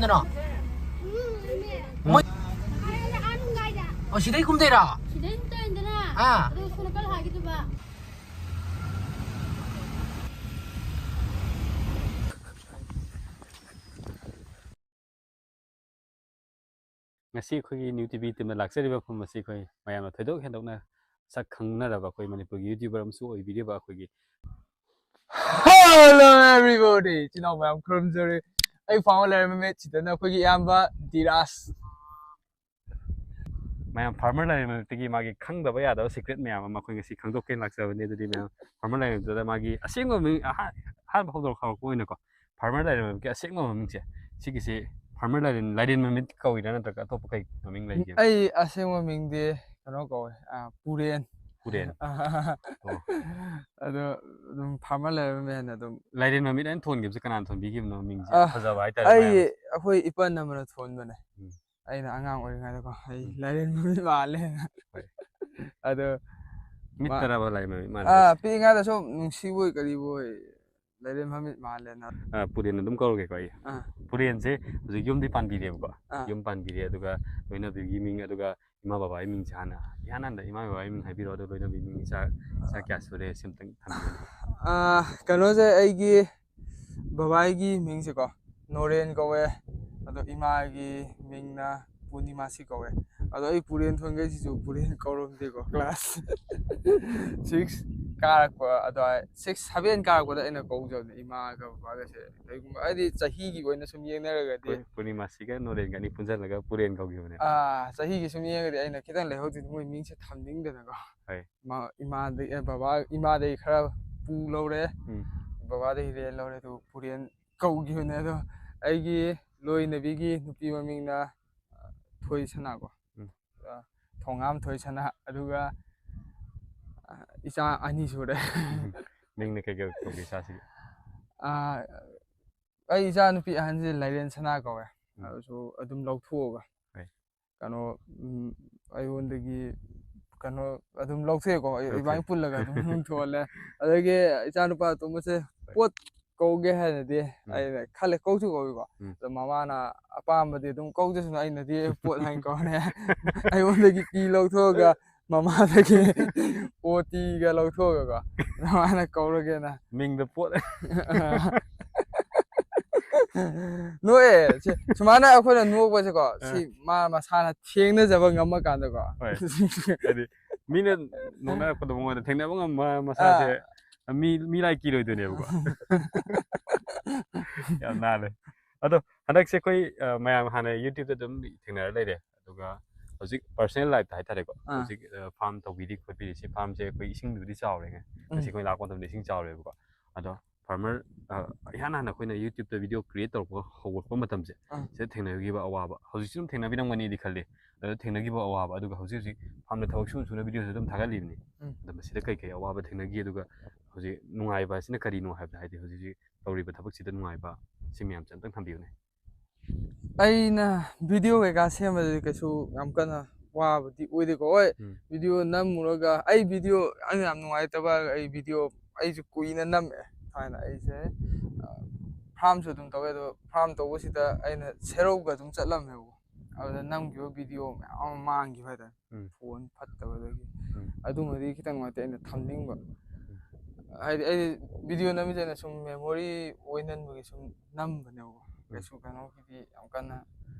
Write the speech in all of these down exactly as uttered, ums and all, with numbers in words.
ꯀꯩꯅꯣ? ꯃꯣꯏ ꯑꯣ, ꯁꯤꯗꯩ ꯀꯨꯝꯗꯣꯏꯔꯣ? ꯁꯤꯗꯩ ꯀꯨꯝꯗꯣꯏꯅꯤꯗꯅ꯫ ꯑꯥ꯫ ꯑꯗꯨ ꯁꯣꯝ ꯅꯥꯀꯜ ꯍꯥꯏꯒꯤꯗꯨꯕ꯫ ꯉꯁꯤ ꯑꯩꯈꯣꯏꯒꯤ ꯅ꯭ꯌꯨ ꯇꯤ ꯚꯤ ꯇꯤꯝꯅ ꯂꯥꯛꯆꯔꯤꯕ ꯃꯐꯝ ꯑꯁꯤ ꯑꯩꯈꯣꯏ ꯃꯌꯥꯝꯅ ꯊꯣꯏꯗꯣꯛ ꯍꯦꯟꯗꯣꯛꯅ ꯁꯛ ꯈꯪꯅꯔꯕ ꯑꯩꯈꯣꯏ ꯃꯅꯤꯄꯨꯔꯒꯤ ꯌꯨꯇ꯭ꯌꯨꯕꯔ ꯑꯃꯁꯨ ꯑꯣꯏꯕꯤꯔꯤꯕ ꯑꯩꯈꯣꯏꯒꯤ Hello everybody! ꯏꯆꯤꯟ ꯏꯅꯥꯎ ꯃꯌꯥꯝ ꯈꯨꯔꯨꯝꯖꯔꯤ꯫ ꯑꯩ ꯐꯥꯎꯕ ꯂꯩꯔꯝꯃꯤ ꯁꯤꯗꯅ ꯑꯩꯈꯣꯏꯒꯤ ꯏꯌꯥꯝꯕ ꯙꯤꯔꯥꯖ꯫ ꯃꯌꯥꯝ ꯐꯥꯔꯃꯔ ꯂꯥꯏꯔꯦꯟ ꯃꯃꯤꯠꯇꯒꯤ ꯃꯥꯒꯤ ꯈꯪꯗꯕ ꯌꯥꯗꯕ ꯁꯤꯀ꯭ꯔꯦꯠ ꯃꯌꯥꯝ ꯑꯃ ꯑꯩꯈꯣꯏ ꯉꯁꯤ ꯈꯪꯗꯣꯛꯀꯦꯅ ꯂꯥꯛꯆꯕꯅꯤ꯫ ꯑꯗꯨꯗꯤ ꯃꯌꯥꯝ ꯐꯥꯔꯃꯔ ꯂꯥꯏꯔꯦꯟ ꯃꯃꯤꯠꯇꯨꯗ ꯃꯥꯒꯤ ꯑꯁꯦꯡꯕ ꯃꯃꯤꯡ ꯑꯍꯥꯟ-, ꯑꯍꯥꯟꯕ ꯍꯧꯗꯣꯔꯛꯄ ꯍꯧꯔꯛꯄ ꯑꯣꯏꯅꯀꯣ, ꯐꯥꯔꯃꯔ ꯂꯥꯏꯔꯦꯟ ꯃꯃꯤꯠꯀꯤ ꯑꯁꯦꯡꯕ ꯃꯃꯤꯡꯁꯦ, ꯁꯤꯒꯤꯁꯦ ꯐꯥꯔꯃꯔ ꯂꯥꯏꯔꯦꯟ, ꯂꯥꯏꯔꯦꯟ ꯃꯃꯤꯠ ꯀꯧꯏꯔꯥ ꯅꯠꯇ꯭ꯔꯒ ꯑꯇꯣꯞꯄ ꯀꯩ ꯃꯃꯤꯡ ꯂꯩꯒꯦ? ꯑꯩ ꯑꯁꯦꯡꯕ ꯃꯤꯡꯗꯤ ꯀꯩꯅꯣ ꯀꯧꯋꯦ, ꯑ, ꯄꯨꯔꯦꯟ꯫ ꯄꯨꯔꯦꯟ꯫ ꯑꯣ꯫ ꯑꯗꯣ ꯑꯗꯨꯝ ꯐꯥꯔꯃꯔ ꯂꯥꯏꯔꯦꯟ ꯃꯃꯤꯠ ꯍꯥꯏꯅ ꯑꯗꯨꯝ꯫ ꯂꯥꯏꯔꯦꯟ ꯃꯃꯤꯠ ꯍꯥꯏꯅ ꯊꯣꯟꯈꯤꯕꯁꯦ ꯀꯅꯥꯅ ꯊꯣꯟꯕꯤꯈꯤꯕꯅꯣ? ꯃꯤꯡꯁꯦ ꯑ, ꯐꯖꯕ ꯍꯥꯏꯇꯥꯔꯦ ꯑꯩ ꯃꯌꯥꯝꯅ꯫ ꯑꯩꯈꯣꯏ ꯏꯄꯟ ꯑꯃꯅ ꯊꯣꯟꯕꯅꯦ꯫ ꯎꯝ꯫ ꯑꯩꯅ ꯑꯉꯥꯡ ꯑꯣꯏꯔꯤꯉꯩꯗꯀꯣ, ꯑꯩ ꯎꯝ꯫ ꯂꯥꯏꯔꯦꯟ ꯃꯃꯤꯠ ꯃꯥꯜꯂꯦꯅ꯫ ꯍꯣꯏ꯫ ꯑꯗꯣ ꯃꯤꯠ ꯃꯥ-, ꯇꯔꯥꯕ ꯂꯥꯏꯔꯦꯟ ꯃꯃꯤꯠ ꯑꯥ, ꯃꯥꯜꯂꯤꯁꯦ? ꯄꯤꯛꯏꯉꯩꯗ ꯁꯨꯝ ꯅꯨꯡꯁꯤꯕꯣꯏ ꯀꯔꯤꯕꯣꯏ ꯂꯥꯏꯔꯦꯟ ꯃꯃꯤꯠ ꯃꯥꯜꯂꯦꯅ꯫ ꯑꯥ, ꯄꯨꯔꯦꯟ ꯑꯗꯨꯝ ꯀꯧꯔꯒꯦꯀꯣ ꯑꯩ꯫ ꯑꯥ꯫ ꯄꯨꯔꯦꯟꯁꯦ ꯍꯧꯖꯤꯛ ꯌꯨꯝꯗꯤ ꯄꯥꯟꯕꯤꯔꯦꯕꯀꯣ꯫ ꯑꯥ꯫ ꯌꯨꯝ ꯄꯥꯟꯕꯤꯔꯦ, ꯑꯗꯨꯒ ꯂꯣꯏꯅꯕꯤꯒꯤ ꯃꯤꯡ, ꯑꯗꯨꯒ ꯏꯃꯥ ꯕꯕꯥꯒꯤ ꯃꯤꯡꯁꯦ ꯍꯥꯟꯅ, ꯏꯍꯥꯟ ꯍꯥꯟꯅ ꯏꯃꯥ ꯕꯕꯥꯒꯤ ꯃꯤꯡ ꯍꯥꯏꯕꯤꯔꯣ, ꯑꯗꯨꯒ ꯂꯣꯏꯅꯕꯤꯒꯤ ꯃꯤꯡ, ꯏꯆꯥ, ꯏꯆꯥ ꯀꯌꯥ ꯁꯨꯔꯦ, ꯁꯤ ꯑꯝꯇꯪ ꯊꯝꯕꯤꯌꯨ꯫ ꯑꯥ, ꯀꯩꯅꯣꯁꯦ, ꯑꯩꯒꯤ ꯕꯕꯥꯒꯤ ꯃꯤꯡꯁꯦꯀꯣ, ꯅꯣꯔꯦꯟ ꯀꯧꯋꯦ, ꯑꯗꯣ ꯏꯃꯥꯒꯤ ꯃꯤꯡꯅ ꯄꯨꯔꯅꯤꯃꯥꯁꯤ ꯀꯧꯋꯦ꯫ ꯑꯗꯣ ꯑꯩ ꯄꯨꯔꯦꯟ ꯊꯣꯟꯈꯩꯁꯤꯁꯨ ꯄꯨꯔꯦꯟ ꯀꯧꯔꯝꯗꯦꯀꯣ, ꯀ꯭ꯂꯥꯁ ꯁꯤꯛꯁ ꯀꯥꯔꯛꯄ ꯑꯗꯨꯋꯥꯏ, ꯁꯤꯛꯁ, ꯁꯚꯦꯟ ꯀꯥꯔꯛꯄꯗ ꯑꯩꯅ ꯀꯧꯖꯕꯅꯦ ꯏꯃꯥꯒ ꯕꯕꯥꯒꯁꯦ꯫ ꯀꯩꯒꯨꯝꯕ ꯍꯥꯏꯗꯤ ꯆꯍꯤꯒꯤ ꯑꯣꯏꯅ ꯁꯨꯝ ꯌꯦꯡꯅꯔꯒꯗꯤ꯫ ꯄꯨꯔ-, ꯄꯨꯔꯅꯤꯃꯥꯁꯤꯒ ꯅꯣꯔꯦꯟꯒ ꯑꯅꯤ ꯄꯨꯟꯁꯤꯜꯂꯒ ꯄꯨꯔꯦꯟ ꯀꯧꯈꯤꯕꯅꯦ꯫ ꯑꯥ, ꯆꯍꯤꯒꯤ ꯁꯨꯝ ꯌꯦꯡꯉꯒꯗꯤ ꯑꯩꯅ ꯈꯤꯇꯪ ꯂꯩꯍꯧꯗꯣꯏꯅꯤ, ꯃꯣꯏ ꯃꯤꯡꯁꯦ ꯊꯝꯅꯤꯡꯗꯅꯀꯣ꯫ ꯍꯣꯏ꯫ ꯃꯥ-, ꯏꯃꯥꯗꯒꯤ, ꯑꯦ, ꯕꯕꯥ, ꯏꯃꯥꯗꯒꯤ ꯈꯔ ꯄꯨ ꯂꯧꯔꯦ, ꯎꯝ꯫ ꯕꯕꯥꯗꯒꯤ ꯔꯦꯟ ꯂꯧꯔꯦ, ꯑꯗꯨꯒ ꯄꯨꯔꯦꯟ ꯀꯧꯈꯤꯕꯅꯦ꯫ ꯑꯗꯣ ꯑꯩꯒꯤ ꯂꯣꯏꯅꯕꯤꯒꯤ ꯅꯨꯄꯤ ꯃꯃꯤꯡꯅ, ꯑ, ꯊꯣꯏꯁꯅꯥ ꯀꯣ꯫ ꯎꯝ꯫ ꯑ, ꯊꯣꯉꯥꯝ ꯊꯣꯏꯁꯅꯥ, ꯑꯗꯨꯒ, ꯑ, ꯏꯆꯥ ꯑꯅꯤ ꯁꯨꯔꯦ꯫ ꯃꯤꯡꯅ ꯀꯩ ꯀꯧ-, ꯀꯧꯒꯦ ꯏꯆꯥꯁꯤꯒꯤ? ꯑ, ꯑꯩ ꯏꯆꯥ ꯅꯨꯄꯤ ꯑꯍꯟꯁꯦ ꯂꯥꯏꯔꯦꯟ ꯁꯅꯥ ꯀꯧꯋꯦ꯫ ꯎꯝ꯫ ꯑꯗꯨꯁꯨ ꯑꯗꯨꯝ ꯂꯧꯊꯣꯛꯑꯒ꯫ ꯍꯣꯏ꯫ ꯀꯩꯅꯣ, ꯎꯝ, ꯑꯩꯉꯣꯟꯗꯒꯤ ꯀꯩꯅꯣ ꯑꯗꯨꯝ ꯂꯧꯊꯣꯛꯑꯦꯀꯣ, ꯑꯩ-, ꯂꯧꯊꯣꯛꯑꯦ꯫ ꯏꯕꯥꯅꯤ ꯄꯨꯜꯂꯒ ꯑꯗꯨꯝ ꯊꯣꯜꯂꯦ꯫ ꯑꯗꯒꯤ ꯏꯆꯥꯅꯨꯄꯥ ꯑꯇꯣꯝꯕꯁꯦ ꯍꯣꯏ꯫ ꯄꯣꯠ ꯀꯧꯒꯦ ꯍꯥꯏꯅꯗꯤ ꯎꯝ꯫ ꯑꯩꯅ ꯈꯜꯂꯦ, ꯀꯧꯁꯨ ꯀꯧꯏꯀꯣ꯫ ꯎꯝ꯫ ꯑꯗꯣ ꯃꯃꯥꯅ ꯑꯄꯥꯝꯕꯗꯤ ꯑꯗꯨꯝ ꯀꯧꯖꯁꯅꯨ, ꯑꯩꯅꯗꯤ ꯄꯣꯠ ꯍꯥꯏꯅ ꯀꯧꯔꯅꯤ꯫ ꯑꯩꯉꯣꯟꯗꯒꯤ ꯀꯤ ꯂꯧꯊꯣꯛꯑꯒ ꯃꯃꯥꯗꯒꯤ ꯑꯣ ꯇꯤꯒ ꯂꯧꯊꯣꯛꯑꯒꯀꯣ, ꯃꯃꯥꯅ ꯀꯧꯔꯒꯦꯅ꯫ ꯃꯤꯡꯗ ꯄꯣꯠ ꯅꯣꯛꯑꯦ꯫ ꯁꯤ-, ꯁꯨꯃꯥꯏꯅ ꯑꯩꯈꯣꯏꯅ ꯅꯣꯛꯄꯁꯦꯀꯣ, ꯁꯤ ꯃꯥ ꯃꯁꯥꯅ ꯊꯦꯡꯅꯖꯕ ꯉꯝꯃꯀꯥꯟꯗꯀꯣ꯫ ꯍꯣꯏ꯫ ꯍꯥꯏꯗꯤ ꯃꯤꯅ ꯅꯣꯛꯅꯔꯛꯄꯗꯣ ꯃꯉꯣꯟꯗ ꯊꯦꯡꯅꯕ ꯉꯝꯕ ꯃꯁꯥꯁꯦ ꯃꯤ ꯃꯤ ꯂꯥꯏ ꯀꯤꯔꯣꯏꯗꯣꯏꯅꯦꯕꯀꯣ꯫ ꯌꯥꯝ ꯅꯥꯜꯂꯦ꯫ ꯑꯗꯣ ꯍꯟꯗꯛꯁꯦ ꯑꯩꯈꯣꯏ ꯑ, ꯃꯌꯥꯝ ꯍꯥꯟꯅ YouTube-ꯇ ꯑꯗꯨꯝ ꯊꯦꯡꯅꯔ ꯂꯩꯔꯦ, ꯑꯗꯨꯒ ꯍꯧꯖꯤꯛ personal life-ꯇ ꯍꯥꯏꯇꯥꯔꯦꯀꯣ, ꯑꯥ꯫ ꯍꯧꯖꯤꯛ ꯐꯥꯔꯝ ꯇꯧꯕꯤꯔꯤ ꯈꯣꯠꯄꯤꯔꯤꯁꯦ, ꯐꯥꯔꯝꯁꯦ ꯑꯩꯈꯣꯏ ꯏꯁꯤꯡꯗꯨꯕꯨꯗꯤ ꯆꯥꯎꯔꯦ, ꯉꯁꯤ ꯎꯝ꯫ ꯑꯩꯈꯣꯏ ꯂꯥꯛꯄ ꯃꯇꯝꯗ ꯏꯁꯤꯡ ꯆꯥꯎꯔꯦꯕꯀꯣ꯫ ꯑꯗꯣ farmer, ꯑ, ꯏꯍꯥꯟ ꯍꯥꯟꯅ ꯑꯩꯈꯣꯏꯅ YouTube-ꯇ video create ꯇꯧꯔꯛꯄ ꯍꯧꯔꯛꯄ ꯃꯇꯝꯁꯦ, ꯑꯥ꯫ ꯁꯤꯗ ꯊꯦꯡꯅꯈꯤꯕ ꯑꯋꯥꯕ, ꯍꯧꯖꯤꯛꯁꯨ ꯑꯗꯨꯝ ꯊꯦꯡꯅꯕꯤꯔꯝꯒꯅꯤꯗꯤ ꯈꯜꯂꯤ꯫ ꯑꯗꯣ ꯊꯦꯡꯅꯈꯤꯕ ꯑꯋꯥꯕ, ꯑꯗꯨꯒ ꯍꯧꯖꯤꯛ ꯍꯧꯖꯤꯛ ꯐꯥꯔꯝꯗ ꯊꯕꯛ ꯁꯨꯅ ꯁꯨꯅ video-ꯁꯨ ꯑꯗꯨꯝ ꯊꯥꯒꯠꯂꯤꯕꯅꯤ꯫ ꯎꯝ꯫ ꯑꯗꯣ ꯃꯁꯤꯗ ꯀꯩ ꯀꯩ ꯑꯋꯥꯕ ꯊꯦꯡꯅꯈꯤ, ꯑꯗꯨꯒ ꯍꯧꯖꯤꯛ ꯅꯨꯡꯉꯥꯏꯕ ꯑꯁꯤꯅ ꯀꯔꯤꯅꯣ ꯍꯥꯏꯕꯗ, ꯍꯥꯏꯗꯤ ꯍꯧꯖꯤꯛ ꯍꯧꯖꯤꯛ ꯇꯧꯔꯤꯕ ꯊꯕꯛꯁꯤꯗ ꯅꯨꯡꯉꯥꯏꯕ, ꯁꯤ ꯃꯌꯥꯝꯁꯦ ꯑꯝꯇꯪ ꯊꯝꯕꯤꯌꯨꯅꯦ꯫ ꯑꯩꯅ video ꯀꯩꯀꯥ ꯁꯦꯝꯕꯗꯗꯤ ꯀꯩꯁꯨ ꯌꯥꯝ ꯀꯟꯅ ꯋꯥꯕꯗꯤ ꯑꯣꯏꯗꯦꯀꯣ꯫ ꯍꯣꯏ, ꯎꯝ꯫ video ꯅꯝꯃꯨꯔꯒ ꯑꯩ video ꯑꯩꯅ ꯌꯥꯝ ꯅꯨꯡꯉꯥꯏꯇꯕ, ꯑꯩ video ꯑꯩꯁꯨ ꯀꯨꯏꯅ ꯅꯝꯃꯛꯑꯦ꯫ ꯊꯥꯏꯅ ꯑꯩꯁꯦ, ꯑ, farm-ꯁꯨ ꯑꯗꯨꯝ ꯇꯧꯋꯦ, ꯑꯗꯣ farm ꯇꯧꯕꯁꯤꯗ ꯑꯩꯅ ꯁꯦꯔꯧꯒ ꯑꯗꯨꯝ ꯆꯠꯂꯝꯃꯦꯕꯀꯣ꯫ ꯑꯗꯨꯗ ꯅꯝꯈꯤꯕ video ꯃꯌꯥꯝ ꯑꯃ ꯃꯥꯡꯈꯤꯕ ꯍꯥꯏꯇꯥꯔꯦ꯫ ꯎꯝ꯫ Phone ꯐꯠꯇꯕꯗꯒꯤ꯫ ꯎꯝ꯫ ꯑꯗꯨꯃꯗꯤ ꯈꯤꯇꯪ ꯅꯨꯡꯉꯥꯏꯇꯦ, ꯑꯩꯅ ꯊꯝꯅꯤꯡꯕ꯫ ꯍꯥꯏꯗꯤ ꯑꯩ video ꯅꯝꯃꯤꯁꯦ ꯑꯩꯅ ꯁꯨꯝ memory ꯑꯣꯏꯅꯟꯕꯒꯤ ꯁꯨꯝ ꯅꯝꯕꯅꯦꯕꯀꯣ꯫ ꯀꯩꯁꯨ ꯀꯩꯅꯣꯒꯤꯗꯤ ꯌꯥꯝ ꯀꯟꯅ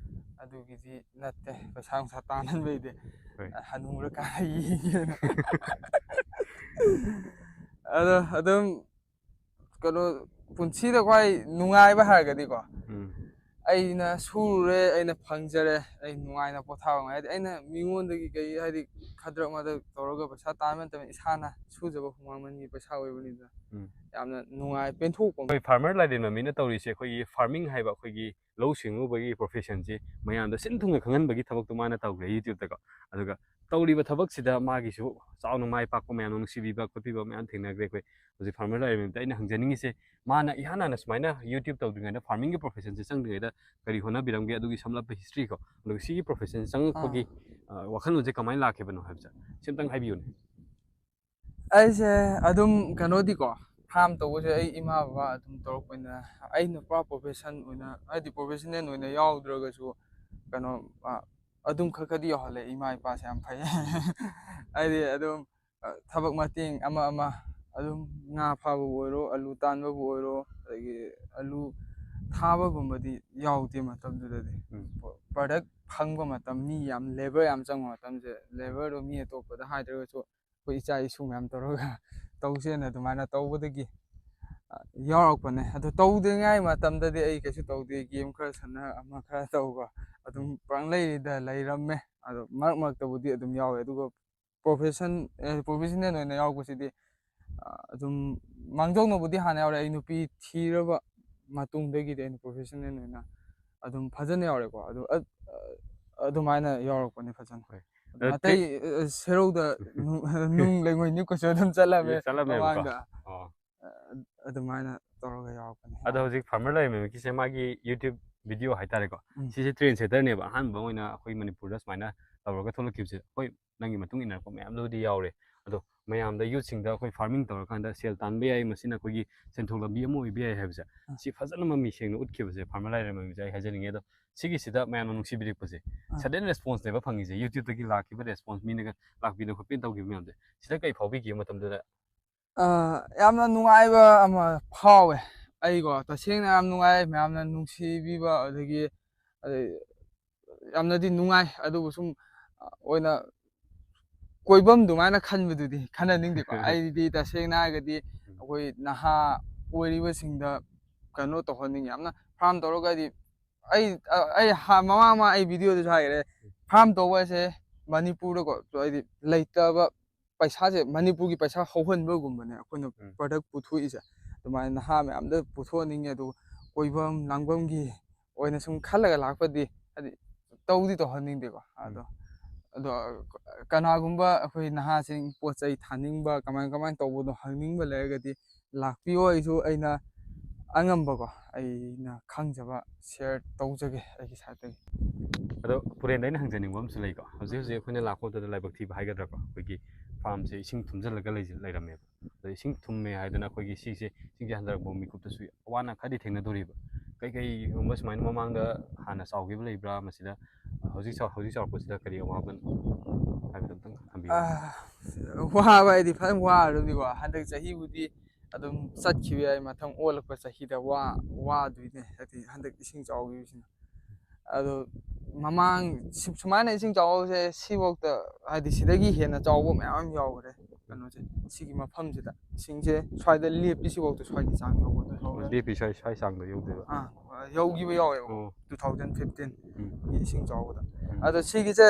ꯑꯗꯨꯒꯤꯗꯤ ꯅꯠꯇꯦ, ꯄꯩꯁꯥ ꯅꯨꯡꯁꯥ ꯇꯥꯟꯍꯟꯕꯩꯗꯤ꯫ ꯍꯣꯏ꯫ ꯍꯅꯨꯔꯀꯥꯟꯗ ꯌꯦꯡꯒꯦꯅ꯫ ꯑꯗꯣ ꯑꯗꯨꯝ ꯀꯩꯅꯣ, ꯄꯨꯟꯁꯤꯗ ꯈ꯭ꯋꯥꯏ ꯅꯨꯡꯉꯥꯏꯕ ꯍꯥꯏꯔꯒꯗꯤꯀꯣ, ꯎꯝ꯫ ꯑꯩꯅ ꯁꯨꯔꯨꯔꯦ, ꯑꯩꯅ ꯐꯪꯖꯔꯦ, ꯑꯩ ꯅꯨꯡꯉꯥꯏꯅ ꯄꯣꯊꯥꯕ ꯉꯥꯏ꯫ ꯍꯥꯏꯗꯤ ꯑꯩꯅ ꯃꯤꯉꯣꯟꯗꯒꯤ ꯀꯩ, ꯍꯥꯏꯗꯤ ꯈꯗ꯭ꯔꯛ ꯃꯗ꯭ꯔꯛ ꯇꯧꯔꯒ ꯄꯩꯁꯥ ꯇꯥꯟꯕ ꯅꯠꯇꯕ, ꯏꯁꯥꯅ ꯁꯨꯖꯕ ꯍꯨꯃꯥꯡ ꯃꯟꯒꯤ ꯄꯩꯁꯥ ꯑꯣꯏꯕꯅꯤꯅ ꯎꯝ꯫ ꯌꯥꯝꯅ ꯅꯨꯡꯉꯥꯏ, ꯄꯦꯟꯊꯣꯛꯄ ꯑꯃ꯫ ꯑꯩꯈꯣꯏ farmer ꯂꯥꯏꯔꯦꯝꯕ ꯃꯤꯅ ꯇꯧꯔꯤꯁꯦ, ꯑꯩꯈꯣꯏꯒꯤ farming ꯍꯥꯏꯕ, ꯑꯩꯈꯣꯏꯒꯤ ꯂꯧꯎ ꯁꯤꯡꯎꯕꯒꯤ profession-ꯁꯤ ꯃꯌꯥꯝꯗ ꯁꯤꯟ ꯊꯨꯡꯅ ꯈꯪꯍꯟꯕꯒꯤ ꯊꯕꯛꯇꯨ ꯃꯥꯅ ꯇꯧꯈ꯭ꯔꯦ YouTube-ꯇꯀꯣ꯫ ꯑꯗꯨꯒ ꯇꯧꯔꯤꯕ ꯊꯕꯛꯁꯤꯗ ꯃꯥꯒꯤꯁꯨ ꯆꯥꯎꯅ ꯃꯥꯏ ꯄꯥꯛꯄ ꯃꯌꯥꯝ, ꯅꯨꯡꯁꯤꯕꯤꯕ ꯈꯣꯠꯄꯤꯕ ꯃꯌꯥꯝ ꯊꯦꯡꯅꯈ꯭ꯔꯦ꯫ ꯑꯩꯈꯣꯏ ꯍꯧꯖꯤꯛ farmer ꯂꯩꯔꯤꯕꯅꯤꯅ ꯑꯩꯅ ꯍꯪꯖꯅꯤꯡꯉꯤꯁꯦ, ꯃꯥꯅ ꯏꯍꯥꯟ ꯍꯥꯟꯅ ꯁꯨꯃꯥꯏꯅ YouTube ꯇꯧꯗ꯭ꯔꯤꯉꯩꯗ, farming-ꯒꯤ profession-ꯁꯦ ꯆꯪꯗ꯭ꯔꯤꯉꯩꯗ ꯀꯔꯤ ꯍꯣꯠꯅꯕꯤꯔꯝꯒꯦ, ꯑꯗꯨꯒꯤ ꯁꯝꯂꯞꯄ history-ꯀꯣ, ꯑꯗꯨꯒ ꯁꯤꯒꯤ profession-ꯁꯦ ꯆꯪꯉꯛꯄꯒꯤ, ꯑ, ꯋꯥꯈꯜꯂꯣꯟꯁꯦ ꯀꯃꯥꯏꯅ ꯂꯥꯛꯈꯤꯕꯅꯣ ꯍꯥꯏꯕꯁꯦ ꯁꯤ ꯑꯝꯇꯪ ꯍꯥꯏꯕꯤꯌꯨꯅꯦ꯫ ꯑꯩꯁꯦ ꯑꯗꯨꯝ ꯀꯩꯅꯣꯗꯤꯀꯣ, ꯐꯥꯔꯝ ꯇꯧꯕꯁꯦ ꯑꯩ ꯏꯃꯥ ꯕꯕꯥ ꯑꯗꯨꯝ ꯇꯧꯔꯛꯄꯅꯤꯅ, ꯑꯩꯅ ꯄꯨꯔꯥ ꯄ꯭ꯔꯣꯐꯦꯁꯟ ꯑꯣꯏꯅ, ꯍꯥꯏꯗꯤ ꯄ꯭ꯔꯣꯐꯦꯁꯟꯅꯦꯜ ꯑꯣꯏꯅ ꯌꯥꯎꯗ꯭ꯔꯒꯁꯨ, ꯀꯩꯅꯣ, ꯑ, ꯑꯗꯨꯝ ꯈꯔ ꯈꯔꯗꯤ ꯌꯥꯎꯍꯜꯂꯦ꯫ ꯏꯃꯥ ꯏꯄꯥꯁꯦ ꯌꯥꯝ ꯐꯩ꯫ ꯍꯥꯏꯗꯤ ꯑꯗꯨꯝ, ꯑ, ꯊꯕꯛ ꯃꯇꯦꯡ ꯑꯃ ꯑꯃ, ꯑꯗꯨꯝ ꯉꯥ ꯐꯥꯕꯕꯨ ꯑꯣꯏꯔꯣ, ꯑꯂꯨ ꯇꯥꯟꯕꯕꯨ ꯑꯣꯏꯔꯣ, ꯑꯗꯒꯤ ꯑꯂꯨ ꯊꯥꯕꯒꯨꯝꯕꯗꯤ ꯌꯥꯎꯗꯦ ꯃꯇꯝꯗꯨꯗꯗꯤ꯫ ꯎꯝ. ꯄ꯭ꯔꯣꯗꯛ ꯐꯪꯕ ꯃꯇꯝ, ꯃꯤ ꯌꯥꯝ, ꯂꯦꯕꯔ ꯌꯥꯝ ꯆꯪꯕ ꯃꯇꯝꯁꯦ, ꯂꯦꯕꯔꯗꯣ ꯃꯤ ꯑꯇꯣꯞꯄꯗ ꯍꯥꯏꯗ꯭ꯔꯒꯁꯨ ꯑꯩꯈꯣꯏ ꯏꯆꯥ ꯏꯁꯨ ꯃꯌꯥꯝ ꯇꯧꯔꯒ ꯇꯧꯁꯦꯅ ꯑꯗꯨꯃꯥꯏꯅ ꯇꯧꯕꯗꯒꯤ, ꯑ, ꯌꯥꯎꯔꯛꯄꯅꯦ꯫ ꯑꯗꯣ ꯇꯧꯗ꯭ꯔꯤꯉꯩ ꯃꯇꯝꯗꯗꯤ ꯑꯩ ꯀꯩꯁꯨ ꯇꯧꯗꯦ, ꯒꯦꯝ ꯈꯔ ꯁꯥꯟꯅ, ꯑꯃ ꯈꯔ ꯇꯧꯕ, ꯑꯗꯨꯝ ꯄꯪꯂꯩꯗ ꯂꯩꯔꯝꯃꯦ꯫ ꯑꯗꯣ ꯃꯔꯛ ꯃꯔꯛꯇꯕꯨꯗꯤ ꯑꯗꯨꯝ ꯌꯥꯎꯋꯦ, ꯑꯗꯨꯒ ꯄ꯭ꯔꯣꯐꯦꯁꯟ, ꯑꯦ, ꯄ꯭ꯔꯣꯐꯦꯁꯟꯅꯦꯜ ꯑꯣꯏꯅ ꯌꯥꯎꯕꯁꯤꯗꯤ, ꯑ, ꯑꯗꯨꯝ ꯃꯥꯡꯖꯧꯅꯕꯨꯗꯤ ꯍꯥꯟꯅ ꯌꯥꯎꯔꯦ꯫ ꯑꯩ ꯅꯨꯄꯤ ꯊꯤꯔꯕ ꯃꯇꯨꯡꯗꯒꯤꯗꯤ ꯑꯩꯅ ꯄ꯭ꯔꯣꯐꯦꯁꯟꯅꯦꯜ ꯑꯣꯏꯅ ꯑꯗꯨꯝ ꯐꯖꯅ ꯌꯥꯎꯔꯦꯀꯣ꯫ ꯑꯗꯨ, ꯑ, ꯑ, ꯑꯗꯨꯃꯥꯏꯅ ꯌꯥꯎꯔꯛꯄꯅꯦ ꯐꯖꯅ꯫ ꯍꯣꯏ. ꯑꯗꯨ ꯑꯗꯣ ꯑꯇꯩ, ꯑ, ꯁꯦꯔꯧꯗ ꯅꯨ-, ꯅꯨꯡ ꯂꯩꯉꯣꯏ ꯅꯤꯛꯄꯁꯨ ꯑꯗꯨꯝ ꯆꯠꯂꯝꯃꯦ ꯆꯠꯂꯝꯃꯦꯕꯀꯣ? ꯃꯃꯥꯡꯗ꯫ ꯑꯣ. ꯑ-, ꯑꯗꯨꯃꯥꯏꯅ ꯇꯧꯔꯒ ꯌꯥꯎꯔꯛꯄꯅꯦ꯫ ꯑꯗꯣ ꯍꯧꯖꯤꯛ ꯐꯥꯔꯃꯔ ꯂꯥꯏꯔꯦꯝꯕꯝꯒꯤꯁꯦ ꯃꯥꯒꯤ YouTube video ꯍꯥꯏꯇꯥꯔꯦꯀꯣ, ꯎꯝ. ꯁꯤꯁꯦ ꯇ꯭ꯔꯦꯟ ꯁꯦꯠꯇꯔꯅꯦꯕ꯫ ꯑꯍꯥꯟꯕ ꯑꯣꯏꯅ ꯑꯩꯈꯣꯏ ꯃꯅꯤꯄꯨꯔꯗ ꯁꯨꯃꯥꯏꯅ ꯇꯧꯔꯒ ꯊꯣꯛꯂꯛꯈꯤꯕꯁꯦ꯫ ꯍꯣꯏ, ꯅꯪꯒꯤ ꯃꯇꯨꯡ ꯏꯟꯅꯔꯛꯄ ꯃꯌꯥꯝꯗꯨꯕꯨꯗꯤ ꯌꯥꯎꯔꯦ, ꯑꯗꯣ ꯃꯌꯥꯝꯗ, ꯌꯨꯠꯁꯤꯡꯗ ꯑꯩꯈꯣꯏ ꯐꯥꯔꯃꯤꯡ ꯇꯧꯔꯀꯥꯟꯗ ꯁꯦꯜ ꯇꯥꯟꯕ ꯌꯥꯏ, ꯃꯁꯤꯅ ꯑꯩꯈꯣꯏꯒꯤ ꯁꯦꯟꯊꯣꯛ ꯂꯝꯕꯤ ꯑꯃ ꯑꯣꯏꯕ ꯌꯥꯏ ꯍꯥꯏꯕꯁꯦ, ꯑꯥ. ꯁꯤ ꯐꯖꯅ ꯃꯃꯤ ꯁꯦꯡꯅ ꯎꯠꯈꯤꯕꯁꯦ ꯐꯥꯔꯃꯔ ꯂꯥꯏꯔꯦꯝꯕꯝꯒꯤꯁꯦ ꯑꯩ ꯍꯥꯏꯖꯅꯤꯡꯉꯦ꯫ ꯑꯗꯣ ꯁꯤꯒꯤꯁꯤꯗ ꯃꯌꯥꯝꯅ ꯅꯨꯡꯁꯤꯕꯤꯔꯛꯄꯁꯦ, ꯑꯥ. ꯁꯗꯟ ꯔꯦꯁꯄꯣꯟꯁꯅꯦꯕ ꯐꯪꯉꯤꯁꯦ꯫ YouTubeꯇꯒꯤ ꯂꯥꯛꯈꯤꯕ ꯔꯦꯁꯄꯣꯟꯁ, ꯃꯤꯅꯒ ꯂꯥꯛꯄꯤꯗꯅ ꯈꯣꯠꯄꯤꯗꯅ ꯇꯧꯈꯤꯕ ꯃꯌꯥꯝꯁꯦ, ꯁꯤꯗ ꯀꯩ ꯐꯥꯎꯕꯤꯒꯦ ꯃꯇꯝꯗꯨꯗ? ꯑ, ꯌꯥꯝꯅ ꯅꯨꯡꯉꯥꯏꯕ ꯑꯃ ꯐꯥꯎꯋꯦ ꯑꯩꯀꯣ꯫ ꯇꯁꯦꯡꯅ ꯌꯥꯝ ꯅꯨꯡꯉꯥꯏ, ꯃꯌꯥꯝꯅ ꯅꯨꯡꯁꯤꯕꯤꯕ, ꯑꯗꯒꯤ, ꯑꯗꯩ ꯌꯥꯝꯅꯗꯤ ꯅꯨꯡꯉꯥꯏ꯫ ꯑꯗꯨꯕꯨ ꯁꯨꯝ, ꯑ, ꯑꯣꯏꯅ ꯀꯣꯏꯐꯝ ꯑꯗꯨꯃꯥꯏꯅ ꯈꯟꯕꯗꯨꯗꯤ ꯈꯟꯅꯅꯤꯡꯗꯦꯀꯣ꯫ ꯑꯩꯗꯤ ꯇꯁꯦꯡꯅ ꯍꯥꯏꯔꯒꯗꯤ ꯑꯩꯈꯣꯏ ꯅꯍꯥ ꯑꯣꯏꯔꯤꯕꯁꯤꯡꯗ ꯀꯩꯅꯣ ꯇꯧꯍꯟꯅꯤꯡꯉꯤ, ꯌꯥꯝꯅ ꯐꯥꯔꯝ ꯇꯧꯔꯒꯗꯤ꯫ ꯑꯩ, ꯑ, ꯑꯩ ꯍꯥ-, ꯃꯃꯥꯡ ꯃꯃꯥꯡ ꯑꯩ videoꯗꯁꯨ ꯍꯥꯏꯈ꯭ꯔꯦ, ꯐꯥꯔꯝ ꯇꯧꯕ ꯍꯥꯏꯁꯦ ꯃꯅꯤꯄꯨꯔꯗꯀꯣ, ꯍꯥꯏꯗꯤ ꯂꯩꯇꯕ ꯄꯩꯁꯥꯁꯦ, ꯃꯅꯤꯄꯨꯔꯒꯤ ꯄꯩꯁꯥ ꯍꯧꯍꯟꯕꯒꯨꯝꯕꯅꯦ ꯑꯩꯈꯣꯏꯅ ꯎꯝ. ꯄ꯭ꯔꯗꯛ ꯄꯨꯊꯣꯛꯏꯁꯦ꯫ ꯑꯗꯨꯃꯥꯏꯅ ꯅꯍꯥ ꯃꯌꯥꯝꯗ ꯄꯨꯊꯣꯛꯍꯟꯅꯤꯡꯉꯦ꯫ ꯑꯗꯨꯒ ꯀꯣꯏꯐꯝ ꯂꯥꯡꯐꯝꯒꯤ ꯑꯣꯏꯅ ꯁꯨꯝ ꯈꯜꯂꯒ ꯂꯥꯛꯄꯗꯤ, ꯍꯥꯏꯗꯤ ꯇꯧꯗꯤ ꯇꯧꯍꯟꯅꯤꯡꯗꯦꯀꯣ꯫ ꯑꯗꯣ, ꯑꯗꯣ ꯀꯅꯥꯒꯨꯝꯕ ꯑꯩꯈꯣꯏ ꯅꯍꯥꯁꯤꯡ ꯄꯣꯠ ꯆꯩ ꯊꯥꯅꯤꯡꯕ, ꯀꯃꯥꯏ ꯀꯃꯥꯏꯅ ꯇꯧꯕꯅꯣ ꯍꯪꯅꯤꯡꯕ ꯂꯩꯔꯒꯗꯤ ꯂꯥꯛꯄꯤꯌꯣ꯫ ꯑꯩꯁꯨ ꯑꯩꯅ ꯑꯉꯝꯕꯀꯣ, ꯑꯩꯅ ꯈꯪꯖꯕ ꯁꯤꯌꯔ ꯇꯧꯖꯒꯦ ꯑꯩꯒꯤ ꯁꯥꯏꯠꯇꯒꯤ꯫ ꯑꯗꯣ ꯄꯨꯔꯦꯟꯗ ꯑꯩꯅ ꯍꯪꯖꯅꯤꯡꯕ ꯑꯃꯁꯨ ꯂꯩꯀꯣ꯫ ꯍꯧꯖꯤꯛ ꯍꯧꯖꯤꯛ ꯑꯩꯈꯣꯏꯅ ꯂꯥꯛꯄ ꯃꯇꯝꯗ ꯂꯥꯏꯕꯛ ꯊꯤꯕ ꯍꯥꯏꯒꯗ꯭ꯔꯥꯀꯣ, ꯑꯩꯈꯣꯏꯒꯤ ꯐꯥꯔꯝꯁꯦ ꯏꯁꯤꯡ ꯊꯨꯝꯖꯤꯜꯂꯒ ꯂꯩꯔꯝꯃꯦꯕ꯫ ꯑꯗꯣ ꯏꯁꯤꯡ ꯊꯨꯝꯃꯦ ꯍꯥꯏꯗꯅ ꯑꯩꯈꯣꯏꯒꯤ ꯁꯤꯁꯦ ꯏꯁꯤꯡꯁꯦ ꯍꯟꯊꯔꯛꯄ ꯃꯤꯀꯨꯞꯇꯁꯨ ꯑꯋꯥꯅ ꯈꯔꯗꯤ ꯊꯦꯡꯅꯗꯣꯔꯤꯕ꯫ ꯀꯩꯀꯩꯒꯨꯝꯕ ꯁꯨꯃꯥꯏꯅ ꯃꯃꯥꯡꯗ ꯍꯥꯟꯅ ꯆꯥꯎꯈꯤꯕ ꯂꯩꯕ꯭ꯔꯥ? ꯃꯁꯤꯗ ꯍꯧꯖꯤꯛ ꯆꯥꯎ-, ꯍꯧꯖꯤꯛ ꯆꯥꯎꯔꯛꯄꯁꯤꯗ ꯀꯔꯤ ꯑꯋꯥꯕꯅꯣ ꯍꯥꯏꯕꯗꯣ ꯑꯝꯇꯪ ꯊꯝꯕꯤꯌꯨ꯫ ꯑꯥ, ꯋꯥꯕ ꯍꯥꯏꯗꯤ ꯐꯖꯅ ꯋꯥꯔꯕꯅꯤꯀꯣ꯫ ꯍꯟꯗꯛ ꯆꯍꯤꯕꯨꯗꯤ ꯑꯗꯨꯝ ꯆꯠꯈꯤꯕ ꯌꯥꯏ, ꯃꯊꯪ ꯑꯣꯜꯂꯛꯄ ꯆꯍꯤꯗ ꯋꯥ-, ꯋꯥꯗꯣꯏꯅꯦ, ꯍꯥꯏꯗꯤ ꯍꯟꯗꯛ ꯏꯁꯤꯡ ꯆꯥꯎꯈꯤꯕꯁꯤꯅ꯫ ꯑꯗꯣ ꯃꯃꯥꯡ ꯁꯨ-, ꯁꯨꯃꯥꯏꯅ ꯏꯁꯤꯡ ꯆꯥꯎꯕꯁꯦ ꯁꯤꯐꯥꯎꯗ, ꯍꯥꯏꯗꯤ ꯁꯤꯗꯒꯤ ꯍꯦꯟꯅ ꯆꯥꯎꯕ ꯃꯌꯥꯝ ꯑꯃ ꯌꯥꯎꯈ꯭ꯔꯦ꯫ ꯀꯩꯅꯣꯁꯦ, ꯁꯤꯒꯤ ꯃꯐꯝꯁꯤꯗ ꯏꯁꯤꯡꯁꯦ ꯁ꯭ꯋꯥꯏꯗ ꯂꯦꯞꯄꯤꯁꯤꯐꯥꯎꯗ ꯁ꯭ꯋꯥꯏꯒꯤ ꯆꯥꯡ ꯌꯧꯕ ꯑꯗꯨꯝ ꯌꯥꯎꯔꯦ꯫ ꯂꯦꯞꯄꯤ ꯁ꯭ꯋꯥꯏ, ꯁ꯭ꯋꯥꯏ ꯆꯥꯡꯗ ꯌꯧꯗꯣꯏꯕ? ꯑꯥ, ꯌꯧꯈꯤꯕ ꯌꯥꯎꯋꯦꯕ꯫ ꯑꯣ꯫ Two thousand fifteen ꯎꯝ꯫ ꯒꯤ ꯏꯁꯤꯡ ꯆꯥꯎꯕꯗ꯫ ꯎꯝ꯫ ꯑꯗꯣ ꯁꯤꯒꯤꯁꯦ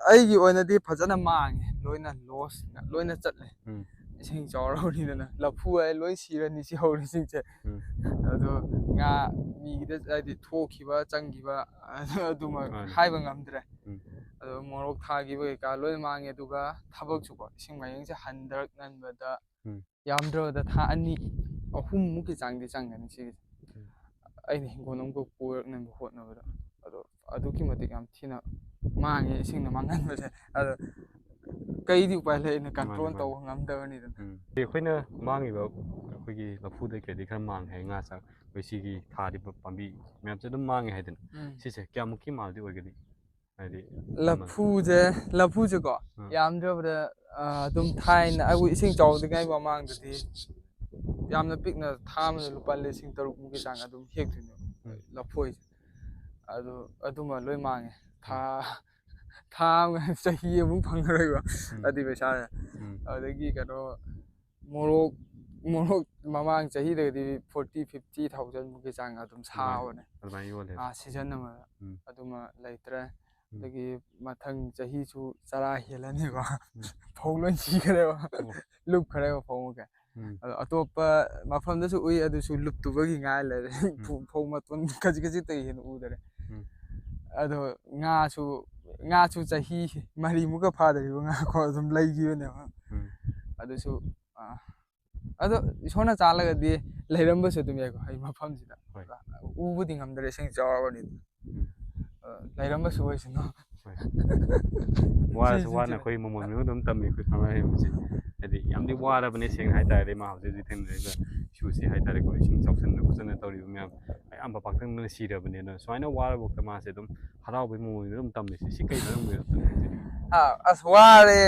ꯑꯩꯒꯤ ꯑꯣꯏꯅꯗꯤ ꯐꯖꯅ ꯃꯥꯡꯉꯦ, ꯂꯣꯏꯅ loss, ꯂꯣꯏꯅ ꯆꯠꯂꯦ꯫ ꯎꯝ꯫ ꯏꯁꯤꯡ ꯆꯥꯎꯔꯕꯅꯤꯗꯅ ꯂꯐꯨ ꯍꯥꯏ ꯂꯣꯏ ꯁꯤꯔꯅꯤ ꯁꯤ ꯍꯧꯔꯤꯁꯤꯡꯁꯦ꯫ ꯎꯝ꯫ ꯑꯗꯣ ꯉꯥ ꯃꯤꯒꯤꯗ ꯍꯥꯏꯗꯤ ꯊꯣꯛꯈꯤꯕ ꯆꯪꯈꯤꯕ ꯑꯗꯨ-, ꯑꯗꯨꯃꯛ ꯃꯥꯅꯤ꯫ ꯍꯥꯏꯕ ꯉꯝꯗ꯭ꯔꯦ꯫ ꯎꯝ꯫ ꯑꯗꯣ ꯃꯣꯔꯣꯛ ꯊꯥꯈꯤꯕ ꯀꯩꯀꯥ ꯂꯣꯏ ꯃꯥꯡꯉꯦ꯫ ꯑꯗꯨꯒ ꯊꯕꯛꯁꯨꯀꯣ, ꯏꯁꯤꯡ ꯃꯥꯏꯌꯦꯡꯁꯦ ꯍꯟꯊꯔꯛꯅꯕꯗ ꯎꯝ꯫ ꯌꯥꯝꯗ꯭ꯔꯕꯗ ꯊꯥ ꯑꯅꯤ ꯑꯍꯨꯝꯃꯨꯛꯀꯤ ꯆꯥꯡꯗꯤ ꯆꯪꯒꯅꯤ ꯁꯤꯒꯤꯁꯦ꯫ ꯎꯝ꯫ ꯑꯩꯅ ꯍꯤꯡꯒꯣꯜ ꯑꯃꯈꯛ ꯀꯣꯏꯔꯛꯅꯕ ꯍꯣꯠꯅꯕꯗ꯫ ꯑꯗꯣ ꯑꯗꯨꯛꯀꯤ ꯃꯇꯤꯛ ꯌꯥꯝ ꯊꯤꯅ ꯃꯥꯡꯉꯦ ꯏꯁꯤꯡꯅ ꯃꯥꯡꯍꯟꯕꯁꯦ꯫ ꯑꯗꯣ ꯀꯩꯗꯤ ꯎꯄꯥꯏ ꯂꯩ, ꯑꯩꯅ ꯃꯥꯅꯤ, control ꯃꯥꯅꯤ꯫ ꯇꯧꯕ ꯉꯝꯗꯕꯅꯤꯗꯅ꯫ ꯎꯝ꯫ ꯑꯩꯈꯣꯏꯅ ꯃꯥꯡꯉꯤꯕ ꯑꯩꯈꯣꯏꯒꯤ ꯂꯐꯨꯗꯩ ꯀꯩꯗꯩ ꯈꯔ ꯃꯥꯡꯉꯦ ꯍꯥꯏ, ꯉꯥ ꯆꯥꯛ ꯑꯩꯈꯣꯏ ꯁꯤꯒꯤ ꯊꯥꯔꯤꯕ ꯄꯥꯝꯕꯤ ꯃꯌꯥꯝꯁꯦ ꯑꯗꯨꯝ ꯃꯥꯡꯉꯦ ꯍꯥꯏꯗꯅ꯫ ꯎꯝ꯫ ꯁꯤꯁꯦ ꯀꯌꯥꯃꯨꯛꯀꯤ ꯃꯥꯜꯗꯤ ꯑꯣꯏꯒꯅꯤ? ꯍꯥꯏꯗꯤ ꯂꯐꯨꯁꯦ, ꯂꯐꯨꯁꯦꯀꯣ, ꯎꯝ꯫ ꯌꯥꯝꯗ꯭ꯔꯕꯗ, ꯑ, ꯑꯗꯨꯝ ꯊꯥꯏꯅ ꯑꯩꯈꯣꯏ ꯏꯁꯤꯡ ꯆꯥꯎꯗ꯭ꯔꯤꯉꯩ ꯃꯃꯥꯡꯗꯗꯤ ꯌꯥꯝꯅ ꯄꯤꯛꯅ ꯊꯥ ꯑꯃꯗ ꯂꯨꯄꯥ ꯂꯤꯁꯤꯡ ꯇꯔꯨꯛ ꯃꯨꯛꯀꯤ ꯆꯥꯡ ꯑꯗꯨꯝ ꯍꯦꯛꯇꯣꯏꯅꯦꯕ, ꯎꯝ꯫ ꯂꯐꯣꯏꯁꯦ꯫ ꯑꯗꯨ, ꯑꯗꯨꯃ ꯂꯣꯏ ꯃꯥꯡꯉꯦ꯫ ꯊꯥ, ꯎꯝ꯫ ꯊꯥ ꯑꯃ, ꯆꯍꯤ ꯑꯃꯨꯛ ꯐꯪꯉꯔꯣꯏꯕ, ꯎꯝ꯫ ꯑꯗꯨꯏ ꯄꯩꯁꯥꯁꯦ꯫ ꯎꯝ꯫ ꯑꯗꯨꯗꯒꯤ ꯀꯩꯅꯣ, ꯃꯣꯔꯣꯛ, ꯃꯣꯔꯣꯛ ꯃꯃꯥꯡ ꯆꯍꯤꯗꯒꯗꯤ forty, fifty thousand ꯃꯨꯛꯀꯤ ꯆꯥꯡ ꯑꯗꯨꯝ ꯑꯗꯨꯃꯥꯏꯅ, ꯁꯥꯕꯅꯦ꯫ ꯑꯗꯨꯃꯥꯏꯅ ꯌꯣꯜꯂꯦꯕ꯫ ꯑꯥ, season ꯑꯃꯗ꯫ ꯎꯝ꯫ ꯑꯗꯨꯃ ꯂꯩꯇ꯭ꯔꯦ꯫ ꯎꯝ꯫ ꯑꯗꯒꯤ ꯃꯊꯪ ꯆꯍꯤꯁꯨ ꯆꯔꯥ ꯍꯦꯜꯂꯅꯤꯀꯣ꯫ ꯎꯝ꯫ ꯐꯧ ꯂꯣꯏ ꯁꯤꯈ꯭ꯔꯦꯕ꯫ ꯑꯣ꯫ ꯂꯨꯞꯈ꯭ꯔꯦꯕ ꯐꯧ ꯃꯈꯩ꯫ ꯎꯝ꯫ ꯑꯗꯣ ꯑꯇꯣꯞꯄ ꯃꯐꯝꯗꯁꯨ ꯎꯏ, ꯑꯗꯨꯁꯨ ꯂꯨꯞꯇꯨꯕꯒꯤ ꯉꯥꯏ ꯂꯩꯔꯦ꯫ ꯎꯝ꯫ ꯐꯧ, ꯐꯧ ꯃꯇꯣꯟ ꯈꯖꯤꯛ ꯈꯖꯤꯛꯇꯒꯤ ꯍꯦꯟꯅ ꯎꯗꯔꯦ꯫ ꯎꯝ꯫ ꯑꯗꯣ ꯉꯥꯁꯨ, ꯉꯥꯁꯨ ꯆꯍꯤ ꯃꯔꯤꯃꯨꯛꯀ ꯐꯥꯗꯔꯤꯕ ꯉꯥ ꯀꯣ ꯑꯗꯨꯝ ꯂꯩꯈꯤꯕꯅꯦꯕ꯫ ꯎꯝ꯫ ꯑꯗꯨꯁꯨ, ꯑꯥ, ꯑꯗꯣ ꯏꯁꯣꯔꯅ ꯆꯥꯜꯂꯒꯗꯤ ꯂꯩꯔꯝꯕꯁꯨ ꯑꯗꯨꯝ ꯌꯥꯏꯀꯣ, ꯑꯩ ꯃꯐꯝꯁꯤꯗ꯫ ꯍꯣꯏ꯫ ꯎꯕꯨꯗꯤ ꯉꯝꯗꯔꯦ, ꯏꯁꯤꯡ ꯆꯥꯎꯔꯕꯅꯤꯅ꯫ ꯎꯝ꯫ ꯑ, ꯂꯩꯔꯝꯕꯁꯨ ꯑꯣꯏꯁꯅꯨ꯫ ꯋꯥꯔꯁꯨ ꯋꯥꯅ ꯑꯩꯈꯣꯏ ꯃꯃꯣꯟ ꯃꯅꯨꯡꯗ ꯑꯗꯨꯝ ꯇꯝꯃꯤ ꯑꯩꯈꯣꯏ ꯈꯪꯅ ꯍꯩꯕꯁꯦ꯫ ꯍꯥꯏꯗꯤ ꯌꯥꯝꯗꯤ ꯋꯥꯔꯕꯅꯦ ꯁꯦꯡꯅ ꯍꯥꯏꯇꯥꯔꯗꯤ, ꯃꯥ ꯍꯧꯖꯤꯛ ꯍꯧꯖꯤꯛ ꯊꯦꯡꯅꯔꯤꯕ ꯏꯁꯨꯁꯦ ꯍꯥꯏꯇꯥꯔꯦꯀꯣ, ꯏꯁꯤꯡ ꯆꯥꯎꯁꯟꯅ ꯈꯣꯠꯆꯟꯅ ꯇꯧꯔꯤꯕ ꯃꯌꯥꯝ, ꯑꯌꯥꯝꯕ ꯄꯥꯛꯇꯛꯅꯅ ꯁꯤꯔꯕꯅꯦ꯫ ꯑꯗꯣ ꯁꯨꯃꯥꯏꯅ ꯋꯥꯔꯕꯧꯗ ꯃꯥꯁꯦ ꯑꯗꯨꯝ ꯍꯔꯥꯎꯕꯒꯤ ꯃꯃꯣꯟꯗ ꯑꯗꯨꯝ ꯇꯝꯃꯤꯁꯦ ꯁꯤ ꯀꯩ ꯃꯔꯝꯒꯤ ꯑꯣꯏꯔꯝꯗꯣꯏꯅꯣ ꯍꯥꯏꯁꯦ? ꯑꯥ, ꯑꯁ, ꯋꯥꯔꯦ,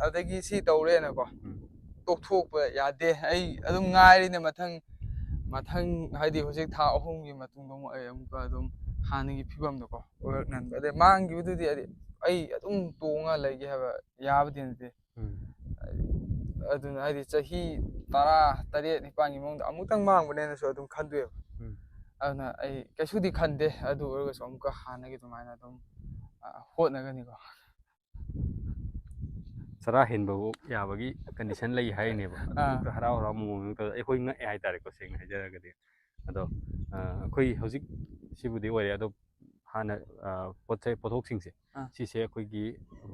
ꯑꯗꯒꯤ ꯁꯤ ꯇꯧꯔꯦꯅꯀꯣ꯫ ꯎꯝ. ꯇꯣꯛꯊꯣꯛꯄ ꯌꯥꯗꯦ꯫ ꯑꯩ ꯑꯗꯨꯝ ꯉꯥꯏꯔꯤꯅꯦ, ꯃꯊꯪ ꯃꯊꯪ ꯍꯥꯏꯗꯤ ꯍꯧꯖꯤꯛ ꯊꯥ ꯑꯍꯨꯝꯒꯤ ꯃꯇꯨꯡꯗ ꯑꯃꯨꯛ ꯑꯩ ꯑꯃꯨꯛꯀ ꯑꯗꯨꯝ ꯍꯥꯟꯅꯒꯤ ꯐꯤꯕꯝꯗꯀꯣ ꯑꯣꯏꯔꯛꯅꯕ꯫ ꯑꯗꯩ ꯃꯥꯡꯈꯤꯕꯗꯨꯗꯤ ꯍꯥꯏꯗꯤ ꯑꯩ ꯑꯗꯨꯝ ꯇꯣꯡꯉ ꯂꯩꯒꯦ ꯍꯥꯏꯕ ꯌꯥꯕꯗꯤ ꯅꯠꯇꯦ꯫ ꯎꯝ. ꯑꯗꯨꯅ ꯍꯥꯏꯗꯤ ꯆꯍꯤ ꯇꯔꯥ ꯇꯔꯦꯠ ꯅꯤꯄꯥꯜꯒꯤ ꯃꯅꯨꯡꯗ ꯑꯃꯨꯛꯇꯪ ꯃꯥꯡꯕꯅꯦꯅꯁꯨ ꯑꯗꯨꯝ ꯈꯟꯗꯣꯛꯑꯦꯕ꯫ ꯎꯝ. ꯑꯗꯨꯅ ꯑꯩ ꯀꯩꯁꯨꯗꯤ ꯈꯟꯗꯦ, ꯑꯗꯨ ꯑꯣꯏꯔꯒꯁꯨ ꯑꯃꯨꯛꯀ ꯍꯥꯟꯅꯒꯤ ꯑꯗꯨꯃꯥꯏꯅ ꯑꯗꯨꯝ, ꯑ, ꯍꯣꯠꯅꯒꯅꯤꯀꯣ꯫ ꯆꯔꯥ ꯍꯦꯟꯕꯕꯨ ꯌꯥꯕꯒꯤ ꯀꯟꯗꯤꯁꯟ ꯂꯩ ꯍꯥꯏꯔꯤꯅꯦꯕ꯫ ꯑꯥ. ꯍꯔꯥꯎ ꯍꯔꯥꯎ ꯃꯃꯣꯟ ꯃꯅꯨꯡꯗ ꯑꯩꯈꯣꯏ ꯉꯛꯑꯦ ꯍꯥꯏꯇꯥꯔꯦꯀꯣ, ꯁꯦꯡꯅ ꯍꯥꯏꯖꯔꯒꯗꯤ꯫ ꯑꯗꯣ, ꯑ, ꯑꯩꯈꯣꯏ ꯍꯧꯖꯤꯛ ꯁꯤꯕꯨꯗꯤ ꯑꯣꯏꯔꯦ, ꯑꯗꯣ ꯍꯥꯟꯅ, ꯑ, ꯄꯣꯠ ꯆꯩ ꯄꯣꯠꯊꯣꯛꯁꯤꯡꯁꯦ, ꯑꯥ. ꯁꯤꯁꯦ ꯑꯩꯈꯣꯏꯒꯤ,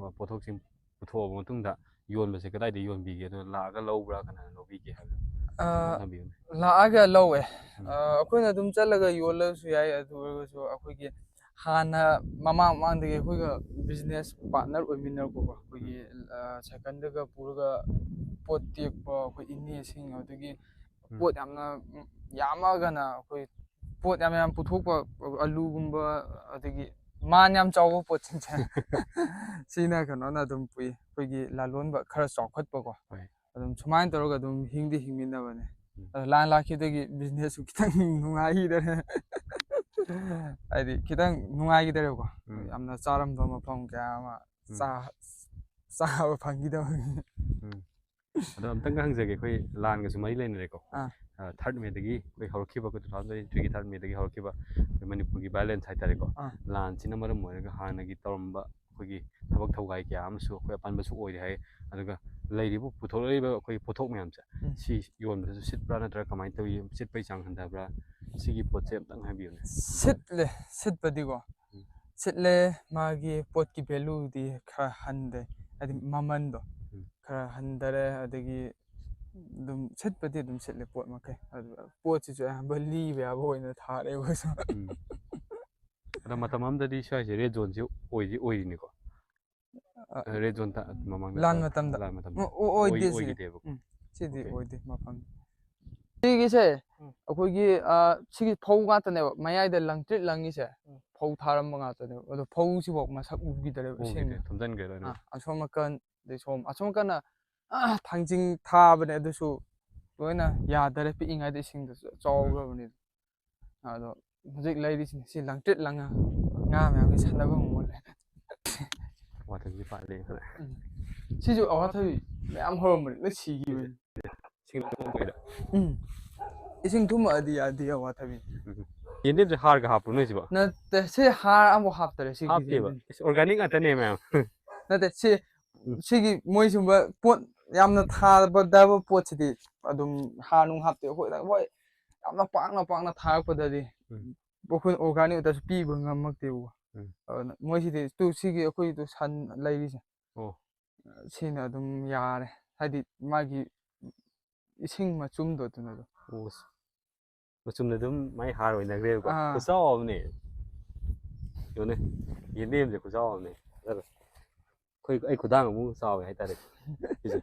ꯑ, ꯄꯣꯠꯊꯣꯛꯁꯤꯡ ꯄꯨꯊꯣꯛꯑꯕ ꯃꯇꯨꯡꯗ ꯌꯣꯟꯕꯁꯦ ꯀꯗꯥꯏꯗ ꯌꯣꯟꯕꯤꯒꯦ? ꯑꯗꯣ ꯂꯥꯛꯑꯒ ꯂꯧꯕ꯭ꯔꯥ, ꯀꯅꯥꯅ ꯂꯧꯕꯤꯒꯦ ꯍꯥꯏꯕꯗꯣ ꯑ, ꯊꯝꯕꯤꯌꯨꯅꯦ꯫ ꯂꯥꯛꯑꯒ ꯂꯧꯋꯦ꯫ ꯎꯝ. ꯑ, ꯑꯩꯈꯣꯏꯅ ꯑꯗꯨꯝ ꯆꯠꯂꯒ ꯌꯣꯜꯂꯁꯨ ꯌꯥꯏ, ꯑꯗꯨ ꯑꯣꯏꯔꯒꯁꯨ ꯑꯩꯈꯣꯏꯒꯤ ꯍꯥꯟꯅ ꯃꯃꯥꯡ ꯃꯃꯥꯡꯗꯒꯤ ꯑꯩꯈꯣꯏꯒ ꯕꯤꯖꯤꯅꯦꯁ ꯄꯥꯔꯠꯅꯔ ꯑꯣꯏꯃꯤꯟꯅꯔꯛꯄꯀꯣ, ꯑꯩꯈꯣꯏꯒꯤ, ꯑ, ꯁꯥꯏꯀꯜꯗꯒ ꯄꯨꯔꯒ ꯄꯣꯠ ꯇꯦꯛꯄ ꯑꯩꯈꯣꯏ ꯏꯅꯦꯁꯤꯡ, ꯑꯗꯒꯤ ꯎꯝ. ꯄꯣꯠ ꯌꯥꯝꯅ ꯌꯥꯝꯃꯒꯅ ꯑꯩꯈꯣꯏ ꯄꯣꯠ ꯌꯥꯝ ꯌꯥꯝ ꯄꯨꯊꯣꯛꯄ, ꯑꯂꯨꯒꯨꯝꯕ, ꯑꯗꯒꯤ ꯃꯥꯟ ꯌꯥꯝ ꯆꯥꯎꯕ ꯄꯣꯠꯁꯤꯡꯁꯦ ꯁꯤꯅ ꯀꯩꯅꯣꯅ ꯑꯗꯨꯝ ꯄꯨꯏ, ꯑꯩꯈꯣꯏꯒꯤ ꯂꯂꯣꯟꯕ ꯈꯔ ꯆꯥꯎꯈꯠꯄꯀꯣ꯫ ꯍꯣꯏ. ꯑꯗꯨꯝ ꯁꯨꯃꯥꯏꯅ ꯇꯧꯔꯒ ꯑꯗꯨꯝ ꯍꯤꯡꯗꯤ ꯍꯤꯡꯃꯤꯟꯅꯕꯅꯦ꯫ ꯎꯝ. ꯑꯗꯣ ꯂꯥꯟ ꯂꯥꯛꯈꯤꯕꯗꯒꯤ ꯕꯤꯖꯤꯅꯦꯁꯁꯨ ꯈꯤꯇꯪ ꯅꯨꯡꯉꯥꯏꯈꯤꯗꯔꯦ꯫ ꯍꯥꯏꯗꯤ ꯈꯤꯇꯪ ꯅꯨꯡꯉꯥꯏꯈꯤꯗꯔꯦꯕꯀꯣ꯫ ꯎꯝ. ꯌꯥꯝꯅ ꯆꯥꯔꯝꯕ ꯃꯐꯝ ꯀꯌꯥ ꯑꯃ ꯎꯝ. ꯆꯥ-, ꯆꯥꯕ ꯐꯪꯈꯤꯗꯕꯅꯤ꯫ ꯎꯝ. ꯑꯗꯣ ꯑꯝꯇꯪꯒ ꯍꯪꯖꯒꯦ, ꯑꯩꯈꯣꯏ ꯂꯥꯟꯒꯁꯨ ꯃꯔꯤ ꯂꯩꯅꯔꯦꯀꯣ꯫ ꯑꯥ. ꯑ, ꯊꯥꯔꯠ ꯃꯦꯗꯒꯤ ꯑꯩꯈꯣꯏ ꯍꯧꯔꯛꯈꯤꯕ, ꯑꯩꯈꯣꯏ two thousand twenty-threeꯒꯤ ꯊꯥꯔꯠ ꯃꯦꯗꯒꯤ ꯍꯧꯔꯛꯈꯤꯕ ꯑꯩꯈꯣꯏ ꯃꯅꯤꯄꯨꯔꯒꯤ ꯚꯥꯏꯑꯣꯂꯦꯟꯁ ꯍꯥꯏꯇꯥꯔꯦꯀꯣ꯫ ꯑꯥ. ꯂꯥꯟꯁꯤꯅ ꯃꯔꯝ ꯑꯣꯏꯔꯒ ꯍꯥꯟꯅꯒꯤ ꯇꯧꯔꯝꯕ ꯑꯩꯈꯣꯏꯒꯤ ꯊꯕꯛ ꯊꯧꯒꯥꯏ ꯀꯌꯥ ꯑꯃꯁꯨ ꯑꯩꯈꯣꯏ ꯑꯄꯟꯕꯁꯨ ꯑꯣꯏꯔꯦ ꯍꯥꯏ꯫ ꯑꯗꯨꯒ ꯂꯩꯔꯤꯕ ꯄꯨꯊꯣꯔꯛꯂꯤꯕ ꯑꯩꯈꯣꯏ ꯄꯣꯠꯊꯣꯛ ꯃꯌꯥꯝꯁꯦ, ꯎꯝ. ꯁꯤ ꯌꯣꯟꯕꯗꯁꯨ ꯁꯤꯠꯄ꯭ꯔꯥ, ꯅꯠꯇ꯭ꯔꯒ ꯀꯃꯥꯏꯅ ꯇꯧꯏ? ꯁꯤꯠꯄꯒꯤ ꯆꯥꯡ ꯍꯟꯊꯕ꯭ꯔꯥ? ꯁꯤꯒꯤ ꯄꯣꯠꯁꯦ ꯑꯝꯇꯪ ꯍꯥꯏꯕꯤꯌꯨꯅꯦ꯫ ꯁꯤꯠꯂꯦ, ꯁꯤꯠꯄꯗꯤꯀꯣ꯫ ꯎꯝ. ꯁꯤꯠꯂꯦ, ꯃꯥꯒꯤ ꯄꯣꯠꯀꯤ ꯚꯦꯂꯨꯗꯤ ꯈꯔ ꯍꯟꯊꯩ, ꯍꯥꯏꯗꯤ ꯃꯃꯟꯗꯣ ꯎꯝ. ꯈꯔ ꯍꯟꯊꯔꯦ, ꯑꯗꯒꯤ ꯑꯗꯨꯝ ꯁꯤꯠꯄꯗꯤ ꯑꯗꯨꯝ ꯁꯤꯠꯂꯦ ꯄꯣꯠ ꯃꯈꯩ꯫ ꯑꯗꯨ ꯄꯣꯠꯁꯤꯁꯨ ꯑꯌꯥꯝꯕ ꯂꯤꯕ ꯌꯥꯕ ꯑꯣꯏꯅ ꯊꯥꯔꯦ ꯑꯩꯈꯣꯏꯁꯨ꯫ ꯎꯝ. ꯑꯗꯣ ꯃꯇꯝ ꯑꯃꯗꯗꯤ ꯁ꯭ꯋꯥꯏꯁꯦ red zoneꯁꯦ ꯑꯣꯏꯗꯤ ꯑꯣꯏꯔꯤꯅꯤꯀꯣ? ꯑ, Red zone ꯇ-, ꯃꯃꯥꯡꯗ ꯂꯥꯟ ꯃꯇꯝꯗ ꯂꯥꯟ ꯃꯇꯝꯗ ꯑꯣ, ꯑꯣ, ꯑꯣꯏꯗꯦ ꯑꯣꯏ- ꯁꯤꯗꯤ꯫ ꯑꯣꯏꯈꯤꯗꯦꯕꯀꯣ? ꯎꯝ, ꯁꯤꯗꯤ Okay. ꯑꯣꯏꯗꯦ ꯃꯐꯝ꯫ ꯁꯤꯒꯤꯁꯦ ꯎꯝ. ꯑꯩꯈꯣꯏꯒꯤ, ꯑ, ꯁꯤꯒꯤ ꯐꯧ ꯉꯥꯛꯇꯅꯦꯕ ꯃꯌꯥꯏꯗ ꯂꯪꯇ꯭ꯔꯤꯠ ꯂꯪꯉꯤꯁꯦ꯫ ꯎꯝ. ꯐꯧ ꯊꯥꯔꯝꯕ ꯉꯥꯛꯇꯅꯦꯕ꯫ ꯑꯗꯣ ꯐꯧꯁꯤꯐꯥꯎ ꯃꯁꯛ ꯎꯈꯤꯗ꯭ꯔꯦꯕ ꯎꯈꯤꯗ꯭ꯔꯦ, ꯏꯁꯤꯡꯅ꯫ ꯊꯨꯝꯖꯤꯟꯈ꯭ꯔꯦ ꯂꯣꯏꯅ꯫ ꯑ, ꯑꯁꯣꯝ ꯅꯥꯀꯟ ꯑꯗꯩ ꯁꯣꯝ ꯑꯁꯣꯝ ꯅꯥꯀꯟꯅ, ꯑ, ꯊꯥꯡꯖꯤꯡ ꯊꯥꯕꯅꯦ, ꯑꯗꯨꯁꯨ ꯂꯣꯏꯅ ꯌꯥꯗꯔꯦ, ꯄꯤꯛꯏꯉꯩꯗ ꯏꯁꯤꯡꯗ ꯆ- ꯆꯥꯎꯈ꯭ꯔꯕꯅꯤ꯫ ꯑꯗꯣ ꯍꯧꯖꯤꯛ ꯂꯩꯔꯤꯁꯤꯅꯦ ꯁꯤ ꯂꯪꯇ꯭ꯔꯤꯠ ꯂꯪꯉ ꯉꯥ ꯃꯌꯥꯝꯒꯤ ꯁꯥꯟꯅꯐꯝ ꯑꯃ ꯂꯩ꯫ ꯋꯥꯊꯕꯤ ꯄꯥꯜꯂꯦ ꯈꯔ꯫ ꯁꯤꯁꯨ ꯑꯋꯥꯊꯕꯤ ꯃꯌꯥꯝ ꯍꯧꯔꯝꯕꯅꯤ, ꯂꯣꯏ ꯁꯤꯈꯤꯕꯅꯤ꯫ ꯁꯤꯡ ꯂꯣꯡꯕꯩꯗ꯫ ꯎꯝ, ꯏꯁꯤꯡ ꯊꯨꯝꯃꯛꯑꯗꯤ ꯌꯥꯗꯦ ꯑꯋꯥꯊꯕꯤ꯫ ꯌꯦꯟꯗꯦꯝꯁꯦ ꯍꯥꯔꯒ ꯍꯥꯞꯄ꯭ꯔꯣ ꯅꯣꯏꯁꯤꯕꯣ? ꯅꯠꯇꯦ, ꯁꯤ ꯍꯥꯔ ꯑꯃꯨꯛ ꯍꯥꯞꯇꯔꯦ ꯁꯤꯒꯤ ꯍꯥꯞꯇꯦꯕ꯫ ꯌꯦꯟꯗꯦꯝ꯫ Organic ꯉꯥꯛꯇꯅꯦ ꯃꯌꯥꯝ꯫ ꯅꯠꯇꯦ, ꯁꯤ ꯎꯝ. ꯁꯤꯒꯤ ꯃꯣꯏ ꯁꯨꯝꯕ ꯄꯣꯠ ꯌꯥꯝꯅ ꯊꯥꯕꯗꯕ ꯄꯣꯠꯁꯤꯗꯤ ꯑꯗꯨꯝ ꯍꯥꯔ ꯅꯨꯡ ꯍꯥꯞꯇꯦ꯫ ꯑꯩꯈꯣꯏ ꯍꯣꯏ ꯌꯥꯝꯅ ꯄꯥꯛꯅ ꯄꯥꯛꯅ ꯊꯥꯔꯛꯄꯗꯗꯤ ꯎꯝ. ꯑꯩꯈꯣꯏꯅ organic ꯑꯣꯏꯇꯥꯔꯁꯨ ꯄꯤꯕ ꯉꯝꯃꯛꯇꯦꯕꯀꯣ꯫ ꯎꯝ. ꯑꯗꯨꯅ ꯃꯣꯏꯁꯤꯗꯤ ꯇꯨ ꯁꯤꯒꯤ ꯑꯩꯈꯣꯏꯗꯨ ꯁꯟ ꯂꯩꯔꯤꯁꯦ꯫ ꯑꯣ. ꯁꯤꯅ ꯑꯗꯨꯝ ꯌꯥꯔꯦ, ꯍꯥꯏꯗꯤ ꯃꯥꯒꯤ ꯏꯁꯤꯡ ꯃꯆꯨꯝꯗꯣ ꯑꯗꯨꯅ ꯑꯗꯨꯝ꯫ ꯑꯣ. ꯃꯆꯨꯝꯗ ꯑꯗꯨꯝ ꯃꯥꯏ ꯍꯥꯔ ꯑꯣꯏꯅꯈ꯭ꯔꯦꯕꯀꯣ꯫ ꯑꯥ. ꯈꯨꯆꯥꯎ ꯑꯃꯅꯦ꯫ ꯌꯦꯡꯉꯨꯅꯦ, ꯌꯦꯟꯗꯦꯝꯁꯦ ꯈꯨꯆꯥꯎ ꯑꯃꯅꯦ꯫ ꯑꯗꯨꯒ ꯑꯩꯈꯣꯏ, ꯑꯩ ꯈꯨꯗꯥꯡ ꯑꯃꯨꯛ ꯆꯥꯎꯋꯦ ꯍꯥꯏꯇꯥꯔꯦ꯫ ꯁꯤꯁꯦ꯫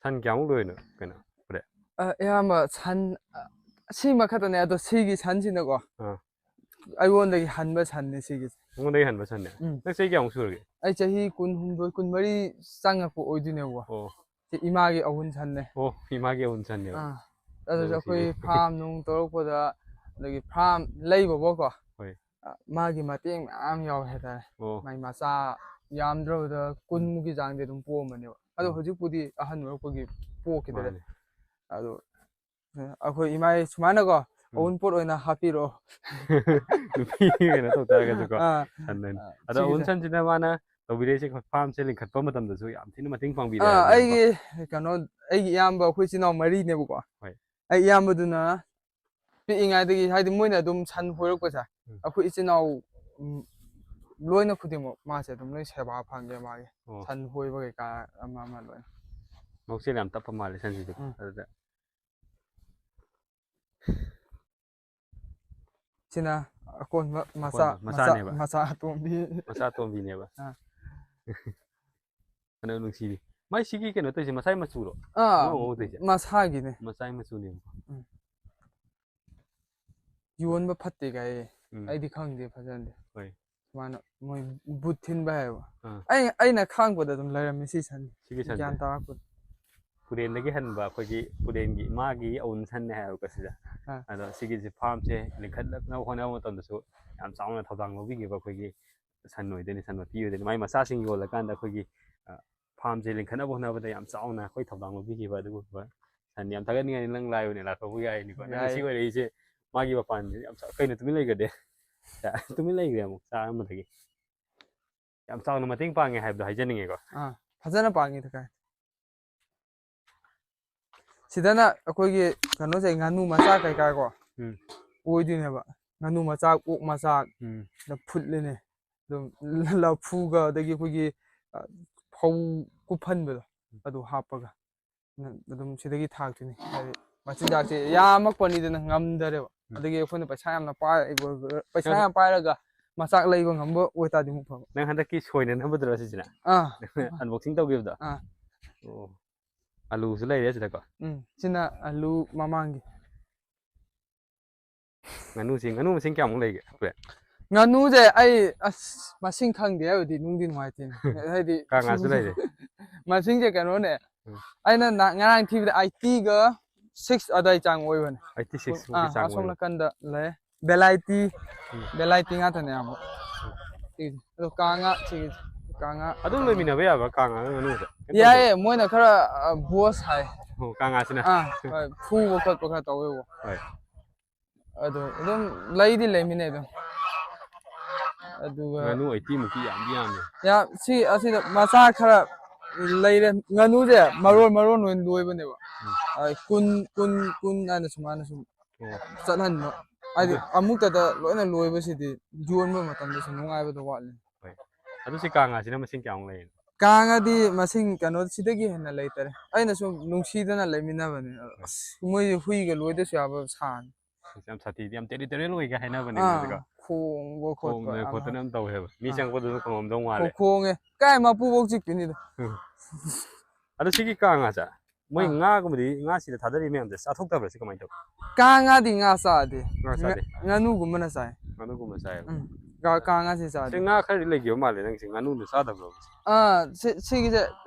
ꯁꯟ ꯀꯌꯥꯃꯨꯛ ꯂꯣꯏꯔꯤꯅꯣ ꯀꯩꯅꯣ? ꯑ, ꯑꯌꯥꯝꯕ ꯁꯟ, ꯑ, ꯁꯤꯃ ꯈꯛꯇꯅꯦ꯫ ꯑꯗꯣ ꯁꯤꯒꯤ ꯁꯟꯁꯤꯅꯀꯣ, ꯑꯥ. ꯑꯩꯉꯣꯟꯗꯒꯤ ꯍꯟꯕ ꯁꯟꯅꯦ ꯁꯤꯒꯤꯁꯦ꯫ ꯑꯩꯉꯣꯟꯗꯒꯤ ꯍꯟꯕ ꯁꯟꯅꯦ? ꯎꯝ. ꯅꯪ ꯆꯍꯤ ꯀꯌꯥꯃꯨꯛ ꯁꯨꯔꯒꯦ? ꯑꯩ ꯆꯍꯤ ꯀꯨꯟꯍꯨꯝꯗꯣꯏ, ꯀꯨꯟꯃꯔꯤ ꯆꯪꯉꯛꯄ ꯑꯣꯏꯗꯣꯏꯅꯦꯕꯀꯣ꯫ ꯑꯣ. ꯁꯤ ꯏꯃꯥꯒꯤ ꯑꯍꯨꯝ ꯁꯟꯅꯦ꯫ ꯑꯣ, ꯏꯃꯥꯒꯤ ꯑꯍꯨꯝ ꯁꯟꯅꯦꯕ? ꯑꯥ. ꯑꯗꯨꯁꯨ ꯅꯪ ꯑꯩꯈꯣꯏ ꯁꯤꯗꯤ. ꯐꯥꯔꯝ ꯅꯨꯡ ꯇꯧꯔꯛꯄꯗ, ꯑꯗꯒꯤ ꯐꯥꯔꯝ ꯂꯩꯕꯕꯨꯀꯣ, ꯍꯣꯏ. ꯑ, ꯃꯥꯒꯤ ꯃꯇꯦꯡ ꯃꯌꯥꯝ ꯌꯥꯎꯋꯦ ꯍꯥꯏꯇꯥꯔꯦ꯫ ꯑꯣ. ꯃꯥꯏ ꯃꯆꯥ ꯌꯥꯝꯗ꯭ꯔꯕꯗ ꯀꯨꯟꯃꯨꯛꯀꯤ ꯆꯥꯡꯗꯤ ꯑꯗꯨꯝ ꯄꯣꯛꯑꯝꯕꯅꯦꯕ꯫ ꯑꯗꯣ ꯎꯝ. ꯍꯧꯖꯤꯛꯄꯨꯗꯤ ꯑꯍꯟ ꯑꯣꯏꯔꯛꯄꯒꯤ ꯄꯣꯛꯈꯤꯗ꯭ꯔꯦ꯫ ꯃꯥꯅꯦ. ꯑꯗꯣ ꯑꯩꯈꯣꯏ ꯏꯃꯥ ꯁꯨꯃꯥꯏꯅꯀꯣ, ꯎꯝ. ꯑꯎꯟꯄꯣꯠ ꯑꯣꯏꯅ ꯍꯥꯞꯄꯤꯔꯛꯑꯣ꯫ ꯅꯨꯄꯤ ꯀꯩꯅꯣ ꯇꯧ ꯇꯥꯔꯒꯁꯨꯀꯣ, ꯑꯥ, ꯁꯟ ꯂꯩꯅꯤ꯫ ꯑꯥ, ꯑꯗꯣ ꯁꯤꯒꯤꯁꯦ. ꯑꯎꯟ ꯁꯟꯁꯤꯅ ꯃꯥꯅ ꯇꯧꯕꯤꯔꯛꯏꯁꯦ, ꯐꯥꯔꯝꯁꯦ ꯂꯤꯡꯈꯠꯄ ꯃꯇꯝꯗꯁꯨ ꯌꯥꯝ ꯊꯤꯅ ꯃꯇꯦꯡ ꯄꯥꯡꯕꯤꯔꯦ ꯑꯥ, ꯍꯥꯏꯕꯅꯦꯕꯀꯣ꯫ ꯑꯩꯒꯤ ꯀꯩꯅꯣ, ꯑꯩꯒꯤ ꯏꯌꯥꯝꯕ, ꯑꯩꯈꯣꯏ ꯏꯆꯤꯟ ꯏꯅꯥꯎ ꯃꯔꯤꯅꯦꯕꯀꯣ꯫ ꯍꯣꯏ. ꯑꯩ ꯏꯌꯥꯝꯕꯗꯨꯅ ꯄꯤꯛꯏꯉꯩꯗꯒꯤ, ꯍꯥꯏꯗꯤ ꯃꯣꯏꯅ ꯑꯗꯨꯝ ꯁꯟ ꯍꯣꯏꯔꯛꯄꯁꯦ, ꯎꯝ. ꯑꯩꯈꯣꯏ ꯏꯆꯤꯟ ꯏꯅꯥꯎ, ꯎꯝ, ꯂꯣꯏꯅ ꯈꯨꯗꯤꯡꯃꯛ ꯃꯥꯁꯦ ꯑꯗꯨꯝ ꯂꯣꯏ ꯁꯦꯕꯥ ꯐꯪꯉꯦ ꯃꯥꯒꯤ꯫ ꯑꯣ. ꯁꯟ ꯍꯣꯏꯕ ꯀꯩꯀꯥ ꯑꯃ ꯑꯃ ꯂꯣꯏꯅ꯫ ꯃꯕꯨꯛꯆꯦꯜ ꯌꯥꯝ ꯇꯞꯄ ꯃꯥꯜꯂꯦ ꯁꯟꯁꯤꯗꯤ꯫ ꯎꯝ. ꯑꯗꯨꯗ ꯁꯤꯅ ꯑꯀꯣꯟꯕ ꯃꯆꯥ, ꯑꯀꯣꯟꯕ ꯃꯆꯥ, ꯃꯆꯥꯅꯦꯕ꯫ ꯃꯆꯥ ꯑꯇꯣꯝꯕꯤ꯫ ꯃꯆꯥ ꯑꯇꯣꯝꯕꯤꯅꯦꯕ꯫ ꯑꯥ꯫ ꯐꯅ ꯅꯨꯡꯁꯤꯔꯤ꯫ ꯃꯥꯏ ꯁꯤꯒꯤ ꯀꯩꯅꯣ ꯇꯧꯔꯤꯁꯦ, ꯃꯁꯥꯏ ꯃꯆꯨꯔꯣ? ꯑꯥ, ꯑꯉꯧ ꯑꯉꯧ ꯇꯧꯔꯤꯁꯦ? ꯃꯁꯥꯒꯤꯅꯦ꯫ ꯃꯁꯥꯏ ꯃꯆꯨꯅꯦꯕꯀꯣ꯫ ꯎꯝ꯫ ꯌꯣꯟꯕ ꯐꯠꯇꯦ ꯀꯥꯏꯌꯦ꯫ ꯎꯝ꯫ ꯑꯩꯗꯤ ꯈꯪꯗꯦ ꯐꯖꯅꯗꯤ꯫ ꯍꯣꯏ꯫ ꯁꯨꯃꯥꯏꯅ ꯃꯣꯏ ꯕꯨꯠ ꯊꯤꯟꯕ ꯍꯥꯏꯕ꯫ ꯑꯥ꯫ ꯑꯩ, ꯑꯩꯅ ꯈꯪꯕꯗ ꯑꯗꯨꯝ ꯂꯩꯔꯝꯃꯤ ꯁꯤ ꯁꯟ꯫ ꯁꯤꯒꯤ ꯁꯟꯁꯦ꯫ ꯒ꯭ꯌꯥꯟ ꯇꯥꯔꯛꯄꯗ꯫ ꯄꯨꯔꯦꯟꯗꯒꯤ ꯍꯟꯕ ꯑꯩꯈꯣꯏꯒꯤ ꯄꯨꯔꯦꯟꯒꯤ ꯏꯃꯥꯒꯤ ꯑꯎꯟ ꯁꯟꯅꯦ ꯍꯥꯏꯕꯀꯣ ꯁꯤꯗ꯫ ꯑꯥ꯫ ꯑꯗꯣ ꯁꯤꯒꯤꯁꯦ ꯐꯥꯔꯝꯁꯦ ꯂꯤꯡꯈꯠꯅꯕ ꯍꯣꯠꯅꯕ ꯃꯇꯝꯗꯁꯨ ꯌꯥꯝ ꯆꯥꯎꯅ ꯊꯧꯗꯥꯡ ꯂꯧꯕꯤꯈꯤꯕ ꯑꯩꯈꯣꯏꯒꯤ ꯁꯟ ꯑꯣꯏꯗꯣꯏꯅꯤ, ꯁꯟ ꯃꯄꯤ ꯑꯣꯏꯗꯣꯏꯅꯤ꯫ ꯃꯥꯏ ꯃꯆꯥꯁꯤꯡ ꯌꯣꯜꯂꯀꯥꯟꯗ ꯑꯩꯈꯣꯏꯒꯤ, ꯑ, ꯐꯥꯔꯝꯁꯦ ꯂꯤꯡꯈꯠꯅꯕ ꯍꯣꯠꯅꯕꯗ ꯌꯥꯝ ꯆꯥꯎꯅ ꯑꯩꯈꯣꯏ ꯊꯧꯗꯥꯡ ꯂꯧꯕꯤꯈꯤꯕ ꯑꯗꯨꯒꯨꯝꯕ ꯁꯟ꯫ ꯌꯥꯝ ꯊꯥꯒꯠꯅꯤꯡꯉꯥꯏꯅꯤ, ꯅꯪ ꯂꯥꯏꯕꯅꯦ ꯂꯥꯛꯄꯕꯨ ꯌꯥꯏꯅꯤꯀꯣ꯫ ꯅꯪ ꯌꯥꯏ꯫ ꯉꯁꯤ ꯑꯣꯏꯔꯛꯏꯁꯦ ꯃꯥꯒꯤ ꯃꯄꯥꯟꯁꯦ ꯌꯥꯝ ꯆꯥꯎ-, ꯀꯩꯅꯣ ꯇꯨꯃꯤꯟ ꯂꯩꯈ꯭ꯔꯗꯤ? ꯇꯨꯃꯤꯟ ꯂꯩꯈ꯭ꯔꯦ ꯑꯃꯨꯛ ꯆꯥꯔꯝꯕꯗꯒꯤ꯫ ꯌꯥꯝ ꯆꯥꯎꯅ ꯃꯇꯦꯡ ꯄꯥꯡꯉꯦ ꯍꯥꯏꯕꯗꯣ ꯍꯥꯏꯖꯅꯤꯡꯉꯦꯀꯣ꯫ ꯑꯥ, ꯐꯖꯅ ꯄꯥꯡꯉꯤꯗ ꯀꯥꯏ꯫ ꯁꯤꯗꯅ ꯑꯩꯈꯣꯏꯒꯤ ꯀꯩꯅꯣꯁꯦ, ꯉꯥꯅꯨ ꯃꯆꯥ ꯀꯩꯀꯥ ꯀꯣ ꯎꯝ꯫ ꯑꯣꯏꯗꯣꯏꯅꯦꯕ꯫ ꯉꯥꯅꯨ ꯃꯆꯥ, ꯑꯣꯛ ꯃꯆꯥ ꯎꯝ꯫ ꯗ ꯐꯨꯠꯂꯅꯤ꯫ ꯑꯗꯨꯝ ꯂꯐꯨꯒ ꯑꯗꯒꯤ ꯑꯩꯈꯣꯏꯒꯤ, ꯑ, ꯐꯧ ꯀꯨꯞꯐꯟꯕꯗꯣ ꯎꯝ꯫ ꯑꯗꯨ ꯍꯥꯞꯄꯒ꯫ ꯅ-, ꯑꯗꯨꯝ ꯁꯤꯗꯒꯤ ꯊꯥꯛꯇꯣꯏꯅꯤ꯫ ꯍꯥꯏꯗꯤ ꯃꯆꯤꯟꯖꯥꯛꯁꯦ ꯌꯥꯝꯃꯛꯄꯅꯤꯗꯅ ꯉꯝꯗꯔꯦꯕ꯫ ꯎꯝ꯫ ꯑꯗꯒꯤ ꯑꯩꯈꯣꯏꯅ ꯄꯩꯁꯥ ꯌꯥꯝꯅ ꯄꯥꯏ-, ꯄꯩꯁꯥ ꯅꯪ ꯌꯥꯝ ꯄꯥꯏꯔꯒ ꯃꯆꯥꯛ ꯂꯩꯕ ꯉꯝꯕ ꯑꯣꯏꯇꯥꯔꯗꯤ ꯑꯃꯨꯛ ꯐꯕ꯫ ꯅꯪ ꯍꯟꯗꯛꯀꯤ ꯁꯣꯏꯅꯅꯕꯗꯨꯔꯣ ꯁꯤꯁꯤꯅ? ꯑꯥ꯫ Unboxing ꯇꯧꯈꯤꯕꯗꯣ? ꯑꯥ꯫ ꯑꯣ꯫ ꯑꯂꯨꯁꯨ ꯂꯩꯔꯦ ꯁꯤꯗꯀꯣ? ꯎꯝ꯫ ꯁꯤꯅ ꯑꯂꯨ ꯃꯃꯥꯡꯒꯤ꯫ ꯉꯥꯅꯨꯁꯤ, ꯉꯥꯅꯨ ꯃꯁꯤꯡ ꯀꯌꯥꯃꯨꯛ ꯂꯩꯒꯦ ꯍꯣꯔꯦꯟ? ꯉꯥꯅꯨꯁꯦ ꯑꯩ, ꯑꯁ, ꯃꯁꯤꯡ ꯈꯪꯗꯦ ꯍꯥꯏꯕꯗꯤ ꯅꯨꯡꯗꯤ ꯅꯨꯡꯉꯥꯏꯇꯦꯅꯦ꯫ ꯍꯥꯏꯗꯤ ꯀꯥꯡꯉꯥꯁꯨ ꯂꯩꯔꯦ꯫ ꯃꯁꯤꯡꯁꯦ ꯀꯩꯅꯣꯅꯦ꯫ ꯎꯝ꯫ ꯑꯩꯅ ꯅ-, ꯉꯔꯥꯡ ꯊꯤꯕꯗ eighty ꯒ six ꯑꯗꯥꯏ ꯆꯥꯡ ꯑꯣꯏꯕꯅꯦ꯫ Eighty six ꯃꯨꯛꯀꯤ ꯑꯥ, ꯆꯥꯡ ꯑꯁꯣꯝ ꯑꯣꯏꯕ꯫ ꯅꯥꯀꯟꯗ ꯂꯩ꯫ ꯕꯦꯂꯥꯏꯇꯤ, ꯎꯝ꯫ ꯕꯦꯂꯥꯏꯇꯤ ꯉꯥꯛꯇꯅꯦ ꯑꯌꯥꯝꯕ꯫ ꯎꯝ꯫ ꯁꯤꯒꯤꯁꯦ꯫ ꯑꯗꯣ ꯀꯥꯡꯉꯥ, ꯁꯤꯒꯤꯁꯦ꯫ ꯀꯥꯡꯉꯥ꯫ ꯑꯗꯨꯝ ꯂꯣꯏꯃꯤꯟꯅꯕ ꯌꯥꯕ꯭ꯔꯥ ꯀꯥꯡꯉꯥꯒ ꯉꯥꯅꯨꯁꯦ? ꯀꯩꯝ ꯌꯥꯏꯌꯦ, ꯇꯧꯗꯕ꯭ꯔꯣ? ꯃꯣꯏꯅ ꯈꯔ, ꯑ, boss ꯍꯥꯏ꯫ ꯑꯣ, ꯀꯥꯡꯉꯥꯁꯤꯅ? ꯑꯥ, ꯍꯣꯏ, ꯐꯨꯕ ꯈꯣꯠꯄ ꯈꯔ ꯇꯧꯋꯦꯕ꯫ ꯍꯣꯏ꯫ ꯑꯗꯣ ꯑꯗꯨꯝ ꯂꯩꯗꯤ ꯂꯩꯃꯤꯟꯅꯩ ꯑꯗꯨꯝ꯫ ꯑꯗꯨꯒ ꯉꯥꯅꯨ eighty ꯃꯨꯛꯇꯤ ꯌꯥꯝꯗꯤ ꯌꯥꯝꯃꯦ꯫ ꯌꯥꯝ, ꯁꯤ, ꯑꯁꯤꯗ ꯃꯆꯥ ꯈꯔ ꯂꯩꯔꯦ꯫ ꯉꯥꯅꯨꯁꯦ ꯃꯔꯣꯟ ꯃꯔꯣꯟ ꯑꯣꯏꯅ ꯂꯣꯏꯕꯅꯦꯕ꯫ ꯎꯝ꯫ ꯑ, ꯀꯨꯟ, ꯀꯨꯟ, ꯀꯨꯟ ꯍꯥꯏꯅ ꯁꯨꯃꯥꯏꯅ ꯁꯨꯝ ꯑꯣ꯫ ꯆꯠꯍꯟꯕ꯫ ꯍꯥꯏꯗꯤ ꯑꯗꯨ ꯑꯃꯨꯛꯇꯗ ꯂꯣꯏꯅ ꯂꯣꯏꯕꯁꯤꯗꯤ ꯌꯣꯟꯕ ꯃꯇꯝꯗꯁꯨ ꯅꯨꯡꯉꯥꯏꯕꯗꯣ ꯋꯥꯠꯂꯤ꯫ ꯍꯣꯏ꯫ ꯑꯗꯨ ꯁꯤ ꯀꯥꯡꯉꯥꯁꯤꯅ ꯃꯁꯤꯡ ꯀꯌꯥꯃꯨꯛ ꯂꯩꯔꯤꯅꯣ? ꯀꯥꯡꯉꯥꯗꯤ ꯃꯁꯤꯡ ꯀꯩꯅꯣ ꯁꯤꯗꯒꯤ ꯍꯦꯟꯅ ꯂꯩꯇꯔꯦ꯫ ꯑꯩꯅ ꯁꯨꯝ ꯅꯨꯡꯁꯤꯗꯅ ꯂꯩꯃꯤꯟꯅꯕꯅꯦ꯫ ꯍꯣꯏ꯫ ꯑꯁ, ꯃꯣꯏꯁꯦ ꯍꯨꯏꯒ ꯂꯣꯏꯗꯁꯨ ꯌꯥꯕ ꯁꯥꯅꯤ꯫ ꯌꯥꯝ ꯁꯥꯊꯤꯗꯤ, ꯌꯥꯝ ꯇꯦꯔꯤꯇꯣꯔꯤꯌꯦꯜ ꯑꯣꯏꯒ ꯍꯥꯏꯅꯕꯅꯦ ꯑꯥ, ꯃꯣꯏꯁꯦꯀꯣ꯫ ꯈꯣꯡꯕ ꯈꯣꯠꯄ ꯈꯣꯡꯗꯅ ꯌꯥꯝ ꯈꯣꯠꯇꯅ ꯇꯧꯋꯦ꯫ ꯑꯗꯨꯝ ꯇꯧꯋꯦꯕ, ꯃꯤ ꯑꯥ, ꯆꯪꯉꯛꯄꯗꯨꯁꯨ ꯈꯣꯡꯉꯝꯗꯧ ꯃꯥꯜꯂꯦ꯫ ꯈꯣꯡꯉꯦ꯫ ꯀꯥꯏ ꯃꯄꯨꯕꯣꯛ ꯆꯤꯛꯇꯣꯏꯅꯤꯗ꯫ ꯎꯝ꯫ ꯑꯗꯣ ꯁꯤꯒꯤ ꯀꯥꯡ ꯉꯥꯁꯦ, ꯃꯣꯏ ꯑꯥ, ꯉꯥꯒꯨꯝꯕꯗꯤ, ꯉꯥ ꯁꯤꯗ ꯊꯥꯗꯔꯤ ꯃꯌꯥꯝꯁꯦ ꯆꯥꯊꯣꯛꯇꯕ꯭ꯔꯥ? ꯁꯤ ꯀꯃꯥꯏꯅ ꯇꯧ? ꯀꯥꯡ ꯉꯥꯗꯤ ꯉꯥ ꯆꯥꯗꯦ꯫ ꯉꯥ ꯆꯥꯗꯦ꯫ ꯉꯥ-, ꯉꯥꯅꯨꯒꯨꯝꯕꯅ ꯆꯥꯏ꯫ ꯉꯥꯅꯨꯒꯨꯝꯕ ꯆꯥꯏꯌꯦꯕ꯫ ꯎꯝ꯫ ꯀꯥ-, ꯀꯥꯡ ꯉꯥꯁꯤ ꯆꯥꯗꯦ꯫ ꯁꯤ ꯉꯥ ꯈꯔꯗꯤ ꯂꯩꯈꯤꯕ ꯃꯥꯜꯂꯦ ꯅꯪꯁꯦ, ꯉꯥꯅꯨꯗꯣ ꯆꯥꯗꯕ꯭ꯔꯣ? ꯑꯥ, ꯁꯤ-, ꯁꯤꯒꯤꯁꯦ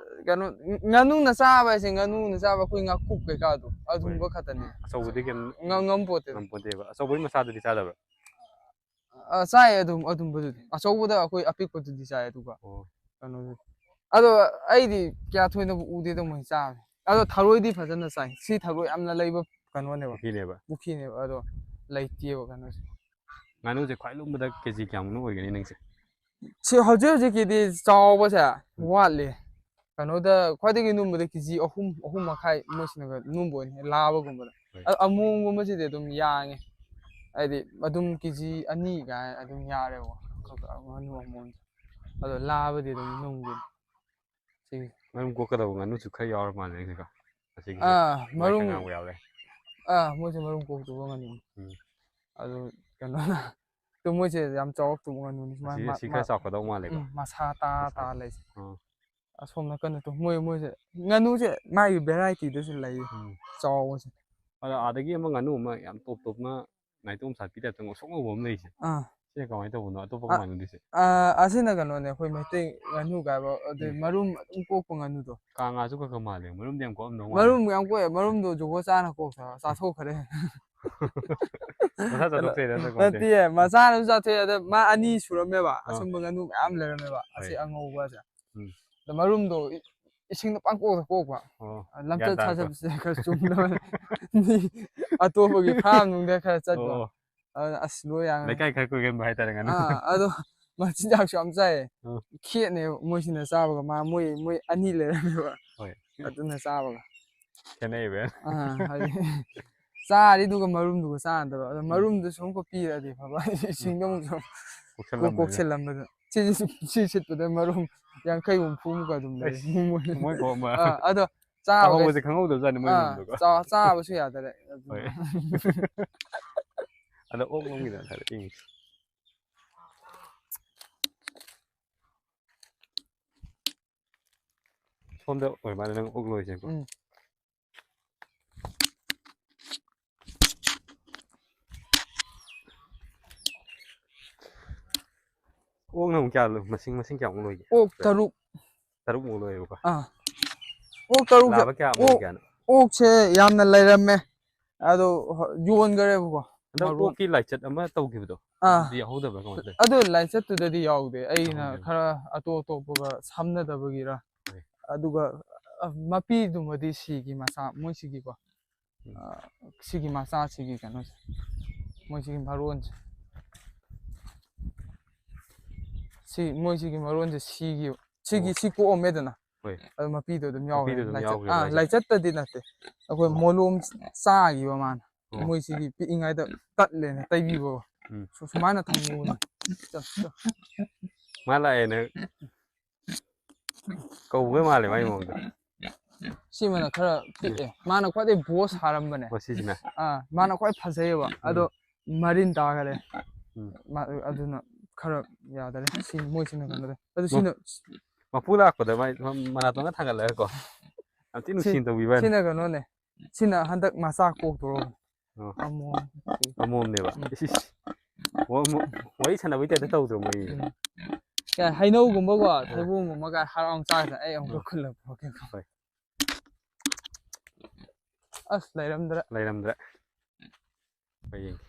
ꯀꯩꯅꯣ, ꯉꯥꯅꯨꯅ ꯆꯥꯕ ꯍꯥꯏꯁꯦ, ꯉꯥꯅꯨꯅ ꯆꯥꯕ ꯑꯩꯈꯣꯏ ꯉꯥꯀꯨꯞ ꯀꯩꯀꯥꯗꯣ, ꯑꯗꯨꯝꯕ ꯍꯣꯏ꯫ ꯈꯛꯇꯅꯦ꯫ ꯑꯆꯧꯕꯗꯤ ꯀꯩꯝ ꯉꯝ-, ꯉꯝꯄꯣꯠꯇꯦ꯫ ꯉꯝꯄꯣꯟꯇꯦꯕ꯫ ꯑꯆꯧꯕꯒꯤ ꯃꯆꯥꯗꯨꯗꯤ ꯆꯥꯗꯕ꯭ꯔꯥ? ꯑ, ꯆꯥꯏ ꯑꯗꯨꯝ, ꯑꯗꯨꯝꯕꯗꯨꯗꯤ꯫ ꯑꯆꯧꯕꯗ ꯑꯩꯈꯣꯏ ꯑꯄꯤꯛꯄꯗꯨꯗꯤ ꯆꯥꯏ, ꯑꯗꯨꯒ ꯑꯣ꯫ ꯀꯩꯅꯣꯗꯨꯗꯤ꯫ ꯑꯗꯣ ꯑꯩꯗꯤ ꯀꯌꯥ ꯊꯣꯏꯅꯕꯨ ꯎꯗꯦꯗ ꯃꯣꯏ ꯆꯥꯕ꯫ ꯑꯗꯣ ꯊꯔꯣꯏꯗꯤ ꯐꯖꯅ ꯆꯥꯏ꯫ ꯁꯤ ꯊꯔꯣꯏ ꯌꯥꯝꯅ ꯂꯩꯕ ꯀꯩꯅꯣꯅꯦꯕ꯫ ꯄꯨꯈ꯭ꯔꯤꯅꯦꯕ꯫ ꯄꯨꯈ꯭ꯔꯤꯅꯦꯕ, ꯑꯗꯣ ꯂꯩꯇꯦꯕ ꯀꯩꯅꯣꯁꯦ꯫ ꯉꯥꯅꯨꯁꯦ ꯈ꯭ꯋꯥꯏ ꯂꯨꯝꯕꯗ ꯀꯦꯖꯤ ꯀꯌꯥꯃꯨꯛꯅ ꯑꯣꯏꯒꯅꯤ ꯅꯪꯁꯦ? ꯁꯤ ꯍꯧꯖꯤꯛ ꯍꯧꯖꯤꯛꯀꯤꯗꯤ ꯆꯥꯎꯕꯁꯦ ꯎꯝ꯫ ꯋꯥꯠꯂꯤ꯫ ꯀꯩꯅꯣꯗ ꯈ꯭ꯋꯥꯏꯗꯒꯤ ꯅꯨꯝꯕꯗ ꯀꯦꯖꯤ ꯑꯍꯨꯝ, ꯑꯍꯨꯝ ꯃꯈꯥꯏ ꯃꯣꯏꯁꯤꯅꯒ ꯅꯨꯝꯕ ꯑꯣꯏꯅꯤ, ꯂꯥꯕꯒꯨꯝꯕꯗ꯫ ꯍꯣꯏ꯫ ꯑ-, ꯑꯃꯣꯝꯒꯨꯝꯕꯁꯤꯗꯤ ꯑꯗꯨꯝ ꯌꯥꯡꯉꯦ꯫ ꯍꯥꯏꯗꯤ ꯑꯗꯨꯝ ꯀꯦꯖꯤ ꯑꯅꯤ ꯀꯥꯏ ꯑꯗꯨꯝ ꯌꯥꯔꯦꯕ꯫ ꯉꯥꯅꯨ ꯑꯃꯣꯝꯁꯦ꯫ ꯑꯗꯣ ꯂꯥꯕꯗꯤ ꯑꯗꯨꯝ ꯅꯨꯡꯒꯤ꯫ ꯁꯤ ꯃꯔꯨꯝ ꯀꯣꯛꯀꯗꯧꯕ ꯉꯥꯅꯨꯁꯨ ꯈꯔ ꯌꯥꯎꯔ ꯃꯥꯜꯂꯦ ꯁꯤꯀꯣ꯫ ꯑꯁꯤꯒꯤꯁꯦ ꯑꯥ, ꯃꯥꯏ ꯈꯔ ꯃꯔꯨꯝ, ꯉꯥꯡꯕ ꯌꯥꯎꯔꯦ꯫ ꯑꯥ, ꯃꯣꯏꯁꯦ ꯃꯔꯨꯝ ꯀꯣꯛꯇꯧꯕ ꯉꯥꯅꯨꯅꯤ꯫ ꯎꯝ꯫ ꯑꯗꯨ ꯀꯩꯅꯣꯅ, ꯑꯗꯨ ꯃꯣꯏꯁꯦ ꯌꯥꯝ ꯆꯥꯎꯔꯛꯇꯧꯕ ꯉꯥꯅꯨꯅꯤ꯫ ꯁꯨꯃꯥꯏꯅ ꯑꯁꯤ, ꯃꯥ-, ꯑꯁꯤ ꯃꯥ-, ꯈꯔ ꯆꯥꯎꯔꯛꯀꯗꯧ ꯃꯥꯜꯂꯦꯀꯣ꯫ ꯎꯝ, ꯃꯁꯥ ꯇꯥ ꯃꯁꯥ꯫ ꯇꯥ ꯂꯩꯁꯦ꯫ ꯑꯥ꯫ ꯑꯁꯣꯝ ꯅꯥꯀꯟꯗ ꯇꯨ-, ꯃꯣꯏ, ꯃꯣꯏꯁꯦ ꯉꯥꯅꯨꯁꯦ ꯃꯥꯒꯤ ꯚꯦꯔꯥꯏꯇꯤꯗꯁꯨ ꯂꯩ꯫ ꯎꯝ꯫ ꯆꯥꯎꯕꯁꯦ꯫ ꯑꯗꯣ ꯑꯥꯗꯒꯤ ꯑꯃ ꯉꯥꯅꯨ ꯑꯃ ꯌꯥꯝ ꯇꯣꯞ ꯇꯣꯞꯅ ꯅꯥꯏꯇꯣꯝ ꯁꯥꯠꯄꯤ ꯇꯥꯏꯞꯇ ꯉꯧꯁꯣꯛ ꯉꯧꯕ ꯑꯃ ꯂꯩꯔꯤꯁꯦ꯫ ꯑꯥ꯫ ꯁꯤꯅ ꯀꯃꯥꯏꯅ ꯇꯧꯕꯅꯣ? ꯑꯇꯣꯞꯄꯒ ꯑ-, ꯃꯥꯟꯅꯗ꯭ꯔꯤꯁꯦ? ꯑ, ꯑꯁꯤꯅ ꯀꯩꯅꯣꯅꯦ, ꯑꯩꯈꯣꯏ ꯃꯩꯇꯩ ꯉꯥꯅꯨ ꯀꯥꯏꯕ, ꯑꯗꯩ ꯎꯝ꯫ ꯃꯔꯨꯝ ꯑꯗꯨꯝ ꯀꯣꯛꯄ ꯉꯥꯅꯨꯗꯣ꯫ ꯀꯥꯡꯉꯥꯁꯨ ꯈꯔ ꯈꯔ ꯃꯥꯜꯂꯦ꯫ ꯃꯔꯨꯝꯗꯤ ꯌꯥꯝ ꯀꯣꯛꯑꯝꯗꯧ ꯃꯥꯜꯂꯦ꯫ ꯃꯔꯨꯝ ꯌꯥꯝ ꯀꯣꯛꯑꯦ꯫ ꯃꯔꯨꯝꯗꯣ ꯖꯨꯒꯣꯠ ꯆꯥꯅ ꯀꯣꯛ ꯆꯥ-, ꯆꯥꯊꯣꯛꯈ꯭ꯔꯦ꯫ ꯃꯁꯥ ꯆꯥꯊꯣꯛꯆꯩꯔ ꯅꯠꯇ꯭ꯔꯒ ꯀꯃꯥꯏꯅ ꯇꯧꯔꯤꯅꯣ? ꯅꯠꯇꯤꯌꯦ, ꯃꯆꯥꯅꯁꯨ ꯆꯥꯊꯣꯛꯑꯦ꯫ ꯑꯗ ꯃꯥ ꯑꯅꯤ ꯁꯨꯔꯝꯃꯦꯕ꯫ ꯑꯥ꯫ ꯑꯁꯨꯝꯕ ꯉꯥꯅꯨ ꯃꯌꯥꯝ ꯂꯩꯔꯝꯃꯦꯕ꯫ ꯑꯁꯤ ꯍꯣꯏ꯫ ꯑꯉꯧꯕꯁꯦ꯫ ꯎꯝ꯫ ꯑꯗ ꯃꯔꯨꯝꯗꯣ ꯏ-, ꯏꯁꯤꯡꯗ ꯄꯪꯀꯣꯛꯇ ꯀꯣꯛꯄ꯫ ꯑꯣ, ꯂꯝꯆꯠ ꯒ꯭ꯌꯥꯟ ꯇꯥꯗꯕ꯫ ꯁꯥꯖꯠꯁꯦ ꯈꯔ ꯆꯨꯝꯗꯕ꯫ ꯃꯤ ꯑꯇꯣꯞꯄꯒꯤ ꯐꯥꯔꯝ ꯅꯨꯡꯗ ꯈꯔ ꯆꯠꯄ꯫ ꯑꯣ꯫ ꯑꯗꯨꯅ ꯑꯁ ꯂꯣꯏ ꯌꯥꯡꯉꯦ꯫ ꯂꯩꯀꯥꯏ ꯈꯔ ꯀꯣꯏꯒꯟꯕ ꯍꯥꯏꯇꯥꯔꯦ ꯉꯥꯅꯨ꯫ ꯑꯥ, ꯑꯗꯣ ꯃꯆꯤꯟꯖꯥꯛꯁꯨ ꯌꯥꯝ ꯆꯥꯏꯌꯦ꯫ ꯑꯥ꯫ ꯈꯦꯠꯅꯩ ꯃꯣꯏꯁꯤꯅ ꯆꯥꯕꯒ ꯃꯥ, ꯃꯣꯏ, ꯃꯣꯏ ꯑꯅꯤ ꯂꯩꯔꯝꯃꯦꯕ꯫ ꯍꯣꯏ꯫ ꯑꯗꯨꯅ ꯆꯥꯕꯒ꯫ ꯈꯦꯠꯅꯩꯕ꯫ ꯑꯥ, ꯍꯥꯏꯗꯤ ꯆꯥꯔꯤꯗꯨꯒ ꯃꯔꯨꯝꯗꯨꯒ ꯆꯥꯟꯅꯗꯕ꯫ ꯑꯗꯣ ꯎꯝ꯫ ꯃꯔꯨꯝꯗꯨꯁꯨ ꯑꯃꯨꯛꯀ ꯄꯤꯔꯗꯤ ꯐꯕ꯫ ꯎꯝ꯫ ꯏꯁꯤꯡꯗ ꯑꯃꯨꯛꯁꯨ ꯀꯣꯛ ꯀꯣꯛꯁꯜꯂꯝꯕꯅꯤꯅ꯫ ꯀꯣꯛꯁꯜꯂꯝꯕꯗ꯫ ꯁꯤ, ꯁꯤ, ꯁꯤ ꯁꯤꯠꯄꯗ ꯃꯔꯨꯝ ꯌꯥꯡꯈꯩ ꯍꯨꯝꯐꯨ ꯃꯨꯛꯀ ꯑꯗꯨꯝ ꯂꯩ꯫ ꯑꯁ, ꯃꯣꯏ ꯃꯣꯏ ꯀꯣꯛ ꯑꯃ꯫ ꯑꯥ, ꯑꯗꯣ ꯆꯥꯕꯈꯩ-, ꯆꯥꯍꯧꯕꯁꯦ ꯈꯪꯍꯧꯗꯕꯖꯥꯠꯅꯤ ꯃꯣꯏ ꯑꯥ, ꯃꯔꯨꯝꯗꯨꯀꯣ꯫ ꯆꯥ-, ꯆꯥꯕꯁꯨ ꯌꯥꯗꯔꯦ꯫ ꯍꯣꯏ꯫ ꯑꯗ ꯑꯣꯛ ꯂꯣꯝꯒꯤꯗ ꯍꯥꯏꯔ ꯌꯦꯡꯉꯁꯤ꯫ ꯁꯣꯝꯗ ꯑꯣꯏꯔ ꯃꯥꯜꯂꯦ ꯅꯪ ꯑꯣꯛ ꯂꯣꯏꯁꯦꯀꯣ꯫ ꯎꯝ꯫ ꯑꯣꯛꯅ ꯑꯃꯨꯛ ꯀꯌꯥ ꯂꯣꯏ-, ꯃꯁꯤꯡ, ꯃꯁꯤꯡ ꯀꯌꯥꯃꯨꯛ ꯂꯣꯏꯒꯦ? ꯑꯣꯛ ꯇꯔꯨꯛ꯫ ꯇꯔꯨꯛꯃꯨꯛ ꯂꯣꯏꯌꯦꯕꯀꯣ? ꯑꯥ꯫ ꯑꯣꯛ ꯇꯔꯨꯛꯁꯦ, ꯂꯥꯕ ꯀꯌꯥꯃꯨꯛ ꯑꯣꯛ, ꯂꯩꯒꯦ ꯍꯥꯟꯅ? ꯑꯣꯛꯁꯦ ꯌꯥꯝꯅ ꯂꯩꯔꯝꯃꯦ꯫ ꯑꯗꯣ ꯍ-, ꯌꯣꯟꯈꯔꯦꯕꯀꯣ꯫ ꯍꯟꯗꯛ ꯃꯔꯣꯟ-, ꯑꯣꯛꯀꯤ ꯂꯥꯏꯆꯠ ꯑꯃ ꯇꯧꯈꯤꯕꯗꯣ? ꯑꯥ꯫ ꯑꯗꯨꯗꯤ ꯌꯥꯎꯍꯧꯗꯕ꯭ꯔꯥ ꯀꯃꯥꯏꯅ ꯇꯧꯋꯤ? ꯑꯗꯨ ꯂꯥꯏꯆꯠꯇꯨꯗꯗꯤ ꯌꯥꯎꯗꯦ꯫ ꯑꯩꯅ ꯌꯥꯎꯍꯧꯗꯦꯕ꯫ ꯈꯔ ꯑꯇꯣꯞ ꯑꯇꯣꯞꯄꯒ ꯁꯝꯅꯗꯕꯒꯤꯔ꯫ ꯍꯣꯏ꯫ ꯑꯗꯨꯒ, ꯑ, ꯃꯄꯤꯗꯨꯃꯗꯤ ꯁꯤꯒꯤ ꯃꯆꯥ, ꯃꯣꯏ ꯁꯤꯒꯤꯀꯣ꯫ ꯎꯝ꯫ ꯑ, ꯁꯤꯒꯤ ꯃꯆꯥꯁꯤꯒꯤ ꯀꯩꯅꯣꯁꯦ, ꯃꯣꯏꯁꯤꯒꯤ ꯃꯔꯣꯟꯁꯦ, ꯁꯤ ꯃꯣꯏꯁꯤꯒꯤ ꯃꯔꯣꯟꯁꯦ ꯁꯤꯒꯤ, ꯁꯤꯒꯤ, ꯑꯣ꯫ ꯁꯤ ꯀꯣꯛꯑꯝꯃꯦꯗꯅ꯫ ꯍꯣꯏ꯫ ꯑꯗꯨ ꯃꯄꯤꯗꯣ ꯑꯗꯨꯝ ꯌꯥꯎꯔꯦ꯫ ꯃꯄꯤꯗꯣ ꯑꯗꯨꯝ ꯂꯥꯏꯆꯠ-, ꯌꯥꯎꯈ꯭ꯔꯦ, ꯑꯥ, ꯂꯥꯏꯆꯠ꯫ ꯂꯥꯏꯆꯠꯇꯗꯤ ꯅꯠꯇꯦ꯫ ꯑꯩꯈꯣꯏ ꯑꯣ꯫ ꯃꯣꯂꯣꯝ ꯆꯥꯈꯤꯕ ꯃꯥꯅ꯫ ꯑꯣ꯫ ꯃꯣꯏꯁꯤꯒꯤ ꯄꯤꯛꯏꯉꯩꯗ ꯇꯠꯂꯦꯅ ꯇꯩꯕꯤꯕꯀꯣ꯫ ꯎꯝ꯫ ꯁꯨ-, ꯁꯨꯃꯥꯏꯅ ꯊꯝꯃꯨꯕꯅꯦ꯫ ꯆꯠ-, ꯆꯠ-, ꯃꯥ ꯂꯥꯛꯑꯦꯅ ꯀꯧꯕꯒ ꯃꯥꯜꯂꯦ ꯃꯥꯏ ꯃꯑꯣꯡꯗꯣ꯫ ꯁꯤꯃꯅ ꯈꯔ ꯄꯤꯛꯑꯦ꯫ ꯃꯥꯅ ꯈ꯭ꯋꯥꯏꯗꯩ ꯕꯣꯁ ꯁꯥꯔꯝꯕꯅꯦ꯫ ꯑꯣ, ꯁꯤꯁꯤꯅ? ꯑꯥ, ꯃꯥꯅ ꯈ꯭ꯋꯥꯏ ꯐꯖꯩꯌꯦꯕ꯫ ꯎꯝ꯫ ꯑꯗꯣ ꯃꯔꯤꯟ ꯇꯥꯈꯔꯦ꯫ ꯎꯝ꯫ ꯃꯥ-, ꯑꯗꯨꯅ ꯈꯔ ꯌꯥꯗꯔꯦ꯫ ꯁꯤ ꯃꯣꯏꯁꯤꯅ ꯀꯩꯅꯣ ꯇꯧꯋꯦ꯫ ꯑꯗꯨ ꯃ-, ꯁꯤꯅ ꯃꯄꯨ ꯂꯥꯛꯄꯗ ꯃꯥꯏ ꯃ-, ꯃꯅꯥꯇꯣꯟꯒ ꯊꯥꯡꯒꯠꯂꯒꯀꯣ꯫ ꯌꯥꯝ ꯊꯤ ꯁꯤ-, ꯅꯨꯡꯁꯤꯅ ꯇꯧꯕꯤꯕ ꯋꯥꯅꯤ꯫ ꯁꯤꯅ ꯀꯩꯅꯣꯅꯦ꯫ ꯁꯤꯅ ꯍꯟꯗꯛ ꯃꯆꯥ ꯀꯣꯛꯇꯣꯔꯕꯅꯦ꯫ ꯑꯣ꯫ ꯑꯃꯣꯝ꯫ ꯑꯃꯣꯝꯅꯦꯕ꯫ ꯎꯝ꯫ ꯏꯁ, ꯏꯁ꯫ ꯋꯥ-, ꯃ-, ꯋꯥꯔꯤ ꯁꯥꯟꯅꯕꯩ ꯇꯥꯏꯞꯇ ꯇꯧꯗ꯭ꯔꯣ ꯃꯣꯏ? ꯎꯝ꯫ ꯀꯩ ꯍꯩꯅꯧꯒꯨꯝꯕꯀꯣ, ꯑꯥ꯫ ꯊꯩꯕꯣꯡꯒꯨꯝꯕꯒ ꯍꯥꯏꯔ ꯑꯃꯨꯛ ꯆꯥꯒꯗ꯭ꯔꯥ? ꯑꯩ ꯑꯃꯨꯛꯀ ꯑꯥ꯫ ꯈꯨꯜꯂꯒ ꯄꯨꯔꯛꯀꯦꯀꯣ꯫ ꯍꯣꯏ꯫ ꯑꯁ, ꯂꯩꯔꯝꯗ꯭ꯔꯦ꯫ ꯂꯩꯔꯝꯗ꯭ꯔꯦ꯫ ꯍꯣꯏ, ꯌꯦꯡꯒꯦ꯫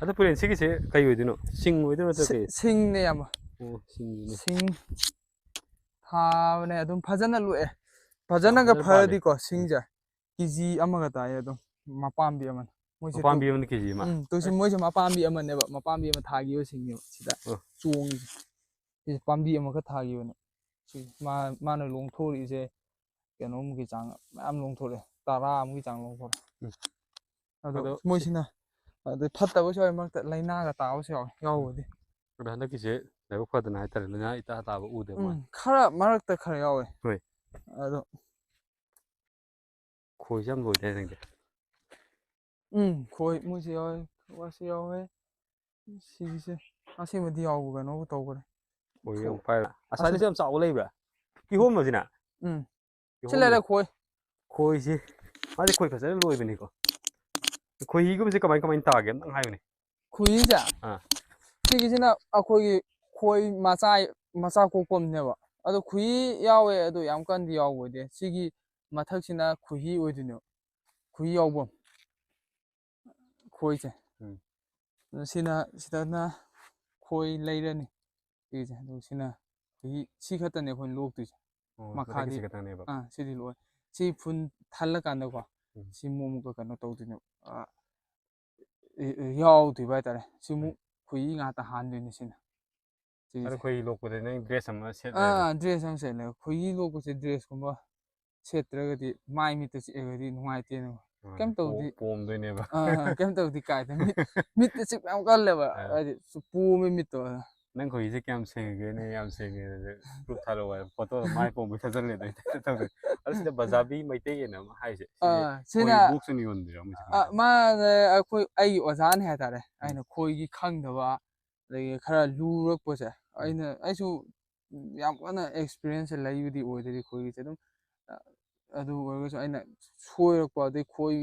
ꯑꯗꯣ ꯄꯨꯔꯦꯟ, ꯁꯤꯒꯤꯁꯦ ꯀꯩ ꯑꯣꯏꯗꯣꯏꯅꯣ? ꯁꯤꯡ ꯑꯣꯏꯗꯣꯏꯔꯣ ꯅꯠꯇ꯭ꯔ ꯁꯤ-, ꯀꯩ? ꯁꯤꯡꯅꯦ, ꯏꯌꯥꯝꯕ꯫ ꯑꯣ, ꯁꯤꯡꯅꯤꯅꯦ꯫ ꯁꯤꯡ ꯊꯥꯕꯅꯦ, ꯑꯗꯨꯝ ꯐꯖꯅ ꯂꯣꯛꯑꯦ꯫ ꯐꯖꯅꯒ ꯐꯖꯅ ꯄꯥꯜꯂꯦ꯫ ꯐꯔꯗꯤꯀꯣ, ꯁꯤꯡꯁꯦ꯫ ꯀꯦꯖꯤ ꯑꯃꯒ ꯇꯥꯏꯌꯦ ꯑꯗꯨꯝ, ꯃꯄꯥꯝꯕꯤ ꯑꯃꯅ꯫ ꯃꯣꯏꯁꯦ ꯃꯄꯥꯝꯕꯤ ꯇꯨ-, ꯑꯃꯅ ꯀꯦꯖꯤ ꯑꯃ? ꯎꯝ, ꯇꯨ ꯁꯤ ꯃꯣꯏꯁꯦ ꯃꯄꯥꯝꯕꯤ ꯑꯃꯅꯦꯕ, ꯃꯄꯥꯝꯕꯤ ꯑꯃ ꯊꯥꯈꯤꯕꯁꯤꯡꯅꯦꯕ ꯁꯤꯗ ꯑꯣ꯫ ꯆꯣꯡꯉꯤꯁꯦ꯫ ꯁꯤꯁꯦ ꯄꯥꯝꯕꯤ ꯑꯃꯈꯛ ꯊꯥꯈꯤꯕꯅꯦ꯫ ꯁꯤ ꯃꯥ-, ꯃꯥꯅ ꯂꯣꯡꯊꯣꯔꯛꯏꯁꯦ ꯀꯩꯅꯣꯃꯨꯛꯀꯤ ꯆꯥꯡ ꯃꯌꯥꯝ ꯂꯣꯡꯊꯣꯔꯛꯑꯦ, ꯇꯔꯥꯃꯨꯛꯀꯤ ꯆꯥꯡ ꯂꯣꯡꯊꯣꯔꯛꯑꯦ꯫ ꯎꯝ꯫ ꯑꯗꯣ ꯑꯗꯣ ꯁꯤ ꯃꯣꯏꯁꯤꯅ, ꯑꯗꯩ ꯐꯠꯇꯕꯁꯨ ꯌꯥꯎꯋꯤ, ꯃꯔꯛꯇ ꯂꯥꯏꯅꯥꯒ ꯇꯥꯕꯁꯨ ꯌꯥꯎꯋꯤ, ꯌꯥꯎꯕꯕꯨꯗꯤ꯫ ꯑꯗꯣ ꯍꯟꯗꯛꯀꯤꯁꯦ ꯂꯥꯏꯕꯛ ꯐꯗꯅ ꯍꯥꯏꯇꯥꯔꯦ, ꯂꯥꯏꯅꯥ ꯏꯇꯥ ꯇꯥꯕ ꯎꯗꯦ ꯎꯝ, ꯃꯥ꯫ ꯈꯔ ꯃꯔꯛꯇ ꯈꯔ ꯌꯥꯎꯋꯦ꯫ ꯍꯣꯏ꯫ ꯑꯗꯣ ꯈꯣꯏꯁꯨ ꯌꯥꯝ ꯂꯣꯏꯗꯥꯏ ꯅꯪꯗꯤ? ꯎꯝ, ꯈꯣꯏ ꯃꯣꯏꯁꯨ ꯌꯥꯎꯋꯦ꯫ ꯈꯣꯏꯁꯨ ꯌꯥꯎꯋꯦ꯫ ꯁꯤꯒꯤꯁꯦ ꯑꯁꯦꯡꯕꯗꯤ ꯌꯥꯎꯕ ꯀꯩꯅꯣꯕꯨ ꯇꯧꯈ꯭ꯔꯦ꯫ ꯈꯣꯏ ꯑꯃꯨꯛ ꯄꯥꯏꯔ꯫ ꯑꯁꯥꯏꯗꯁꯨ ꯌꯥꯝ ꯆꯥꯎꯕ ꯂꯩꯕ꯭ꯔꯥ? ꯀꯤꯍꯣꯝ ꯑꯁꯤꯅ? ꯎꯝ꯫ ꯀꯤꯍꯣꯝ ꯁꯤ ꯂꯩꯔꯦ ꯈꯣꯏ꯫ ꯈꯣꯏꯁꯤ, ꯃꯥꯁꯦ ꯈꯣꯏ ꯐꯖꯅ ꯂꯣꯏꯕꯅꯤꯀꯣ꯫ ꯈꯣꯏꯍꯤꯒꯨꯝꯕꯁꯦ ꯀꯃꯥꯏ ꯀꯃꯥꯏꯅ ꯇꯥꯒꯦ ꯑꯝꯇꯪ ꯍꯥꯏꯌꯨꯅꯦ꯫ ꯈꯣꯏꯍꯤꯁꯦ? ꯑꯥ꯫ ꯁꯤꯒꯤꯁꯤꯅ ꯑꯩꯈꯣꯏꯒꯤ ꯈꯣꯏ ꯃꯆꯥ, ꯃꯆꯥ ꯀꯣꯛꯄ ꯑꯃꯅꯦꯕ꯫ ꯑꯗꯣ ꯈꯣꯏꯍꯤ ꯌꯥꯎꯋꯦ, ꯑꯗꯣ ꯌꯥꯝ ꯀꯟꯅꯗꯤ ꯌꯥꯎꯕ ꯑꯣꯏꯗꯦ꯫ ꯁꯤꯒꯤ ꯃꯊꯛꯁꯤꯅ ꯈꯣꯏꯍꯤ ꯑꯣꯏꯗꯣꯏꯅꯦꯕ꯫ ꯈꯣꯏꯍꯤ ꯌꯥꯎꯕ ꯈꯣꯏꯁꯦ꯫ ꯎꯝ꯫ ꯑꯗꯣ ꯁꯤꯅ, ꯁꯤꯗꯅ ꯈꯣꯏ ꯂꯩꯔꯅꯤ꯫ ꯁꯤꯒꯤꯁꯦ꯫ ꯑꯗꯨꯒ ꯁꯤꯅ ꯈꯣꯏꯍꯤ, ꯁꯤ ꯈꯛꯇꯅꯦ ꯑꯩꯈꯣꯏꯅ ꯂꯣꯛꯇꯣꯏꯁꯦ꯫ ꯑꯣ, ꯃꯈꯥꯗꯤ ꯃꯊꯛꯀꯤꯁꯤ ꯈꯛꯇꯪꯅꯦꯕ꯫ ꯑꯥ, ꯁꯤꯗꯤ ꯂꯣꯏ꯫ ꯁꯤ ꯐꯨꯜ ꯊꯜꯂꯀꯥꯟꯗꯀꯣ꯫ ꯎꯝ꯫ ꯁꯤ ꯑꯃꯨꯛ ꯑꯃꯨꯛꯀ ꯀꯩꯅꯣ ꯇꯧꯗꯣꯏꯅꯦꯕ꯫ ꯑꯥ, ꯑꯦ, ꯑꯦ, ꯌꯥꯎꯗꯣꯏꯕ ꯍꯥꯏꯇꯥꯔꯦ꯫ ꯁꯤ ꯑꯃꯨꯛ ꯈꯣꯏꯍꯤ ꯉꯥꯛꯇ ꯍꯥꯟꯗꯣꯏꯅꯦ ꯁꯤꯅ꯫ ꯁꯤꯒꯤꯁꯦ꯫ ꯑꯗꯣ ꯈꯣꯏꯍꯤ ꯂꯣꯛꯄꯗ ꯅꯪ ꯗ꯭ꯔꯦꯁ ꯑꯃ ꯁꯦꯠꯂꯦ꯫ ꯑꯥ, ꯗ꯭ꯔꯦꯁ ꯑꯃ ꯁꯦꯠꯂꯦ꯫ ꯈꯣꯏꯍꯤ ꯂꯣꯛꯄꯁꯦ ꯗ꯭ꯔꯦꯁꯀꯨꯝꯕ ꯁꯦꯠꯇ꯭ꯔꯒꯗꯤ ꯃꯥꯏ ꯃꯤꯠꯇ ꯆꯤꯛꯑꯒꯗꯤ ꯅꯨꯡꯉꯥꯏꯇꯦꯅ꯫ ꯑꯥ, ꯀꯩꯝ ꯇꯧꯗꯤ꯫ ꯄꯣꯝꯗꯣꯏꯅꯦꯕ꯫ ꯑꯥ, ꯀꯩꯝ ꯇꯧꯗꯤ ꯀꯥꯏꯗꯦ꯫ ꯃꯤꯠ, ꯃꯤꯠꯇ ꯆꯤꯛꯄ ꯌꯥꯝ ꯀꯜꯂꯦꯕ꯫ ꯑꯥ꯫ ꯍꯥꯏꯗꯤ ꯁꯨ ꯄꯣꯝꯃꯦ ꯃꯤꯠꯇꯣ꯫ ꯅꯪ ꯈꯣꯏꯍꯤꯁꯦ ꯀꯌꯥꯝ ꯁꯦꯡꯉꯒꯦꯅꯦ? ꯌꯥꯝ ꯁꯦꯡꯉꯦ꯫ ꯄ꯭ꯔꯨꯐ ꯊꯥꯔꯛꯑꯣ ꯍꯥꯏꯕ꯫ ꯐꯣꯇꯣꯗ ꯃꯥꯏ ꯄꯣꯝꯕ ꯊꯥꯖꯜꯂꯦ ꯑꯗꯩ ꯇꯧꯗꯣꯏ꯫ ꯑꯗꯣ ꯁꯤꯗ ꯕꯖꯥꯕꯤ ꯃꯩꯇꯩ ꯌꯦꯟ ꯑꯃ ꯍꯥꯏꯁꯦ꯫ ꯁꯤꯁꯦ ꯑꯥ, ꯁꯤꯅ ꯈꯣꯏ ꯂꯣꯛꯁꯨ ꯌꯣꯟꯕꯤꯔꯣ ꯃꯣꯏꯁꯦ ꯀꯃꯥꯏꯅ ꯑꯥ, ꯇꯧꯕ? ꯃꯥꯅ ꯑꯩꯈꯣꯏ, ꯑꯩꯒꯤ ꯑꯣꯖꯥꯅ ꯍꯥꯏꯇꯥꯔꯦ꯫ ꯑꯩꯅ ꯈꯣꯏꯒꯤ ꯈꯪꯗꯕ, ꯑꯗꯒꯤ ꯈꯔ ꯂꯨꯔꯛꯄꯁꯦ꯫ ꯑꯩꯅ, ꯑꯩꯁꯨ ꯌꯥꯝ ꯀꯟꯅ ꯑꯦꯛꯁꯄꯤꯔꯤꯌꯦꯟꯁꯁꯦ ꯂꯩꯕꯗꯤ ꯑꯣꯏꯗꯔꯤ ꯈꯣꯏꯒꯤꯁꯦ꯫ ꯑꯗꯨꯝ, ꯑ, ꯑꯗꯨ ꯑꯣꯏꯔꯒꯁꯨ ꯑꯩꯅ ꯁꯣꯏꯔꯛꯄ, ꯑꯗꯩ ꯈꯣꯏ,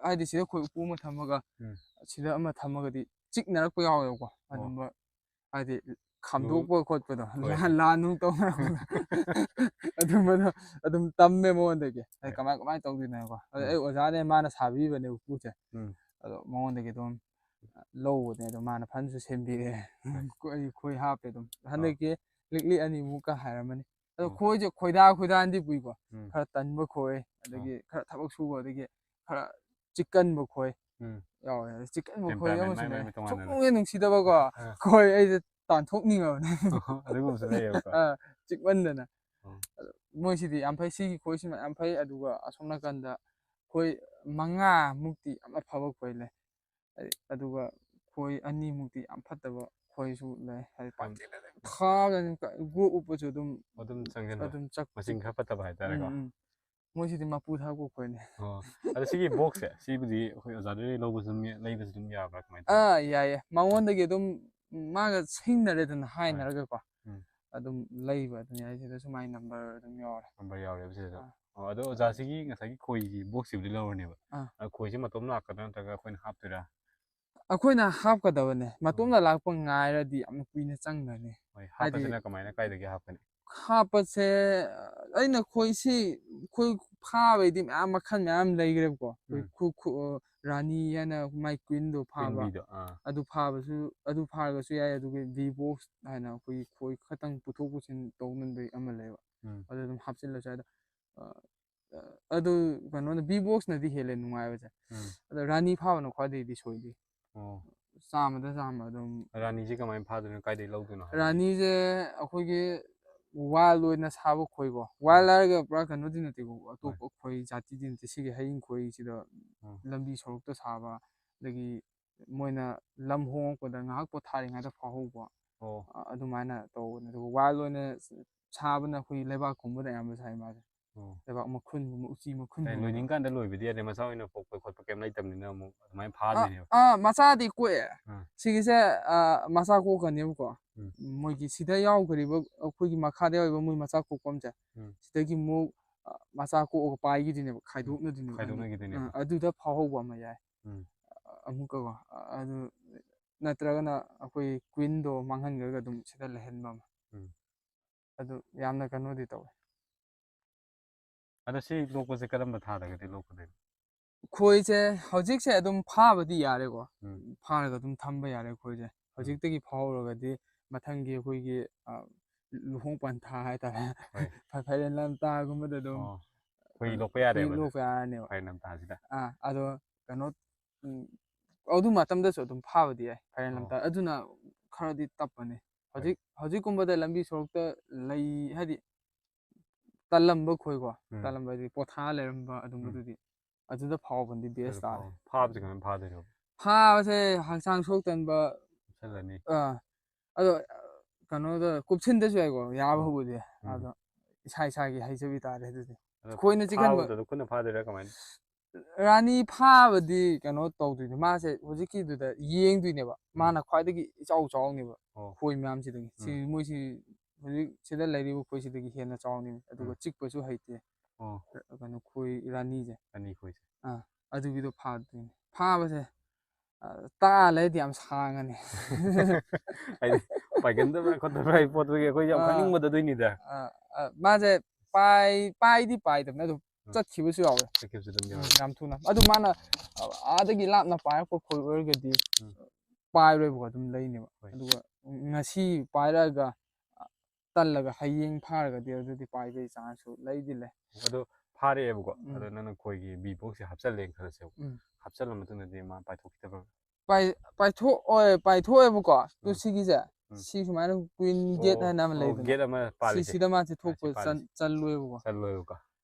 ꯍꯥꯏꯗꯤ ꯁꯤꯗ ꯈꯣꯏ ꯎꯄꯨ ꯑꯃ ꯊꯝꯃꯒ, ꯎꯝ꯫ ꯁꯤꯗ ꯑꯃ ꯊꯝꯃꯒꯗꯤ ꯆꯤꯛꯅꯔꯛꯄ ꯌꯥꯎꯋꯦꯕꯀꯣ꯫ ꯑꯣ꯫ ꯑꯗꯨꯝꯕ ꯍꯥꯏꯗꯤ ꯈꯥꯝꯗꯣꯛꯄ ꯈꯣꯠꯄꯗꯣ, ꯍꯣꯏ꯫ ꯂꯥꯟ, ꯂꯥꯟ ꯅꯨꯡ ꯇꯧꯅꯔꯛꯄꯗꯣ꯫ ꯑꯗꯨꯝꯕꯗꯣ ꯑꯗꯨꯝ ꯇꯝꯃꯦ ꯃꯉꯣꯟꯗꯒꯤ꯫ ꯑꯩ ꯍꯣꯏ꯫ ꯀꯃꯥꯏ, ꯀꯃꯥꯏꯅ ꯇꯧꯗꯣꯏꯅꯣ ꯍꯥꯏꯀꯣ꯫ ꯑꯗ ꯎꯝ꯫ ꯑꯩ ꯑꯣꯖꯥꯅꯦ, ꯃꯥꯅ ꯁꯥꯕꯤꯕꯅꯦ ꯎꯄꯨꯁꯦ꯫ ꯎꯝ꯫ ꯑꯗꯣ ꯃꯉꯣꯟꯗꯒꯤ ꯑꯗꯨꯝ ꯂꯧꯕꯅꯦ꯫ ꯑꯗꯣ ꯃꯥꯅ ꯐꯖꯅꯁꯨ ꯁꯦꯝꯕꯤꯔꯦ꯫ ꯍꯣꯏ꯫ ꯈꯣꯏ, ꯈꯣꯏ ꯍꯥꯞꯄꯦ ꯑꯗꯨꯝ꯫ ꯑꯥ꯫ ꯍꯟꯗꯛꯀꯤ ꯂꯤꯛꯂꯤ ꯑꯅꯤꯃꯨꯛꯀ ꯍꯥꯏꯔꯝꯃꯅꯤ꯫ ꯑꯗꯣ ꯑꯣ꯫ ꯈꯣꯏꯁꯦ ꯈꯣꯏꯗꯥ ꯈꯣꯏꯗꯥꯟꯗꯤ ꯄꯨꯏꯀꯣ꯫ ꯎꯝ꯫ ꯈꯔ ꯇꯟꯕ ꯈꯣꯏ, ꯑꯣ꯫ ꯑꯗꯒꯤ ꯈꯔ ꯊꯕꯛ ꯁꯨꯕ, ꯑꯗꯒꯤ ꯈꯔ ꯆꯤꯛꯀꯟꯕ ꯈꯣꯏ ꯎꯝ꯫ ꯌꯥꯎꯋꯦ꯫ ꯑꯗ ꯆꯤꯛꯀꯟꯕ ꯈꯣꯏ Temperament ꯑꯃꯁꯨ ꯃꯥꯏ ꯃꯥꯏ ꯂꯩ꯫ ꯃꯇꯣꯉꯥꯟꯅ ꯁꯨꯡꯅꯨꯡ ꯂꯩ꯫ ꯍꯦꯛ ꯅꯨꯡꯁꯤꯗꯕꯀꯣ꯫ ꯑꯥ꯫ ꯈꯣꯏ ꯑꯩꯁꯦ ꯇꯥꯟꯊꯣꯛꯅꯤꯡꯉꯕꯅꯦ꯫ ꯑꯗꯨꯒꯨꯝꯕꯁꯨ ꯂꯩꯌꯦꯕꯀꯣ꯫ ꯑꯥ, ꯆꯤꯛꯃꯟꯗꯅ꯫ ꯑꯣ꯫ ꯑꯗꯣ ꯃꯣꯏꯁꯤꯗꯤ ꯌꯥꯝ ꯐꯩ꯫ ꯁꯤꯒꯤ ꯈꯣꯏꯁꯤꯃ ꯌꯥꯝ ꯐꯩ꯫ ꯑꯗꯨꯒ ꯑꯁꯣꯝ ꯅꯥꯀꯟꯗ ꯈꯣꯏ ꯃꯉꯥꯃꯨꯛꯇꯤ ꯌꯥꯝ ꯑꯐꯕ ꯈꯣꯏ ꯂꯩ꯫ ꯍꯥꯏꯗꯤ, ꯑꯗꯨꯒ ꯈꯣꯏ ꯑꯅꯤꯃꯨꯛꯇꯤ ꯌꯥꯝ ꯐꯠꯇꯕ ꯈꯣꯏꯁꯨ ꯂꯩ꯫ ꯍꯥꯏꯗꯤ, ꯌꯥꯝ ꯄꯪꯆꯤꯛꯇ ꯊꯥꯕꯗ ꯑꯗꯨꯝ ꯀ-, ꯒ꯭ꯔꯣ ꯎꯞꯄꯁꯨ ꯑꯗꯨꯝ, ꯑꯗꯨꯝ ꯆꯪꯁꯤꯟꯕ꯫ ꯑꯗꯨꯝ ꯆꯛ-, ꯃꯆꯤꯟ ꯈꯔ ꯐꯠꯇꯕ ꯍꯥꯏꯇꯥꯔꯦꯀꯣ꯫ ꯎꯝ, ꯎꯝ꯫ ꯃꯣꯏꯁꯤꯗꯤ ꯃꯄꯨ ꯊꯥꯔꯛꯄ ꯈꯣꯏꯅꯦ꯫ ꯑꯣ ꯑꯗꯣ ꯁꯤꯒꯤ ꯕꯣꯛꯁꯁꯦ ꯁꯤꯕꯨꯗꯤ ꯑꯩꯈꯣꯏ ꯑꯣꯖꯥꯗꯒꯤ ꯂꯧꯕꯁꯨ ꯑꯗꯨꯝ ꯌꯥ- ꯂꯩꯕꯁꯨ ꯑꯗꯨꯝ ꯌꯥꯕ꯭ꯔꯥ ꯀꯃꯥꯏꯅ ꯇꯧꯋꯤ? ꯑꯥ, ꯌꯥꯏꯌꯦ꯫ ꯃꯉꯣꯟꯗꯒꯤ ꯑꯗꯨꯝ ꯃꯥꯒ ꯁꯤꯡꯅꯔꯦꯗꯅ ꯍꯥꯏꯅꯔꯒꯀꯣ꯫ ꯎꯝ. ꯑꯗꯨꯝ ꯂꯩꯕ ꯑꯗꯨꯝ ꯌꯥꯏ꯫ ꯁꯤꯗꯁꯨ ꯃꯥꯏ ꯅꯝꯕꯔ ꯑꯗꯨꯝ ꯌꯥꯎꯔꯦ꯫ ꯅꯝꯕꯔ ꯌꯥꯎꯔꯦꯕ ꯁꯤꯗꯁꯨ꯫ ꯑꯥ. ꯑꯣ ꯑꯗꯣ ꯑꯣꯖꯥꯁꯤꯒꯤ ꯉꯁꯥꯏꯒꯤ ꯈꯣꯏꯒꯤ ꯕꯣꯛꯁꯁꯤꯕꯨꯗꯤ ꯂꯧꯔꯅꯦꯕ꯫ ꯑꯥ. ꯑ, ꯈꯣꯏꯁꯦ ꯃꯇꯣꯝ ꯂꯥꯛꯀꯗ꯭ꯔꯥ ꯅꯠꯇ꯭ꯔꯒ ꯑꯩꯈꯣꯏꯅ ꯍꯥꯞꯇꯣꯏꯔꯥ? ꯑꯩꯈꯣꯏꯅ ꯍꯥꯞꯀꯗꯕꯅꯦ꯫ ꯃꯇꯣꯝꯗ ꯂꯥꯛꯄ ꯉꯥꯏꯔꯗꯤ ꯌꯥꯝꯅ ꯀꯨꯏꯅ ꯆꯪꯒꯅꯤ꯫ ꯍꯣꯏ, ꯍꯥꯏꯗꯤ ꯍꯥꯞꯄꯁꯤꯅ ꯀꯃꯥꯏꯅ ꯀꯥꯏꯗꯒꯤ ꯍꯥꯞꯀꯅꯤ? ꯍꯥꯞꯄꯁꯦ ꯑꯩꯅ ꯈꯣꯏꯁꯤ ꯈꯣꯏ ꯐꯥꯕꯩꯗꯤ ꯃꯌꯥꯝ ꯃꯈꯜ ꯃꯌꯥꯝ ꯂꯩꯈ꯭ꯔꯦꯕꯀꯣ꯫ ꯑꯩꯈꯣꯏ ꯎꯝ. ꯈꯨ- ꯈꯨ- ꯑ, ꯔꯥꯅꯤ ꯍꯥꯏꯅ ꯃꯥꯏ ꯀ꯭ꯋꯤꯟꯗꯣ ꯐꯥꯕ ꯀ꯭ꯋꯤꯟꯕꯤꯗꯣ ꯑꯥ. ꯑꯗꯨ ꯐꯥꯕꯁꯨ ꯑꯗꯨ ꯐꯥꯔꯒꯁꯨ ꯌꯥꯏ꯫ ꯑꯗꯨꯒ ꯕꯤ ꯕꯣꯛꯁ ꯍꯥꯏꯅ ꯑꯩꯈꯣꯏꯒꯤ ꯈꯣꯏ ꯈꯛꯇꯪ ꯄꯨꯊꯣꯛ ꯄꯨꯁꯤꯟ ꯇꯧꯅꯕꯩ ꯑꯃ ꯂꯩꯕ꯫ ꯎꯝ. ꯑꯗꯨ ꯑꯗꯨꯝ ꯍꯥꯞꯆꯤꯜꯂꯁꯨ ꯌꯥꯏ꯫ ꯑꯗꯣ ꯑ, ꯑ, ꯑꯗꯨ ꯀꯩꯅꯣꯅ ꯕꯤ ꯕꯣꯛꯁꯅꯗꯤ ꯍꯦꯜꯂꯦ ꯅꯨꯡꯉꯥꯏꯕꯁꯦ꯫ ꯎꯝ. ꯑꯗꯣ ꯔꯥꯅꯤ ꯐꯥꯕꯅ ꯈ꯭ꯋꯥꯏꯗꯩꯗꯤ ꯁꯣꯏꯗꯦ꯫ ꯑꯣ ꯆꯥꯝꯃꯗ ꯆꯥꯝꯃ ꯑꯗꯨꯝ꯫ ꯔꯥꯅꯤꯁꯤ ꯀꯃꯥꯏꯅ ꯐꯥꯗꯣꯏꯅꯣ? ꯀꯥꯏꯗꯩ ꯂꯧꯗꯣꯏꯅꯣ ꯍꯥꯏꯕꯗꯤ? ꯔꯥꯅꯤꯁꯦ ꯑꯩꯈꯣꯏꯒꯤ ꯋꯥꯏꯜ ꯑꯣꯏꯅ ꯁꯥꯕ ꯈꯣꯏꯀꯣ꯫ ꯋꯥꯏꯜ ꯍꯥꯏꯔꯒ ꯄꯨꯔꯥ ꯀꯩꯅꯣꯗꯤ ꯅꯠꯇꯦꯀꯣ, ꯑꯇꯣꯞꯄ ꯈꯣꯏ ꯖꯥꯇꯤꯗꯤ ꯅꯠꯇꯦ꯫ ꯁꯤꯒꯤ ꯍꯌꯤꯡ ꯈꯣꯏꯁꯤꯗ ꯎꯝ. ꯂꯝꯕꯤ ꯁꯣꯔꯣꯛꯇ ꯁꯥꯕ, ꯑꯗꯒꯤ ꯃꯣꯏꯅ ꯂꯝ ꯍꯣꯡꯉꯛꯄꯗ ꯉꯥꯏꯍꯥꯛ ꯄꯣꯊꯥꯔꯤꯉꯩꯗ ꯐꯥꯍꯧꯕ, ꯑꯣ ꯑ- ꯑꯗꯨꯃꯥꯏꯅ ꯇꯧꯕꯅꯦ꯫ ꯑꯗꯨꯒ ꯋꯥꯏꯜ ꯑꯣꯏꯅ ꯁꯥꯕꯅ ꯑꯩꯈꯣꯏ ꯂꯩꯕꯥꯛꯀꯨꯝꯕꯗ ꯑꯌꯥꯝꯕ ꯁꯥꯏ ꯃꯥꯁꯦ꯫ ꯑꯣ ꯂꯩꯕꯥꯛ ꯃꯈꯨꯟꯒꯨꯝꯕ, ꯎꯆꯤ ꯑꯦ, ꯃꯈꯨꯟꯒꯨꯝꯕ꯫ ꯂꯣꯏꯅꯤꯡꯀꯥꯟꯗ ꯂꯣꯏꯕꯗꯤ ꯌꯥꯗꯦ, ꯃꯆꯥ ꯑꯣꯏꯅ ꯄꯣꯛꯄ ꯈꯣꯠꯄ ꯀꯩꯝ ꯂꯩꯇꯕꯅꯤꯅ ꯑꯃꯨꯛ ꯑꯗꯨꯃꯥꯏꯅ ꯑ- ꯐꯥꯗꯣꯏꯅꯦꯕ. ꯑꯥ, ꯃꯆꯥꯗꯤ ꯀꯣꯛꯑꯦ꯫ ꯑꯥ. ꯁꯤꯒꯤꯁꯦ ꯑ, ꯃꯆꯥ ꯀꯣꯛꯀꯅꯦꯕꯀꯣ꯫ ꯎꯝ. ꯃꯣꯏꯒꯤ ꯁꯤꯗ ꯌꯥꯎꯈ꯭ꯔꯤꯕ ꯑꯩꯈꯣꯏꯒꯤ ꯃꯈꯥꯗ ꯌꯥꯎꯔꯤꯕ ꯃꯣꯏ ꯃꯆꯥ ꯀꯣꯛꯄ ꯑꯃꯁꯦ꯫ ꯎꯝ. ꯁꯤꯗꯒꯤ ꯑꯃꯨꯛ ꯑ, ꯃꯆꯥ ꯀꯣꯛꯑꯒ ꯄꯥꯏꯈꯤꯗꯣꯏꯅꯦꯕ, ꯈꯥꯏꯗꯣꯛꯅꯗꯣꯏꯅꯦꯕ꯫ ꯈꯥꯏꯗꯣꯛꯅꯈꯤꯗꯣꯏꯅꯦꯕ. ꯑ, ꯑꯗꯨꯗ ꯐꯥꯍꯧꯕ ꯑꯃ ꯌꯥꯏ꯫ ꯎꯝ. ꯑꯃꯨꯛꯀꯀꯣ꯫ ꯑ, ꯑꯗꯨ ꯅꯠꯇ꯭ꯔꯒꯅ ꯑꯩꯈꯣꯏ ꯀ꯭ꯋꯤꯟꯗꯣ ꯃꯥꯡꯍꯟꯈ꯭ꯔꯒ ꯑꯗꯨꯝ ꯁꯤꯗ ꯂꯩꯍꯟꯕ ꯑꯃ꯫ ꯎꯝ. ꯑꯗꯨ ꯌꯥꯝꯅ ꯀꯩꯅꯣꯗꯤ ꯇꯧꯋꯦ꯫ ꯑꯗꯣ ꯁꯤ ꯂꯣꯛꯄꯁꯦ ꯀꯔꯝꯕ ꯊꯥꯗꯒꯗꯤ ꯂꯣꯛꯀꯗꯣꯏꯅꯣ? ꯈꯣꯏꯁꯦ ꯍꯧꯖꯤꯛꯁꯦ ꯑꯗꯨꯝ ꯐꯥꯕꯗꯤ ꯌꯥꯔꯦꯀꯣ꯫ ꯎꯝ. ꯐꯥꯔꯒ ꯑꯗꯨꯝ ꯊꯝꯕ ꯌꯥꯔꯦ ꯈꯣꯏꯁꯦ꯫ ꯍꯧꯖꯤꯛꯇꯒꯤ ꯐꯥꯍꯧꯔꯒꯗꯤ ꯃꯊꯪꯒꯤ ꯑꯩꯈꯣꯏꯒꯤ ꯑ, ꯂꯨꯍꯣꯡ ꯄꯟꯊꯥ ꯍꯥꯏꯇꯥꯔꯦ꯫ ꯍꯣꯏ. ꯐ- ꯐꯥꯏꯔꯦꯟ ꯂꯝꯇꯥꯒꯨꯝꯕꯗ ꯑꯗꯨꯝ ꯑꯣ, ꯈꯣꯏ ꯂꯣꯛꯄ ꯈꯣꯏ ꯌꯥꯔꯦꯕ ꯑꯗꯨꯗꯤ? ꯂꯣꯛꯄ ꯌꯥꯔꯅꯦꯕ꯫ ꯐꯥꯏꯔꯦꯟ ꯂꯝꯇꯥꯁꯤꯗ. ꯑꯥ, ꯑꯗꯣ ꯀꯩꯅꯣ, ꯎꯝ, ꯑꯗꯨ ꯃꯇꯝꯗꯁꯨ ꯑꯗꯨꯝ ꯐꯥꯕꯗꯤ ꯌꯥꯏ ꯐꯥꯏꯔꯦꯟ ꯑꯣ. ꯂꯝꯇꯥ꯫ ꯑꯗꯨꯅ ꯈꯔꯗꯤ ꯇꯞꯄꯅꯤ꯫ ꯍꯧꯖꯤꯛ ꯍꯧꯖꯤꯛꯀꯨꯝꯕꯗ ꯂꯝꯕꯤ ꯁꯣꯔꯣꯛꯇ ꯂꯩ ꯍꯥꯏꯗꯤ ꯇꯜꯂꯝꯕ ꯈꯣꯏꯀꯣ꯫ ꯎꯝ. ꯇꯜꯂꯝꯕ ꯍꯥꯏꯗꯤ ꯄꯣꯊꯥ ꯂꯩꯔꯝꯕ ꯑꯗꯨꯝꯕꯗꯨꯗꯤ ꯑꯗꯨꯗ ꯐꯥꯎꯕꯅꯗꯤ ꯕꯦꯁ ꯑꯗꯨ ꯇꯥꯔꯦ꯫ ꯐꯥꯎ- ꯐꯥꯕꯁꯦ ꯀꯃꯥꯏꯅ ꯐꯥꯗꯣꯏꯅꯣ? ꯐꯥꯕꯁꯦ ꯍꯛꯆꯥꯡ ꯁꯣꯛꯇꯅꯕ꯫ ꯆꯠꯂꯅꯤ. ꯑꯥ, ꯑꯗꯣ ꯀꯩꯅꯣꯗ ꯀꯨꯞꯁꯤꯟꯗꯁꯨ ꯌꯥꯏꯀꯣ, ꯌꯥꯕ ꯎꯝ. ꯍꯧꯕꯗꯤ꯫ ꯎꯝ. ꯑꯗꯣ ꯏꯁꯥ ꯏꯁꯥꯒꯤ ꯍꯩꯖꯕꯤ ꯇꯥꯔꯦ ꯑꯗꯨꯗꯤ꯫ ꯑꯗꯣ ꯈꯣꯏꯅ ꯆꯤꯛꯍꯟꯕ ꯐꯥꯕꯗꯨꯗ ꯈꯨꯠꯅ ꯐꯥꯗꯣꯏꯔꯥ ꯀꯃꯥꯏꯅ? ꯔꯥꯅꯤ ꯐꯥꯕꯗꯤ ꯀꯩꯅꯣ ꯇꯧꯗꯣꯏꯅꯦ, ꯃꯥꯁꯦ ꯍꯧꯖꯤꯛꯀꯤꯗꯨꯗ ꯌꯦꯡꯗꯣꯏꯅꯦꯕ꯫ ꯎꯝ꯫ ꯃꯥꯅ ꯈ꯭ꯋꯥꯏꯗꯒꯤ ꯏꯆꯥꯎ ꯆꯥꯎꯅꯦꯕ ꯑꯣ꯫ ꯈꯣꯏ ꯃꯌꯥꯝꯁꯤꯗꯒꯤ꯫ ꯁꯤ ꯎꯝ꯫ ꯃꯣꯏꯁꯤ ꯍꯧꯖꯤꯛ ꯁꯤꯗ ꯂꯩꯔꯤꯕ ꯈꯣꯏꯁꯤꯗꯒꯤ ꯍꯦꯟꯅ ꯆꯥꯎꯅꯦꯕ꯫ ꯑꯗꯨꯒ ꯎꯝ꯫ ꯆꯤꯛꯄꯁꯨ ꯍꯩꯇꯦ꯫ ꯑꯣ꯫ ꯀꯩꯅꯣ ꯈꯣꯏ ꯔꯥꯅꯤꯁꯦ꯫ ꯔꯥꯅꯤ ꯈꯣꯏꯁꯦ꯫ ꯑꯥ, ꯑꯗꯨꯒꯤꯗꯣ ꯐꯥꯗꯣꯏꯅꯦ꯫ ꯐꯥꯕꯁꯦ, ꯑ, ꯇꯥ ꯂꯩꯔꯗꯤ ꯌꯥꯝ ꯁꯥꯡꯉꯅꯤ꯫ ꯍꯥꯏꯗꯤ ꯄꯥꯏꯒꯟꯗꯕ꯭ꯔꯥ ꯈꯣꯠꯇꯕ꯭ꯔꯥ ꯍꯥꯏ ꯄꯣꯠꯇꯨꯒꯤ ꯑꯩꯈꯣꯏꯁꯦ ꯌꯥꯝ ꯑꯥ꯫ ꯈꯪꯅꯤꯡꯕꯗꯣ ꯑꯗꯨꯏꯅꯤꯗ꯫ ꯑꯥ, ꯑꯥ, ꯃꯥꯁꯦ ꯄꯥꯏ-, ꯄꯥꯏꯗꯤ ꯄꯥꯏꯗꯕꯅꯦ, ꯑꯗꯨꯝ ꯎꯝ꯫ ꯆꯠꯈꯤꯕꯁꯨ ꯌꯥꯎꯋꯦ꯫ ꯆꯠꯈꯤꯕꯁꯨ ꯑꯗꯨꯝ ꯎꯝ, ꯌꯥꯎꯋꯦ꯫ ꯌꯥꯝ ꯊꯨꯅ꯫ ꯑꯗꯨ ꯃꯥꯅ, ꯑ, ꯑꯥꯗꯒꯤ ꯂꯥꯞꯅ ꯄꯥꯏꯔꯛꯄ ꯈꯣꯏ ꯑꯣꯏꯔꯒꯗꯤ ꯎꯝ꯫ ꯄꯥꯏꯔꯣꯏꯕꯀꯣ, ꯑꯗꯨꯝ ꯂꯩꯅꯦꯕ꯫ ꯍꯣꯏ꯫ ꯑꯗꯨꯒ ꯉꯁꯤ ꯄꯥꯏꯔꯛꯑꯒ, ꯑ, ꯇꯜꯂꯒ ꯍꯌꯦꯡ ꯐꯥꯔꯒꯗꯤ ꯑꯗꯨꯗꯤ ꯄꯥꯏꯕꯒꯤ ꯆꯥꯟꯁꯁꯨ ꯂꯩꯗꯤ ꯂꯩ꯫ ꯑꯗꯣ ꯐꯥꯔꯛꯑꯦꯕꯀꯣ, ꯎꯝ꯫ ꯑꯗꯣ ꯅꯪꯅ ꯈꯣꯏꯒꯤ ꯕꯤ ꯕꯣꯛꯁꯁꯦ ꯍꯥꯞꯆꯜꯂꯦꯅ ꯈꯜꯂꯁꯦꯕ꯫ ꯎꯝ꯫ ꯍꯥꯞꯆꯜꯂ ꯃꯇꯨꯡꯗꯗꯤ ꯃꯥ ꯄꯥꯏꯊꯣꯛꯈꯤꯗꯕ꯭ꯔꯥ? ꯄꯥꯏ-, ꯄꯥꯏꯊꯣꯛ-, ꯑꯣꯏ, ꯄꯥꯏꯊꯣꯛꯑꯦꯕꯀꯣ꯫ ꯑꯗꯨ ꯎꯝ꯫ ꯁꯤꯒꯤꯁꯦ, ꯎꯝ꯫ ꯁꯤ ꯁꯨꯃꯥꯏꯅ ꯀꯨꯏꯟ ꯒꯦꯠ ꯑꯣ, ꯍꯥꯏꯅ ꯑꯃ ꯑꯣ, ꯂꯩꯗꯅ꯫ ꯒꯦꯠ ꯑꯃ ꯁꯤ, ꯄꯥꯜꯂꯤꯁꯦ꯫ ꯁꯤꯗ ꯃꯥꯁꯦ ꯑꯥ, ꯁꯤ ꯊꯣꯛꯄ ꯄꯥꯜꯂꯤꯁꯦ꯫ ꯆꯟ-, ꯆꯜꯂꯣꯏꯕꯀꯣ꯫ ꯆꯜꯂꯣꯏꯕꯀꯣ꯫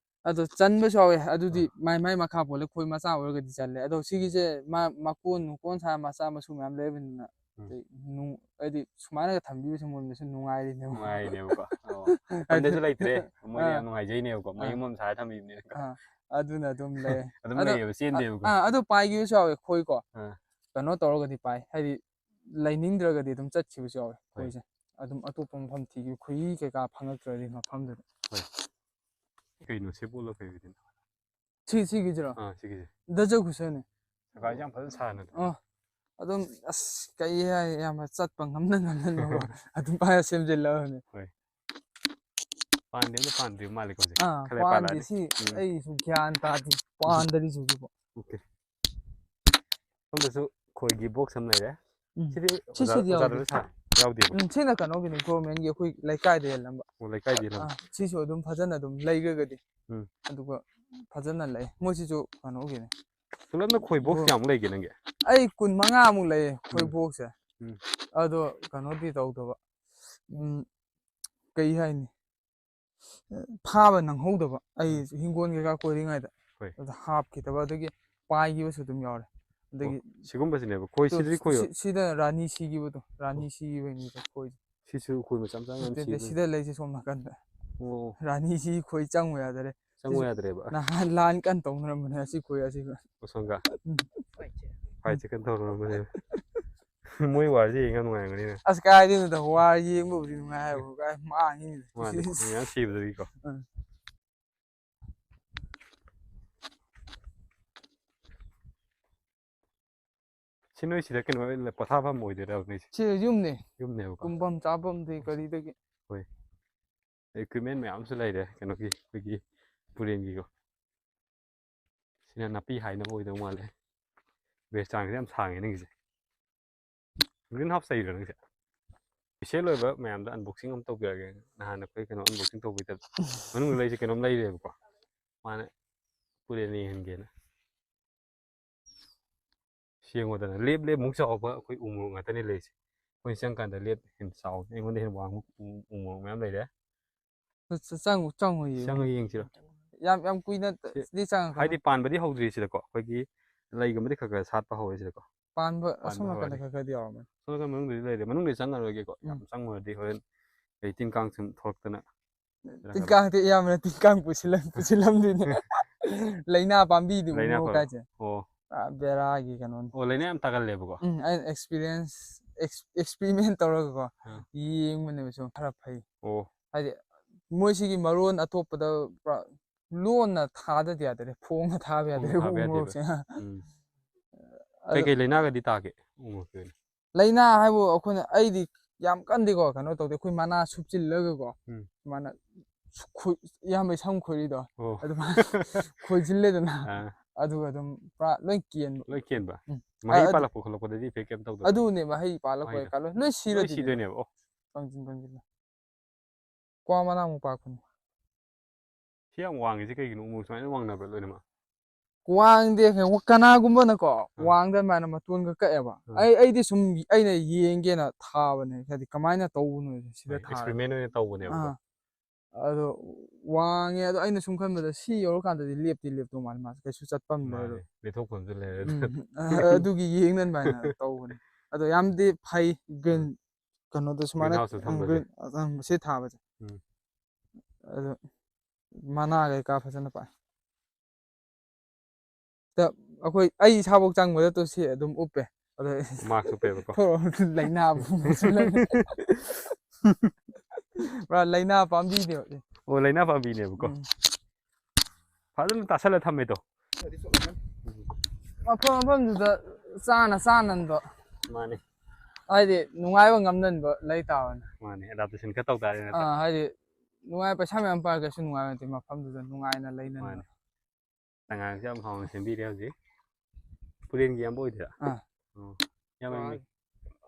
ꯑꯗꯣ ꯆꯟꯕꯁꯨ ꯌꯥꯎꯋꯦ꯫ ꯑꯗꯨꯗꯤ ꯑꯥ꯫ ꯃꯥꯏ, ꯃꯥꯏ ꯃꯈꯥ ꯄꯣꯜꯂꯦ꯫ ꯈꯣꯏ ꯃꯆꯥ ꯑꯣꯏꯔꯒꯗꯤ ꯆꯜꯂꯦ꯫ ꯑꯗꯣ ꯁꯤꯒꯤꯁꯦ ꯃꯥ ꯃꯀꯣꯟ ꯅꯨꯡꯀꯣꯟ ꯁꯥ ꯃꯆꯥ ꯃꯁꯨ ꯃꯌꯥꯝ ꯂꯩꯕꯅꯤꯅ ꯎꯝ꯫ ꯑꯗꯩ ꯅꯨꯡ-, ꯍꯥꯏꯗꯤ ꯁꯨꯃꯥꯏꯅꯒ ꯊꯝꯕꯤꯕꯁꯦ ꯃꯣꯏꯅꯁꯨ ꯅꯨꯡꯉꯥꯏꯔꯤꯅꯦꯕ꯫ ꯅꯨꯡꯉꯥꯏꯔꯤꯅꯦꯕꯀꯣ꯫ ꯑꯣ꯫ ꯍꯥꯏꯗꯤ ꯃꯐꯝꯗꯁꯨ ꯂꯩꯇ꯭ꯔꯦ꯫ ꯃꯣꯏꯅ ꯑꯥ꯫ ꯌꯥꯝ ꯅꯨꯡꯉꯥꯏꯖꯩꯅꯦꯕꯀꯣ꯫ ꯑꯥ꯫ ꯃꯌꯨꯝ ꯑꯃ ꯁꯥꯔ ꯊꯝꯕꯤꯕꯅꯤꯅꯀꯣ꯫ ꯑꯥ꯫ ꯑꯗꯨꯅ ꯑꯗꯨꯝ ꯂꯩ꯫ ꯑꯗꯨꯝ ꯑꯗꯣ, ꯂꯩꯌꯦꯕ, ꯆꯦꯟꯗꯦꯕꯀꯣ꯫ ꯑꯥ, ꯑꯗꯣ ꯄꯥꯏꯈꯤꯕꯁꯨ ꯌꯥꯎꯋꯦ ꯈꯣꯏꯀꯣ꯫ ꯑꯥ꯫ ꯀꯩꯅꯣ ꯇꯧꯔꯒꯗꯤ ꯄꯥꯏ꯫ ꯍꯥꯏꯗꯤ ꯂꯩꯅꯤꯡꯗ꯭ꯔꯒꯗꯤ ꯑꯗꯨꯝ ꯆꯠꯈꯤꯕꯁꯨ ꯌꯥꯎꯋꯦ ꯍꯣꯏ꯫ ꯈꯣꯏꯁꯦ꯫ ꯑꯗꯨꯝ ꯑꯇꯣꯞꯄ ꯃꯐꯝ ꯊꯤꯈꯤꯕ, ꯈꯣꯏꯍꯤ ꯀꯩꯀꯥ ꯐꯪꯉꯛꯇ꯭ꯔꯗꯤ ꯃꯐꯝꯗꯨꯗ꯫ ꯍꯣꯏ꯫ ꯀꯩꯅꯣ ꯁꯦꯞ ꯑꯣꯜꯂ ꯀꯩ ꯑꯣꯏꯗꯣꯏꯅꯣ? ꯁꯤ, ꯁꯤꯒꯤꯁꯤꯔꯣ? ꯑꯥ, ꯁꯤꯒꯤꯁꯦ꯫ ꯗꯖ ꯈꯨꯁꯟꯅꯤ꯫ ꯁꯔꯀꯥꯔꯁꯦ ꯌꯥꯝ ꯐꯖꯅ ꯁꯥꯟꯅ ꯊꯝꯃꯦ꯫ ꯑꯣ, ꯑꯗꯨꯝ ꯑꯁ ꯀꯩ ꯍꯥꯏ, ꯌꯥꯝꯅ ꯆꯠꯄ ꯉꯝꯅ ꯉꯝꯅꯅꯕ ꯑꯗꯨꯝ ꯄꯥꯏꯔ ꯁꯦꯝꯖꯤꯜꯂꯕꯅꯦ꯫ ꯍꯣꯏ꯫ ꯄꯥꯟꯗꯤ ꯑꯝꯇ ꯄꯥꯟꯗ꯭ꯔꯤꯕ ꯃꯥꯜꯂꯦꯀꯣ ꯍꯧꯖꯤꯛ꯫ ꯑꯥ, ꯈꯔ ꯂꯩꯔ ꯄꯥꯟꯗꯦ꯫ ꯄꯥꯜꯂꯛꯑꯅꯤ꯫ ꯁꯤ ꯎꯝ꯫ ꯑꯩꯁꯨ ꯒ꯭ꯌꯥꯟ ꯇꯥꯗꯦ꯫ ꯄꯥꯟꯗꯔꯤ ꯍꯧꯖꯤꯛꯐꯥꯎ꯫ ꯑꯣꯀꯦ꯫ ꯁꯣꯝꯗꯁꯨ ꯈꯣꯏꯒꯤ ꯕꯣꯛꯁ ꯑꯃ ꯂꯩꯔꯦ꯫ ꯎꯝ꯫ ꯁꯤꯗꯤ ꯑꯣꯖꯥ, ꯁꯤꯁꯤꯗꯤ ꯑꯣꯖꯥꯗ ꯌꯥꯎꯗꯦ꯫ ꯂꯣꯏ ꯁꯥ-, ꯌꯥꯎꯗꯦꯕ? ꯎꯝ, ꯁꯤꯅ ꯀꯩꯅꯣꯒꯤꯅꯤ, ꯒꯣꯔꯃꯦꯟꯒꯤ ꯑꯩꯈꯣꯏ ꯂꯩꯀꯥꯏꯗ ꯌꯦꯜꯂꯝꯕ꯫ ꯑꯣ, ꯂꯩꯀꯥꯏꯗ ꯌꯦꯜꯂꯝꯕ꯫ ꯑꯥ, ꯁꯤꯁꯨ ꯑꯗꯨꯝ ꯐꯖꯅ ꯑꯗꯨꯝ ꯂꯩꯈ꯭ꯔꯒꯗꯤ꯫ ꯎꯝ꯫ ꯑꯗꯨꯒ ꯐꯖꯅ ꯂꯩ꯫ ꯃꯣꯏꯁꯤꯁꯨ ꯀꯩꯅꯣꯒꯤꯅꯤ꯫ ꯄꯨꯂꯞꯅ ꯈꯣꯏ ꯕꯣꯛꯁ ꯒꯣ-, ꯀꯌꯥꯃꯨꯛ ꯂꯩꯒꯦ ꯅꯪꯒꯤ? ꯑꯩ ꯀꯨꯟ ꯃꯉꯥꯃꯨꯛ ꯂꯩꯌꯦ ꯈꯣꯏ ꯎꯝ꯫ ꯕꯣꯛꯁꯁꯦ꯫ ꯎꯝ꯫ ꯑꯗꯣ ꯀꯩꯅꯣꯗꯤ ꯇꯧꯗꯕ꯫ ꯎꯝ, ꯀꯩ ꯍꯥꯏꯅꯤ? ꯐꯥꯕ ꯅꯪꯍꯧꯗꯕ꯫ ꯑꯩ ꯎꯝ꯫ ꯍꯤꯡꯒꯣꯜ ꯀꯩꯀꯥ ꯀꯣꯏꯔꯤꯉꯩꯗ꯫ ꯍꯣꯏ꯫ ꯑꯗꯨꯗ ꯍꯥꯞꯈꯤꯗꯕ, ꯑꯗꯒꯤ ꯄꯥꯏꯈꯤꯕꯁꯨ ꯑꯗꯨꯝ ꯌꯥꯎꯔꯦ꯫ ꯑꯗꯒꯤ ꯑꯣ, ꯁꯤꯒꯨꯝꯕꯁꯤꯅꯦꯕ꯫ ꯈꯣꯏ ꯇꯨ, ꯁꯤꯗꯗꯤ ꯈꯣꯏ ꯁꯤ-, ꯁꯤꯗ ꯔꯥꯅꯤ ꯁꯤꯈꯤꯕꯗꯣ, ꯔꯥꯅꯤ ꯑꯣ꯫ ꯁꯤꯈꯤꯕꯩꯅꯤꯗ ꯈꯣꯏ꯫ ꯁꯤꯁꯨ ꯈꯣꯏ ꯃꯆꯥ ꯃꯆꯥ ꯌꯥꯝ ꯅꯠꯇꯦ, ꯅꯠꯇꯦ, ꯁꯤꯕꯅꯤ꯫ ꯁꯤꯗ ꯂꯩꯁꯦ ꯁꯣꯝ ꯅꯥꯀꯟꯗ꯫ ꯑꯣ꯫ ꯔꯥꯅꯤ ꯁꯤ ꯈꯣꯏ ꯆꯪꯉꯨ ꯌꯥꯗꯔꯦ꯫ ꯆꯪꯉꯨ ꯌꯥꯗ꯭ꯔꯦꯕ꯫ ꯅꯍꯥꯟ ꯂꯥꯟ ꯀꯟꯅ ꯇꯧꯅꯔꯝꯕꯅꯦ ꯑꯁꯤ ꯈꯣꯏ ꯑꯁꯤꯒ꯫ ꯑꯁꯣꯝꯒ꯫ ꯎꯝ꯫ ꯐꯥꯏꯠꯁꯦ ꯀꯟꯅ ꯇꯧꯅꯔꯝꯕꯅꯦꯕ꯫ ꯃꯣꯏ ꯋꯥꯔꯁꯦ ꯌꯦꯡꯉ ꯅꯨꯡꯉꯥꯏꯔꯝꯒꯅꯤꯅꯦ꯫ ꯑꯁ, ꯀꯥꯏꯗꯩꯅꯣꯗ, ꯋꯥꯔ ꯌꯦꯡꯕꯕꯨꯗꯤ ꯅꯨꯡꯉꯥꯏ ꯍꯥꯏꯕꯨ ꯀꯥꯏ ꯃꯥꯡꯉꯤꯅꯦ꯫ ꯃꯥꯅꯦ, ꯃꯤ ꯃꯌꯥꯝ ꯁꯤꯕꯗꯨꯒꯤꯀꯣ꯫ ꯎꯝ꯫ ꯁꯤ ꯅꯣꯏ ꯁꯤꯗ ꯀꯩꯅꯣ ꯄꯣꯊꯥꯐꯝ ꯑꯣꯏꯗꯣꯏꯔꯥ ꯅꯣꯏꯁꯦ? ꯁꯤ ꯌꯨꯝꯅꯦ꯫ ꯌꯨꯝꯅꯦꯕꯀꯣ꯫ ꯇꯨꯝꯐꯝ ꯆꯥꯐꯝꯗꯤ ꯀꯔꯤꯗꯒꯤ꯫ ꯍꯣꯏ꯫ Equipment ꯃꯌꯥꯝꯁꯨ ꯂꯩꯔꯦ ꯀꯩꯅꯣꯒꯤ, ꯑꯩꯈꯣꯏꯒꯤ ꯇꯨꯔꯦꯟꯒꯤꯀꯣ꯫ ꯁꯤꯅ ꯅꯥꯄꯤ ꯍꯥꯏꯅꯕ ꯑꯣꯏꯗꯧ ꯃꯥꯜꯂꯦ꯫ ꯕꯦꯁ ꯆꯥꯡꯁꯦ ꯌꯥꯝ ꯁꯥꯡꯉꯦ ꯅꯪꯒꯤꯁꯦ꯫ Green house ꯂꯩꯔꯤꯔꯣ ꯅꯪꯁꯦ? Special ꯑꯣꯏꯕ ꯃꯌꯥꯝꯗ unboxing ꯑꯃ ꯇꯧꯕꯤꯔꯒꯦ꯫ ꯅꯍꯥꯟ ꯑꯩꯈꯣꯏ ꯀꯩꯅꯣ unboxing ꯇꯧꯕꯩ type ꯇ꯫ ꯃꯅꯨꯡꯗ ꯂꯩꯁꯦ ꯀꯩꯅꯣꯝ ꯂꯩꯔꯦꯕꯀꯣ꯫ ꯃꯥꯅ ꯇꯨꯔꯦꯟ ꯌꯦꯡꯍꯟꯒꯦꯅ꯫ ꯁꯤ ꯌꯦꯡꯉꯣꯗꯅ, ꯂꯦꯞ ꯂꯦꯞꯃꯨꯛ ꯆꯥꯎꯕ ꯑꯩꯈꯣꯏ ꯎ ꯃꯣꯔꯣꯛ ꯉꯥꯛꯇꯅꯤ ꯂꯩꯔꯤꯁꯦ꯫ ꯑꯩꯈꯣꯏꯅ ꯆꯪꯀꯥꯟꯗ ꯂꯦꯞ ꯍꯦꯟꯅ ꯆꯥꯎꯕ, ꯑꯩꯉꯣꯟꯗ ꯍꯦꯟꯅ ꯋꯥꯡꯕ ꯎ, ꯎ ꯃꯣꯔꯣꯛ ꯃꯌꯥꯝ ꯂꯩꯔꯦ꯫ ꯆ-, ꯆ-, ꯆꯪꯉꯨ, ꯆꯪꯉꯨ ꯌꯦꯡꯉꯨ꯫ ꯆꯪꯉ ꯌꯦꯡꯁꯤꯔꯣ? ꯌꯥꯝ, ꯌꯥꯝ ꯀꯨꯏꯅ ꯁꯤ ꯗꯤ ꯆꯪꯉꯛꯀꯅꯨ꯫ ꯍꯥꯏꯗꯤ ꯄꯥꯟꯕꯗꯤ ꯍꯧꯗ꯭ꯔꯤ ꯁꯤꯗꯀꯣ, ꯑꯩꯈꯣꯏꯒꯤ ꯂꯩꯒꯨꯝꯕꯗꯤ ꯈꯔ ꯈꯔ ꯁꯥꯠꯄ ꯍꯧꯔꯦ ꯁꯤꯗꯀꯣ꯫ ꯄꯥꯟꯕ ꯄꯥꯟꯕ ꯑꯁꯣꯝ ꯅꯥꯀꯟꯗ ꯍꯧꯔꯅꯤ꯫ ꯈꯔ ꯈꯔꯗꯤ ꯌꯥꯎꯔꯝꯃꯅꯤ꯫ ꯁꯣꯝ ꯅꯥꯀꯟ ꯃꯅꯨꯡꯗꯗꯤ ꯂꯩꯔꯦ, ꯃꯅꯨꯡꯗꯗꯤ ꯆꯪꯉꯔꯣꯏꯒꯦꯀꯣ, ꯌꯥꯝ ꯎꯝ꯫ ꯆꯪꯉꯨꯔꯗꯤ ꯍꯣꯔꯦꯟ ꯑꯩ ꯇꯤꯟ ꯀꯥꯡ ꯁꯨꯝ ꯊꯣꯛꯂꯛꯇꯅ꯫ ꯇꯤꯟ ꯀꯥꯡꯗꯤ ꯑꯌꯥꯝꯕꯅ ꯇꯤꯟ ꯀꯥꯡ ꯄꯨꯁꯤꯜꯂ-, ꯄꯨꯁꯤꯜꯂꯝꯗꯣꯏꯅꯦ꯫ ꯂꯥꯏꯅꯥ ꯄꯥꯝꯕꯤꯗꯨ ꯂꯥꯏꯅꯥ ꯃꯣꯔꯣꯛ ꯐꯕ꯫ ꯍꯥꯏꯁꯦ꯫ ꯑꯣ꯫ ꯄꯨꯔꯥ ꯕꯦꯔꯥꯒꯤ ꯀꯩꯅꯣꯅꯤ꯫ ꯑꯣ, ꯂꯥꯏꯅꯥ ꯌꯥꯝ ꯇꯥꯒꯜꯂꯦꯕꯀꯣ? ꯎꯝ, ꯑꯩꯅ experience, ex-, experiment ꯇꯧꯔꯒꯀꯣ, ꯑꯥ꯫ ꯌꯦꯡꯕꯅꯦꯕ ꯁꯨꯝ ꯈꯔ ꯐꯩ꯫ ꯑꯣ꯫ ꯍꯥꯏꯗꯤ ꯃꯣꯏꯁꯤꯒꯤ ꯃꯔꯣꯟ ꯑꯇꯣꯞꯄꯗ ꯄꯨꯔꯥ ꯂꯣꯟꯅ ꯊꯥꯗꯗꯤ ꯌꯥꯗꯔꯦ, ꯐꯣꯡꯅ ꯊꯥꯕ ꯐꯣꯡꯅ ꯌꯥꯗꯔꯦ ꯊꯥꯕ ꯎ ꯌꯥꯗꯦꯕ꯫ ꯃꯣꯔꯣꯛꯁꯦ꯫ ꯎꯝ꯫ ꯑꯗꯣ ꯀꯩꯀꯩ ꯂꯥꯏꯅꯥꯒꯗꯤ ꯇꯥꯒꯦ ꯎ ꯃꯣꯔꯣꯛꯀꯤ ꯑꯣꯏꯅ? ꯂꯥꯏꯅꯥ ꯍꯥꯏꯕꯨ ꯑꯩꯈꯣꯏꯅ, ꯑꯩꯗꯤ ꯌꯥꯝ ꯀꯟꯗꯦꯀꯣ, ꯀꯩꯅꯣ ꯇꯧꯗꯦ, ꯑꯩꯈꯣꯏ ꯃꯅꯥ ꯁꯨꯞꯆꯤꯜꯂꯒꯀꯣ, ꯎꯝ꯫ ꯁꯨꯃꯥꯏꯅ ꯈꯨ-, ꯏꯌꯥꯝꯕꯩ ꯁꯝ ꯈꯣꯏꯔꯤꯗꯣ, ꯑꯣ꯫ ꯑꯗꯨꯃꯥꯏꯅ ꯈꯣꯏꯖꯤꯜꯂꯦꯗꯅ, ꯑꯥ꯫ ꯑꯗꯨꯒ ꯑꯗꯨꯝ ꯄꯨꯔꯥ ꯂꯣꯏ ꯀꯦꯟꯕ꯫ ꯂꯣꯏ ꯀꯦꯟꯕ? ꯎꯝ꯫ ꯃꯍꯩ ꯑ-, ꯑꯗꯨ-, ꯄꯥꯜꯂꯛꯄ ꯈꯣꯠꯂꯛꯄꯗꯗꯤ effect ꯀꯩꯝ ꯇꯧꯗꯕ? ꯑꯗꯨꯅꯦ, ꯃꯍꯩ ꯄꯥꯜꯂꯛꯄ ꯃꯍꯩꯗꯣ? ꯀꯩꯀꯥ ꯂꯣꯏ, ꯂꯣꯏ ꯂꯣꯏ ꯁꯤꯔꯗꯣꯏꯅꯦꯕ꯫ ꯁꯤꯗꯣꯏꯅꯦꯕ? ꯑꯣ꯫ ꯀꯪꯁꯤꯟ ꯀꯪꯁꯤꯜꯂ꯫ ꯀ꯭ꯋꯥ ꯃꯅꯥꯃꯨꯛ ꯄꯥꯛꯄꯅꯤ꯫ ꯁꯤ ꯌꯥꯝ ꯋꯥꯡꯉꯤꯁꯤ ꯀꯩꯒꯤꯅꯣ? ꯎꯃꯣꯔꯣꯛ ꯁꯨꯃꯥꯏꯅ ꯋꯥꯡꯅꯕ ꯂꯣꯏꯅꯃꯛ? ꯋꯥꯡꯗꯦ, ꯀꯩꯅꯣ, ꯀꯅꯥꯒꯨꯝꯕꯅꯀꯣ, ꯑꯥ꯫ ꯋꯥꯡꯗ ꯑꯗꯨꯃꯥꯏꯅ ꯃꯇꯣꯟꯒ ꯀꯛꯑꯦꯕ꯫ ꯑꯥ꯫ ꯑꯩ, ꯑꯩꯗꯤ ꯁꯨꯝ ꯑꯩꯅ ꯌꯦꯡꯒꯦꯅ ꯊꯥꯕꯅꯦ, ꯍꯥꯏꯗꯤ ꯀꯃꯥꯏꯅ ꯇꯧꯕꯅꯣ ꯁꯤꯗ ꯍꯣꯏ, ꯊꯥꯔꯒ꯫ Experiment ꯑꯣꯏꯅ ꯇꯧꯕꯅꯦꯕꯀꯣ꯫ ꯑꯥ꯫ ꯑꯗꯣ ꯋꯥꯡꯉꯦ, ꯑꯗꯣ ꯑꯩꯅ ꯁꯨꯝ ꯈꯟꯕꯗ ꯁꯤ ꯌꯧꯔꯀꯥꯟꯗꯗꯤ ꯂꯦꯞꯇꯤ ꯂꯦꯞꯇꯧ ꯃꯥꯜꯂꯦ, ꯃꯥꯁꯦ ꯀꯩꯁꯨ ꯆꯠꯄꯝ ꯂꯩꯔꯣꯏ꯫ ꯃꯥꯅꯦ, ꯂꯦꯞꯊꯣꯛꯐꯝꯁꯨ ꯂꯩꯔꯦ꯫ ꯎꯝ, ꯑꯗꯨꯒꯤ ꯌꯦꯡꯅ ꯑꯗꯨꯃꯥꯏꯅ ꯇꯧꯕꯅꯦ꯫ ꯑꯗꯣ ꯌꯥꯝꯗꯤ ꯐꯩ, green, ꯎꯝ꯫ ꯀꯩꯅꯣꯗꯣ ꯁꯨꯃꯥꯏꯅ, Green house ꯇ ꯎꯝ, ꯊꯝꯕꯁꯦ꯫ Green, ꯎꯝ, ꯁꯤ ꯊꯥꯕꯁꯦ꯫ ꯎꯝ꯫ ꯑꯗꯣ ꯃꯅꯥ ꯀꯩꯀꯥ ꯐꯖꯅ ꯄꯥꯛꯑꯦ꯫ ꯁꯤꯗ ꯑꯩꯈꯣꯏ, ꯑꯩ ꯏꯁꯥꯐꯥꯎ ꯆꯪꯕꯗ ꯇꯨ ꯁꯤ ꯑꯗꯨꯝ ꯎꯞꯄꯦ꯫ ꯑꯗꯣ ꯃꯥꯛꯁ ꯎꯞꯄꯦꯕꯀꯣ꯫ ꯊꯣꯛꯑꯣ, ꯂꯥꯏꯅꯥꯕꯨ ꯄꯨꯔꯥ ꯂꯥꯏꯅꯥ ꯄꯥꯝꯕꯤꯅꯦꯕ꯫ ꯑꯣ, ꯂꯥꯏꯅꯥ ꯄꯥꯝꯕꯤꯅꯦꯕꯀꯣ꯫ ꯎꯝ꯫ ꯐꯖꯅ ꯇꯥꯁꯜꯂ ꯊꯝꯃꯦꯗꯣ꯫ ꯃꯐꯝ ꯃꯐꯝꯗꯨꯗ ꯆꯥꯅ ꯆꯥꯅꯟꯗꯣ꯫ ꯃꯥꯅꯦ꯫ ꯍꯥꯏꯗꯤ ꯅꯨꯡꯉꯥꯏꯕ ꯉꯝꯅꯟꯕ ꯂꯩ ꯇꯥꯕꯅꯤ꯫ ꯃꯥꯅꯦ, ꯑꯦꯗꯥꯞꯇꯦꯁꯟ ꯈꯔ ꯇꯧ ꯇꯥꯔꯦ ꯅꯠꯇ꯭ꯔꯥ? ꯑꯥ, ꯍꯥꯏꯗꯤ ꯅꯨꯡꯉꯥꯏ, ꯄꯩꯁꯥ ꯃꯌꯥꯝ ꯄꯥꯏꯔꯒꯁꯨ ꯅꯨꯡꯉꯥꯏꯕ ꯅꯠꯇꯦ, ꯃꯐꯝꯗꯨꯗ ꯅꯨꯡꯉꯥꯏꯅ ꯂꯩꯅꯟꯕ꯫ ꯃꯥꯅꯦ꯫ ꯇꯉꯥꯡꯁꯦ ꯌꯥꯝ ꯍꯥꯎꯅ ꯁꯦꯝꯕꯤꯔꯦ ꯍꯧꯖꯤꯛ꯫ ꯄꯨꯔꯦꯟꯒꯤ ꯑꯝꯕ ꯑꯣꯏꯗꯣꯏꯔꯥ? ꯑꯥ꯫ ꯑꯣ, ꯌꯥꯝ ꯃꯥꯅꯦ꯫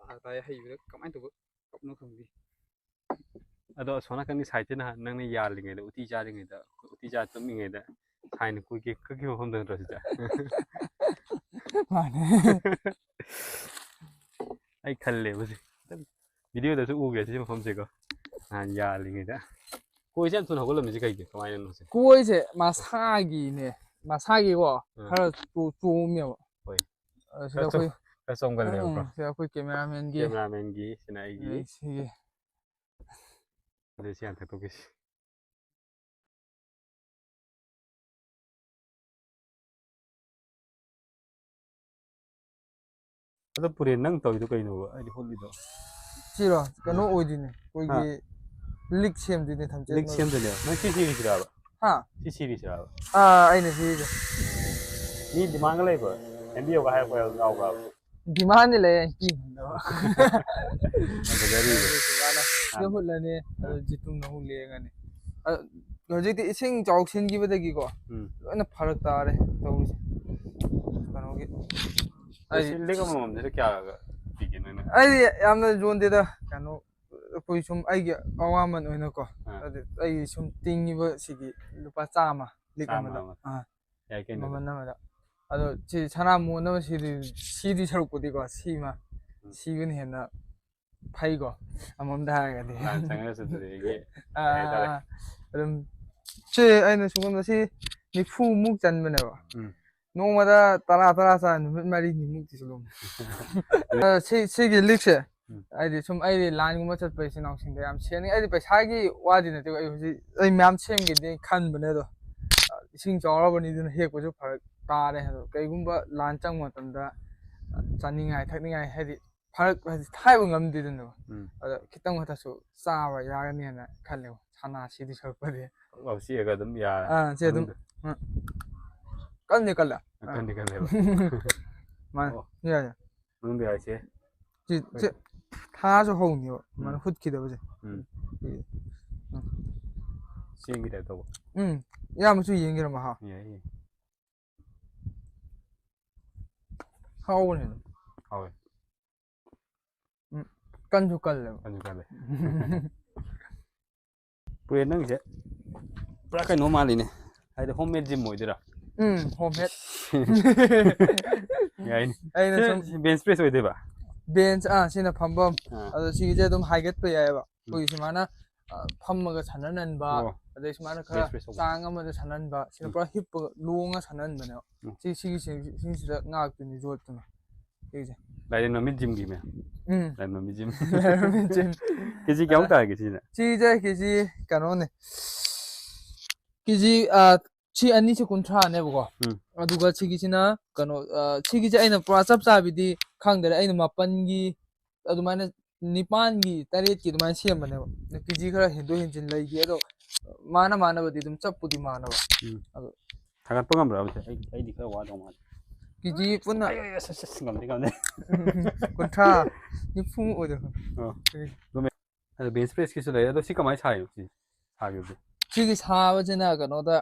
ꯍꯥꯏ ꯇꯥꯏ, ꯍꯩꯕꯗ ꯀꯃꯥꯏꯅ ꯇꯧꯕ ꯀꯞꯅꯣ ꯈꯪꯗꯦ꯫ ꯑꯗꯣ ꯑꯁꯣꯝ ꯅꯥꯀꯟꯒꯤ ꯁꯥꯏꯠꯁꯦ ꯅꯍꯥꯟ ꯅꯪꯅ ꯌꯥꯜꯂꯤꯉꯩꯗ, ꯎꯇꯤ ꯆꯥꯔꯤꯉꯩꯗ, ꯎꯇꯤ ꯆꯥ ꯇꯨꯝꯃꯤꯉꯩꯗ ꯁꯥꯏꯅ ꯀꯣꯏꯒꯦ ꯀꯛꯈꯤꯕ ꯃꯐꯝꯗ ꯅꯠꯇ꯭ꯔꯣ ꯁꯤꯁꯦ? ꯃꯥꯅꯦ꯫ ꯑꯩ ꯈꯜꯂꯦꯕ ꯁꯤ꯫ ꯈꯤꯇꯪ ꯚꯤꯗꯤꯑꯣꯗꯁꯨ ꯎꯒꯦ ꯁꯤ ꯃꯐꯝꯁꯦꯀꯣ꯫ ꯅꯍꯥꯟ ꯌꯥꯜꯂꯤꯉꯩꯗ꯫ ꯀꯣꯏꯁꯦ ꯌꯥꯝ ꯊꯨꯅ ꯍꯧꯒꯠꯂꯝꯃꯤꯁꯦ ꯀꯩꯒꯤ? ꯀꯃꯥꯏꯅꯅꯣ ꯁꯦ? ꯀꯣꯏꯁꯦ ꯃꯁꯥꯒꯤꯅꯦ꯫ ꯃꯁꯥꯒꯤꯀꯣ, ꯑꯥ꯫ ꯈꯔ ꯆꯣ-, ꯆꯣꯝꯃꯦꯕ꯫ ꯍꯣꯏ꯫ ꯑ, ꯁꯤꯗ ꯈꯔ ꯆꯣ-, ꯑꯩꯈꯣꯏ ꯈꯔ ꯆꯣꯝꯒꯜꯂꯦꯕꯀꯣ꯫ ꯎꯝ, ꯁꯤꯗ ꯑꯩꯈꯣꯏ ꯀꯦꯃꯦꯔꯥꯃꯦꯟꯒꯤ꯫ ꯀꯦꯃꯦꯔꯥꯃꯦꯟꯒꯤ, ꯁꯤꯅ ꯑꯩꯒꯤ꯫ ꯑꯩ ꯁꯤꯒꯤ꯫ ꯑꯗꯩ ꯁꯤ ꯍꯥꯟꯅ ꯊꯛꯇꯣꯛꯈꯤꯁꯤ꯫ ꯑꯗꯣ ꯄꯨꯔꯦꯟ, ꯅꯪ ꯇꯧꯔꯤꯗꯣ ꯀꯩꯅꯣꯕ? ꯑꯩꯗꯤ ꯍꯣꯠꯂꯤꯗꯣ꯫ ꯁꯤꯔꯣ? ꯀꯩꯅꯣ ꯎꯝ꯫ ꯑꯣꯏꯗꯣꯏꯅꯦ꯫ ꯑꯩꯈꯣꯏꯒꯤ ꯍꯥ? ꯂꯤꯛ ꯁꯦꯝꯗꯣꯏꯅꯦ, ꯊꯝꯆꯦꯠ ꯂꯤꯛ ꯃꯔꯨ꯫ ꯁꯦꯝꯗꯣꯏꯅꯦꯕ? ꯅꯪ ꯁꯤ ꯁꯤꯔꯤꯁꯤꯔꯕ? ꯍꯥ? ꯁꯤ ꯁꯤꯔꯤꯁꯤꯔꯕ? ꯑꯥ, ꯑꯩꯅ ꯁꯤꯔꯤꯁꯦ꯫ ꯃꯤ ꯗꯤꯃꯥꯟꯒ ꯂꯩꯕ꯭ꯔꯣ? ꯁꯦꯝꯕꯤꯌꯣꯒ ꯍꯥꯏꯔꯛꯄ ꯌꯥꯎꯕ꯭ꯔꯕ? ꯗꯤꯃꯥꯟꯗꯤ ꯂꯩ, ꯑꯩ ꯀꯤ ꯉꯝꯗꯕ꯫ ꯐꯖꯔꯤꯕ꯫ ꯃꯥꯅ ꯑꯥ꯫ ꯁꯤꯗ ꯍꯨꯠꯂꯅꯤ, ꯑꯗꯨ ꯑꯥ꯫ ꯖꯤꯇꯨꯝꯅ ꯑꯃꯨꯛ ꯂꯦꯡꯉꯅꯤ꯫ ꯑ, ꯍꯧꯖꯤꯛꯇꯤ ꯏꯁꯤꯡ ꯆꯥꯎꯁꯤꯟꯈꯤꯕꯗꯒꯤꯀꯣ, ꯎꯝ꯫ ꯂꯣꯏꯅ ꯐꯔꯛ ꯇꯥꯔꯦ ꯇꯧꯔꯤꯁꯦ꯫ ꯀꯩꯅꯣꯒꯤ, ꯑꯗꯣ ꯁꯤ ꯍꯥꯏꯗꯤ ꯂꯤꯛ ꯑꯃꯃꯝꯁꯤꯗ ꯀꯌꯥꯒ ꯄꯤꯒꯦ ꯅꯣꯏꯅ? ꯑꯩꯗꯤ ꯌꯥꯝꯅ ꯌꯣꯟꯗꯦꯗ, ꯀꯩꯅꯣ, ꯑꯩꯈꯣꯏ ꯁꯨꯝ ꯑꯩꯒꯤ ꯑꯋꯥꯃꯟ ꯑꯣꯏꯅꯀꯣ, ꯑꯥ꯫ ꯑꯗꯨ ꯑꯩ ꯁꯨꯝ ꯇꯤꯡꯉꯤꯕ ꯁꯤꯒꯤ ꯂꯨꯄꯥ ꯆꯥꯝꯃ ꯂꯤꯛ ꯆꯥꯝꯃ ꯑꯃꯗ꯫ ꯑꯃ꯫ ꯑꯥ꯫ ꯌꯥꯏ ꯀꯩꯅꯣ ꯑꯗꯨ꯫ ꯃꯃꯜ ꯑꯃꯗ꯫ ꯑꯗꯣ ꯁꯤ ꯁꯅꯥ ꯃꯣꯟ ꯑꯃ ꯁꯤꯗꯤ, ꯁꯤꯗꯤ ꯁꯔꯨꯛꯄꯨꯗꯤꯀꯣ, ꯁꯤꯃ, ꯎꯝ꯫ ꯁꯤꯕꯅ ꯍꯦꯟꯅ ꯐꯩꯀꯣ, ꯑꯃꯔꯣꯝꯗ ꯍꯥꯏꯔꯒꯗꯤ꯫ ꯂꯥꯟ ꯆꯪꯉꯒꯁꯨ ꯑꯗꯨꯗꯒꯤ ꯑꯥ, ꯀꯩ ꯍꯥꯏꯇꯥꯔꯦ? ꯑꯥ, ꯑꯥ꯫ ꯑꯗꯨꯝ ꯁꯤ ꯑꯩꯅ ꯁꯨꯝ ꯁꯤ ꯅꯤꯐꯨꯃꯨꯛ ꯆꯟꯕꯅꯦꯕ꯫ ꯎꯝ꯫ ꯅꯣꯡꯃꯗ ꯇꯔꯥ, ꯇꯔꯥ ꯆꯥ ꯅꯨꯃꯤꯠ ꯃꯔꯤꯅꯤꯃꯨꯛꯇꯤ ꯆꯨꯝꯂꯝꯃꯦ꯫ ꯑ, ꯁꯤ, ꯁꯤꯒꯤ ꯂꯤꯛꯁꯦ, ꯎꯝ꯫ ꯍꯥꯏꯗꯤ ꯁꯨꯝ ꯑꯩꯗꯤ ꯂꯥꯟꯒꯨꯝꯕ ꯆꯠꯄ ꯏꯆꯤꯟ ꯏꯅꯥꯎꯁꯤꯡꯗ ꯌꯥꯝ ꯁꯦꯝꯅꯤꯡꯉꯤ꯫ ꯑꯩꯗꯤ ꯄꯩꯁꯥꯒꯤ ꯋꯥꯗꯤ ꯅꯠꯇꯦꯀꯣ, ꯑꯩ ꯍꯧꯖꯤꯛ ꯑꯩ ꯃꯌꯥꯝ ꯁꯦꯝꯒꯦꯗꯤ ꯈꯟꯕꯅꯦ, ꯑꯗꯣ ꯏꯁꯤꯡ ꯆꯥꯎꯔꯕꯅꯤ, ꯑꯗꯨꯅ ꯍꯦꯛꯄꯁꯨ ꯐꯔꯛ ꯇꯥꯔꯦ꯫ ꯑꯗꯣ ꯀꯩꯒꯨꯝꯕ ꯂꯥꯟ ꯆꯪꯕ ꯃꯇꯝꯗ ꯆꯥꯅꯤꯡꯉꯥꯏ ꯊꯛꯅꯤꯡꯉꯥꯏ ꯍꯥꯏꯗꯤ ꯐꯔꯛ ꯍꯥꯏꯗꯤ ꯍꯥꯏꯕ ꯉꯝꯗꯦꯗꯅ꯫ ꯎꯝ꯫ ꯑꯗꯣ ꯈꯤꯇꯪ ꯈꯛꯇꯁꯨ ꯆꯥꯕ ꯌꯥꯒꯅꯤ ꯍꯥꯏꯅ ꯈꯜꯂꯦ꯫ ꯁꯅꯥ ꯁꯤꯗꯤ ꯁꯔꯨꯛꯄꯗꯤ꯫ ꯑꯧ, ꯁꯤꯑꯒ ꯑꯗꯨꯝ ꯌꯥꯔꯦ꯫ ꯑꯥ, ꯁꯤ ꯑꯗꯨꯝ꯫ ꯃꯅꯨꯡꯗ꯫ ꯑꯥ꯫ ꯀꯟꯗꯤ ꯀꯜꯂꯦ꯫ ꯑꯥ꯫ ꯀꯟꯗꯤ ꯀꯜꯂꯦꯕ꯫ ꯃꯥꯅꯦ꯫ ꯑꯣ꯫ ꯌꯥꯏ, ꯌꯥꯏ꯫ ꯃꯅꯨꯡꯗ ꯌꯥꯏꯁꯦ꯫ ꯁꯤ, ꯍꯣꯏ꯫ ꯁꯤ ꯊꯥꯁꯨ ꯍꯧꯅꯦꯕ꯫ ꯎꯝ꯫ ꯃꯥꯅ ꯍꯨꯠꯈꯤꯗꯕꯁꯦ꯫ ꯎꯝ꯫ ꯁꯤ꯫ ꯎꯝ꯫ ꯆꯦꯡꯒꯤ type ꯇꯧꯕ꯫ ꯎꯝ꯫ ꯏꯌꯥꯝꯕꯁꯨ ꯌꯦꯡꯒꯦꯔꯣ ꯃꯍꯥꯎ? ꯌꯥꯏ, ꯌꯥꯏ꯫ ꯍꯥꯎꯕꯅꯦ ꯑꯗꯨꯝ꯫ ꯍꯥꯎꯋꯦ꯫ ꯎꯝ, ꯀꯟꯁꯨ ꯀꯜꯂꯦꯕ꯫ ꯀꯟꯁꯨ ꯀꯜꯂꯦ꯫ ꯄꯨꯔꯦꯟ, ꯅꯪꯁꯦ ꯄꯨꯔꯥ ꯀꯩꯅꯣ ꯃꯥꯜꯂꯤꯅꯦ꯫ ꯍꯥꯏꯗꯤ home made gym ꯑꯣꯏꯗꯣꯏꯔꯥ? ꯎꯝ, home made꯫ ꯌꯥꯏꯅꯦ꯫ ꯑꯩꯅ ꯁꯤ, ꯁꯨꯝ ꯁꯤ bench press ꯑꯣꯏꯗꯣꯏꯕ? Bench, ꯑꯥ, ꯁꯤꯅ ꯐꯝꯐꯝ꯫ ꯑꯥ꯫ ꯑꯗꯣ ꯁꯤꯒꯤꯁꯦ ꯑꯗꯨꯝ ꯍꯥꯏꯒꯠꯄ ꯌꯥꯏꯑꯕ꯫ ꯎꯝ꯫ ꯑꯩꯈꯣꯏꯒꯤ ꯁꯨꯃꯥꯏꯅ, ꯑ, ꯐꯝꯃꯒ ꯁꯥꯟꯅꯍꯟꯕ, ꯑꯣ꯫ ꯑꯗꯩ ꯁꯨꯃꯥꯏꯅ ꯈꯔ bench press ꯇꯧꯕ꯫ ꯆꯥꯡ ꯑꯃꯗ ꯁꯥꯟꯅꯍꯟꯕ, ꯁꯤꯅ ꯎꯝ꯫ ꯄꯨꯔꯥ ꯍꯤꯞꯄꯒ ꯂꯣꯡꯉ ꯁꯥꯟꯅꯍꯟꯕꯅꯦꯕ꯫ ꯎꯝ꯫ ꯁꯤ, ꯁꯤꯒꯤ ꯁꯤꯡ-, ꯁꯤꯡꯁꯤꯗ ꯉꯥꯛꯇꯣꯏꯅꯤ ꯌꯣꯠꯇꯨꯅ꯫ ꯁꯤꯒꯤꯁꯦ꯫ ꯂꯥꯏꯔꯦꯟ ꯃꯃꯤꯠ gymꯒꯤ ꯃꯌꯥꯝ꯫ ꯎꯝ꯫ ꯂꯥꯏꯔꯦꯟ ꯃꯃꯤꯠ gym꯫ ꯂꯥꯏꯔꯦꯟ ꯃꯃꯤꯠ gym꯫ KG ꯀꯌꯥꯃꯨꯛ ꯑꯗ ꯇꯥꯔꯒꯦ ꯁꯤꯅ? ꯁꯤꯁꯦ KG ꯀꯩꯅꯣꯅꯦ꯫ KG, ꯑ, ꯁꯤ ꯑꯅꯤꯁꯦ ꯀꯨꯟꯊ꯭ꯔꯥꯅꯦꯕꯀꯣ꯫ ꯎꯝ꯫ ꯑꯗꯨꯒ ꯁꯤꯒꯤꯁꯤꯅ ꯀꯩꯅꯣ, ꯑ, ꯁꯤꯒꯤꯁꯦ ꯑꯩꯅ ꯄꯨꯔꯥ ꯆꯞ ꯆꯥꯕꯤꯗꯤ ꯈꯪꯗ꯭ꯔꯦ꯫ ꯑꯩꯅ ꯃꯥꯄꯟꯒꯤ ꯑꯗꯨꯃꯥꯏꯅ ꯅꯤꯄꯥꯟꯒꯤ, ꯇꯔꯦꯠꯀꯤ ꯑꯗꯨꯃꯥꯏꯅ ꯁꯦꯝꯕꯅꯦꯕ꯫ ꯑꯗ KG ꯈꯔ ꯍꯦꯟꯗꯣꯛ ꯍꯦꯟꯖꯤꯟ ꯂꯩꯈꯤ, ꯑꯗꯣ ꯃꯥꯅ ꯃꯥꯅꯕꯗꯤ ꯑꯗꯨꯝ ꯆꯞꯄꯨꯗꯤ ꯃꯥꯟꯅꯕ꯫ ꯎꯝ꯫ ꯑꯗꯣ ꯊꯥꯡꯒꯠꯄ ꯉꯝꯕ꯭ꯔꯕ ꯁꯦ? ꯑꯩ, ꯑꯩꯗꯤ ꯈꯔ ꯋꯥꯗꯧ ꯃꯥꯜꯂꯦ꯫ KG ꯄꯨꯟꯅ ꯑꯩ, ꯑꯩ, ꯑꯁ, ꯑꯁ, ꯑꯁ, ꯉꯝꯗꯦ, ꯉꯝꯗꯦ꯫ ꯀꯨꯟꯊ꯭ꯔꯥ, ꯅꯤꯐꯨ ꯑꯣꯏꯗꯣꯏ꯫ ꯑꯣ꯫ ꯑꯗꯣ bench pressꯀꯤꯁꯨ ꯂꯩ꯫ ꯑꯗꯣ ꯁꯤ ꯀꯃꯥꯏꯅ ꯁꯥꯏꯅꯣ ꯁꯤ? ꯁꯥꯈꯤꯕꯁꯦ? ꯁꯤꯒꯤ ꯁꯥꯕꯁꯤꯅ ꯀꯩꯅꯣꯗ,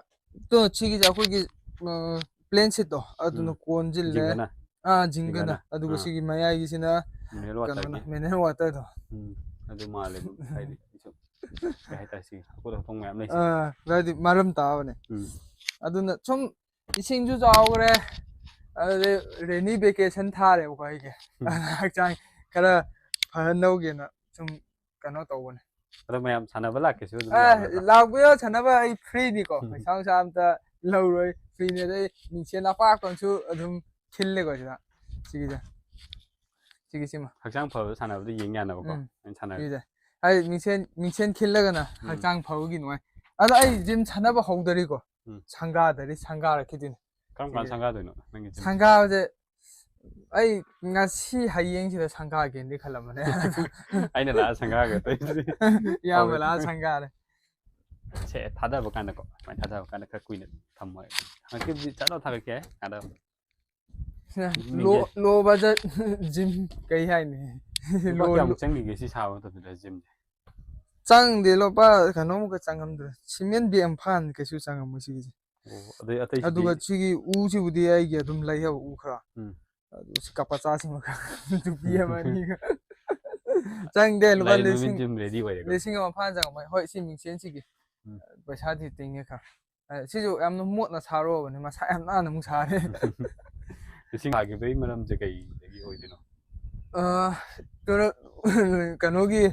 ꯇꯣ, ꯁꯤꯒꯤꯁꯦ ꯑꯩꯈꯣꯏꯒꯤ, ꯎꯝ, plain sheetꯇꯣ, ꯑꯗꯨꯅ ꯎꯝ꯫ ꯀꯣꯟꯁꯤꯜꯂꯦ꯫ ꯖꯤꯡꯒꯅ? ꯑꯥ, ꯖꯤꯡꯒꯅ꯫ ꯖꯤꯡꯒꯅ꯫ ꯑꯗꯨꯒ ꯑꯥ꯫ ꯁꯤꯒꯤ ꯃꯌꯥꯏꯒꯤꯁꯤꯅ mineral ꯀꯩꯅꯣꯅ, waterꯒꯤ꯫ Mineral waterꯗꯣ꯫ ꯎꯝ, ꯑꯗꯨ ꯃꯥꯜꯂꯦ ꯑꯗꯨꯝ, ꯍꯥꯏꯗꯤ, ꯁꯨꯝ, ꯀꯩ ꯍꯥꯏꯇꯥꯔꯦ, ꯁꯤ ꯑꯀꯣꯏ ꯑꯇꯣꯡ ꯃꯌꯥꯝ ꯂꯩꯁꯦ꯫ ꯑꯥ, ꯍꯥꯏꯗꯤ ꯃꯔꯝ ꯇꯥꯕꯅꯦ꯫ ꯎꯝ꯫ ꯑꯗꯨꯅ ꯁꯨꯝ ꯏꯁꯤꯡꯁꯨ ꯆꯥꯎꯈ꯭ꯔꯦ, ꯑꯗꯨꯗꯩ rainy vacation ꯊꯥꯔꯦꯕꯀꯣ ꯑꯩꯒꯤ꯫ ꯎꯝ꯫ ꯑꯗꯨꯅ ꯍꯛꯆꯥꯡ ꯈꯔ ꯐꯍꯟꯗꯧꯒꯦꯅ ꯁꯨꯝ ꯀꯩꯅꯣ ꯇꯧꯕꯅꯦ꯫ ꯑꯗꯣ ꯃꯌꯥꯝ ꯁꯥꯟꯅꯕ ꯂꯥꯛꯀꯦꯁꯨ ꯑꯗꯨꯝ ꯑꯦ, ꯌꯥꯕ ꯅꯠꯇ꯭ꯔꯣ? ꯂꯥꯛꯄꯤꯌꯣ, ꯁꯥꯟꯅꯕ ꯑꯩ freeꯅꯤꯀꯣ꯫ ꯄꯩꯁꯥ ꯅꯨꯡꯁꯥ ꯑꯝꯇ ꯂꯧꯔꯣꯏ, freeꯅꯤ꯫ ꯑꯗꯩ ꯃꯤꯡꯁꯦꯜ ꯑꯄꯥꯛꯄ ꯑꯃꯁꯨ ꯑꯗꯨꯝ ꯈꯤꯜꯂꯦꯀꯣ ꯁꯤꯗ, ꯁꯤꯒꯤꯗ꯫ ꯁꯤꯒꯤꯁꯤꯃ꯫ ꯍꯛꯆꯥꯡ ꯐꯕ ꯁꯥꯟꯅꯕꯗ ꯌꯦꯡ ꯌꯥꯅꯕꯀꯣ ꯎꯝ꯫ ꯑꯩꯅ ꯁꯥꯟꯅꯔꯦ꯫ ꯁꯤꯁꯦ ꯍꯥꯏꯗꯤ ꯃꯤꯡꯁꯦꯟ ꯃꯤꯡꯁꯦꯟ ꯈꯤꯜꯂꯒꯅ ꯎꯝ꯫ ꯍꯛꯆꯥꯡ ꯐꯕꯒꯤ ꯅꯨꯡꯉꯥꯏ꯫ ꯑꯗꯣ ꯑꯩ ꯖꯤꯝ ꯁꯥꯟꯅꯕ ꯍꯧꯗꯔꯤꯀꯣ꯫ ꯎꯝ꯫ ꯁꯪꯒꯥꯗꯔꯤ, ꯁꯪꯒꯥꯔꯛꯈꯤꯗꯣꯏꯅꯤ꯫ ꯀꯔꯝ ꯀꯥꯟꯗ ꯁꯤꯒꯤ ꯁꯪꯒꯥꯗꯣꯏꯅꯣ ꯅꯪꯒꯤ ꯖꯤꯝ? ꯁꯪꯒꯥꯕꯁꯦ ꯑꯩ ꯉꯁꯤ ꯍꯌꯦꯡꯁꯤꯗ ꯁꯪꯒꯥꯒꯦꯅꯗꯤ ꯈꯜꯂꯝꯕꯅꯦ꯫ ꯑꯩꯅ ꯂꯥꯛꯑ ꯁꯪꯒꯥꯒꯗꯣꯏꯁꯦ꯫ ꯏꯌꯥꯝꯕ ꯍꯣꯏ꯫ ꯂꯥꯛꯑ ꯁꯪꯒꯥꯔꯦ꯫ ꯁꯦ ꯊꯥꯗꯕ ꯀꯥꯟꯗꯀꯣ ꯁꯨꯃꯥꯏꯅ ꯊꯥꯗꯕ ꯀꯥꯟꯗ ꯈꯔ ꯀꯨꯏꯅ ꯊꯝꯃꯣ꯫ ꯍꯪꯆꯤꯠꯇꯤ ꯆꯠꯂꯣ ꯊꯥꯒꯠꯀꯦ ꯍꯥꯏ ꯊꯥꯗꯕ꯫ ꯂꯣ ꯂꯣ ꯕꯖꯦꯠ ꯖꯤꯝ ꯀꯩ ꯍꯥꯏꯅꯤ? ꯂꯨꯄꯥ ꯂꯣ- ꯀꯌꯥꯃꯨꯛ ꯆꯪꯈꯤꯒꯦ ꯁꯤ ꯁꯥꯕ ꯃꯇꯝꯗ ꯖꯤꯝꯁꯦ? ꯆꯪꯗꯦ, ꯂꯨꯄꯥ ꯀꯩꯅꯣꯃꯨꯛꯀ ꯆꯪꯉꯝꯗ꯭ꯔꯦ꯫ ꯁꯤꯃꯦꯟ ꯕꯦꯒ ꯑꯃ ꯐꯥꯅ ꯀꯩꯁꯨ ꯆꯪꯉꯝꯃꯣꯏ ꯁꯤꯒꯤꯁꯦ꯫ ꯑꯣ ꯑꯗꯩ ꯑꯇꯩꯁꯤꯗꯤ ꯑꯗꯨꯒ ꯁꯤꯒꯤ ꯎꯁꯤꯕꯨꯗꯤ ꯑꯩꯒꯤ ꯑꯗꯨꯝ ꯂꯩꯍꯧꯕ ꯎ ꯈꯔ꯫ ꯎꯝ꯫ ꯑꯗꯨ ꯁꯤ ꯀꯄꯥ ꯆꯥꯁꯤꯃ ꯈꯔ ꯅꯨꯄꯤ ꯑꯃ ꯑꯅꯤꯒ ꯆꯪꯗꯦ꯫ ꯂꯨꯄꯥ ꯂꯩ ꯅꯨꯃꯤꯠ ꯂꯤꯁꯤꯡ ꯖꯤꯝ ꯔꯦꯗꯤ ꯑꯣꯏꯔꯦꯀꯣ꯫ ꯂꯤꯁꯤꯡ ꯑꯃ ꯐꯥꯅ ꯆꯪꯉꯝꯃꯣꯏ꯫ ꯍꯣꯏ ꯁꯤ ꯃꯤꯡꯁꯦꯟꯁꯤꯒꯤ ꯎꯝ꯫ ꯄꯩꯁꯥꯗꯤ ꯇꯤꯡꯉꯦ ꯈꯔ꯫ ꯑ, ꯁꯤꯁꯨ ꯌꯥꯝꯅ ꯃꯣꯠꯅ ꯁꯥꯔꯨꯔꯕꯅꯤ, ꯃꯁꯥ ꯌꯥꯝ ꯅꯥꯟꯅ ꯑꯃꯨꯛ ꯁꯥꯔꯦ꯫ ꯂꯤꯁꯤꯡ ꯊꯥꯈꯤꯕꯒꯤ ꯃꯔꯝꯁꯦ ꯀꯩꯗꯒꯤ ꯑꯣꯏꯗꯣꯏꯅꯣ? ꯑ, ꯀꯩꯅꯣ ꯀꯩꯅꯣꯒꯤ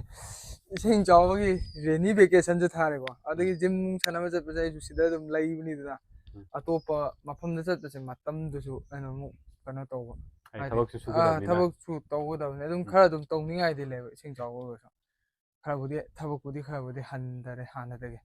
ꯏꯁꯤꯡ ꯆꯥꯎꯕꯒꯤ ꯔꯦꯅꯤ ꯚꯦꯀꯦꯁꯟꯁꯨ ꯊꯥꯔꯦꯀꯣ꯫ ꯑꯗꯒꯤ ꯖꯤꯝ ꯅꯨꯡ ꯁꯥꯟꯅꯕ ꯆꯠꯄꯁꯦ ꯑꯩꯁꯨ ꯁꯤꯗ ꯑꯗꯨꯝ ꯂꯩꯕꯅꯤꯗꯅ꯫ ꯎꯝ꯫ ꯑꯇꯣꯞꯄ ꯃꯐꯝꯗ ꯆꯠꯄꯁꯦ ꯃꯇꯝꯗꯨꯁꯨ ꯑꯩꯅ ꯑꯃꯨꯛ ꯀꯩꯅꯣ ꯇꯧꯕ꯫ ꯑꯩ ꯍꯥꯏꯗꯤ, ꯊꯕꯛꯁꯨ ꯑ, ꯁꯨꯒꯗꯕꯅꯤꯅ꯫ ꯊꯕꯛꯁꯨ ꯇꯧꯒꯗꯕꯅꯤ꯫ ꯑꯗꯨꯝ ꯎꯝ꯫ ꯈꯔ ꯑꯗꯨꯝ ꯇꯧꯅꯤꯡꯉꯥꯏꯗꯤ ꯂꯩꯕ ꯏꯁꯤꯡ ꯆꯥꯎꯕ ꯑꯣꯏꯔꯁꯨ꯫ ꯈꯔꯕꯨꯗꯤ ꯊꯕꯛꯄꯨꯗꯤ ꯈꯔꯕꯨꯗꯤ ꯍꯟꯊꯔꯦ ꯍꯥꯟꯅꯗꯒꯤ꯫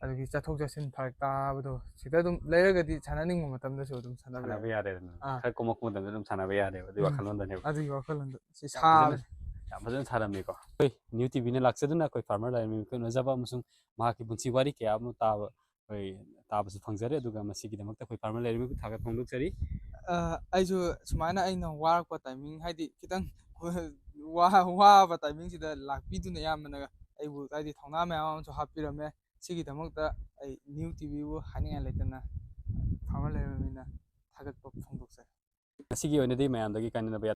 ꯑꯗꯨꯒꯤ ꯆꯠꯊꯣꯛ ꯆꯠꯁꯤꯟ ꯐꯔꯛ ꯇꯥꯕꯗꯣ ꯁꯤꯗ ꯑꯗꯨꯝ ꯂꯩꯔꯒꯗꯤ ꯁꯥꯟꯅꯅꯤꯡꯕ ꯃꯇꯝꯗꯁꯨ ꯑꯗꯨꯝ ꯁꯥꯟꯅꯕ ꯁꯥꯟꯅꯕ ꯌꯥꯏ꯫ ꯌꯥꯔꯦꯗꯅ꯫ ꯑꯥ꯫ ꯈꯔ ꯀꯣꯝꯃꯛꯄ ꯃꯇꯝꯗ ꯑꯗꯨꯝ ꯁꯥꯟꯅꯕ ꯌꯥꯔꯦꯕ ꯑꯗꯨꯒꯤ ꯎꯝ꯫ ꯋꯥꯈꯜꯂꯣꯟꯗꯅꯦꯕ꯫ ꯑꯗꯨꯒꯤ ꯋꯥꯈꯜꯂꯣꯟꯗꯣ ꯁꯤ ꯌꯥꯝ ꯐꯖꯅ ꯁꯥꯕꯁꯦ꯫ ꯌꯥꯝ ꯐꯖꯅ ꯁꯥꯔꯝꯃꯤꯀꯣ꯫ ꯑꯩꯈꯣꯏ ꯅ꯭ꯌꯨ ꯇꯤꯚꯤꯅ ꯂꯥꯛꯆꯗꯨꯅ ꯑꯩꯈꯣꯏ ꯐꯥꯔꯃꯔ ꯂꯥꯏꯔꯦꯝꯕꯤꯒꯤ ꯃꯤꯀꯨꯞꯅꯖꯕ ꯑꯃꯁꯨꯡ ꯃꯍꯥꯛꯀꯤ ꯄꯨꯟꯁꯤ ꯋꯥꯔꯤ ꯀꯌꯥ ꯑꯃ ꯇꯥꯕ ꯑꯩꯈꯣꯏ ꯇꯥꯕꯁꯨ ꯐꯪꯖꯔꯦ꯫ ꯑꯗꯨꯒ ꯃꯁꯤꯒꯤꯗꯃꯛꯇ ꯑꯩꯈꯣꯏ ꯐꯥꯔꯃꯔ ꯂꯥꯏꯔꯦꯝꯕꯤꯕꯨ ꯊꯥꯒꯠ ꯐꯣꯡꯗꯣꯛꯆꯔꯤ꯫ ꯑ, ꯑꯩꯁꯨ ꯁꯨꯃꯥꯏꯅ ꯑꯩꯅ ꯋꯥꯔꯛꯄ ꯇꯥꯏꯃꯤꯡ ꯍꯥꯏꯗꯤ ꯈꯤꯇꯪ ꯋꯥ- ꯋꯥꯕ ꯇꯥꯏꯃꯤꯡꯁꯤꯗ ꯂꯥꯛꯄꯤꯗꯨꯅ ꯏꯌꯥꯝꯕꯅ ꯑꯩꯕꯨ ꯍꯥꯏꯗꯤ ꯊꯧꯅꯥ ꯃꯌꯥꯝ ꯑꯃꯁꯨ ꯍꯥꯞꯄꯤꯔꯝꯃꯦ꯫ ꯁꯤꯒꯤꯗꯃꯛꯇ ꯑꯩ ꯅ꯭ꯌꯨ ꯇꯤꯚꯤꯕꯨ ꯍꯥꯏꯅꯤꯡꯉꯥꯏ ꯂꯩꯇꯅ ꯐꯥꯔꯃꯔ ꯂꯥꯏꯔꯦꯝꯕꯤꯅ ꯊꯥꯒꯠꯄ ꯐꯣꯡꯗꯣꯛꯆꯔꯤ꯫ ꯉꯁꯤꯒꯤ ꯑꯣꯏꯅꯗꯤ ꯃꯌꯥꯝꯗꯒꯤ ꯀꯥꯏꯅꯅꯕ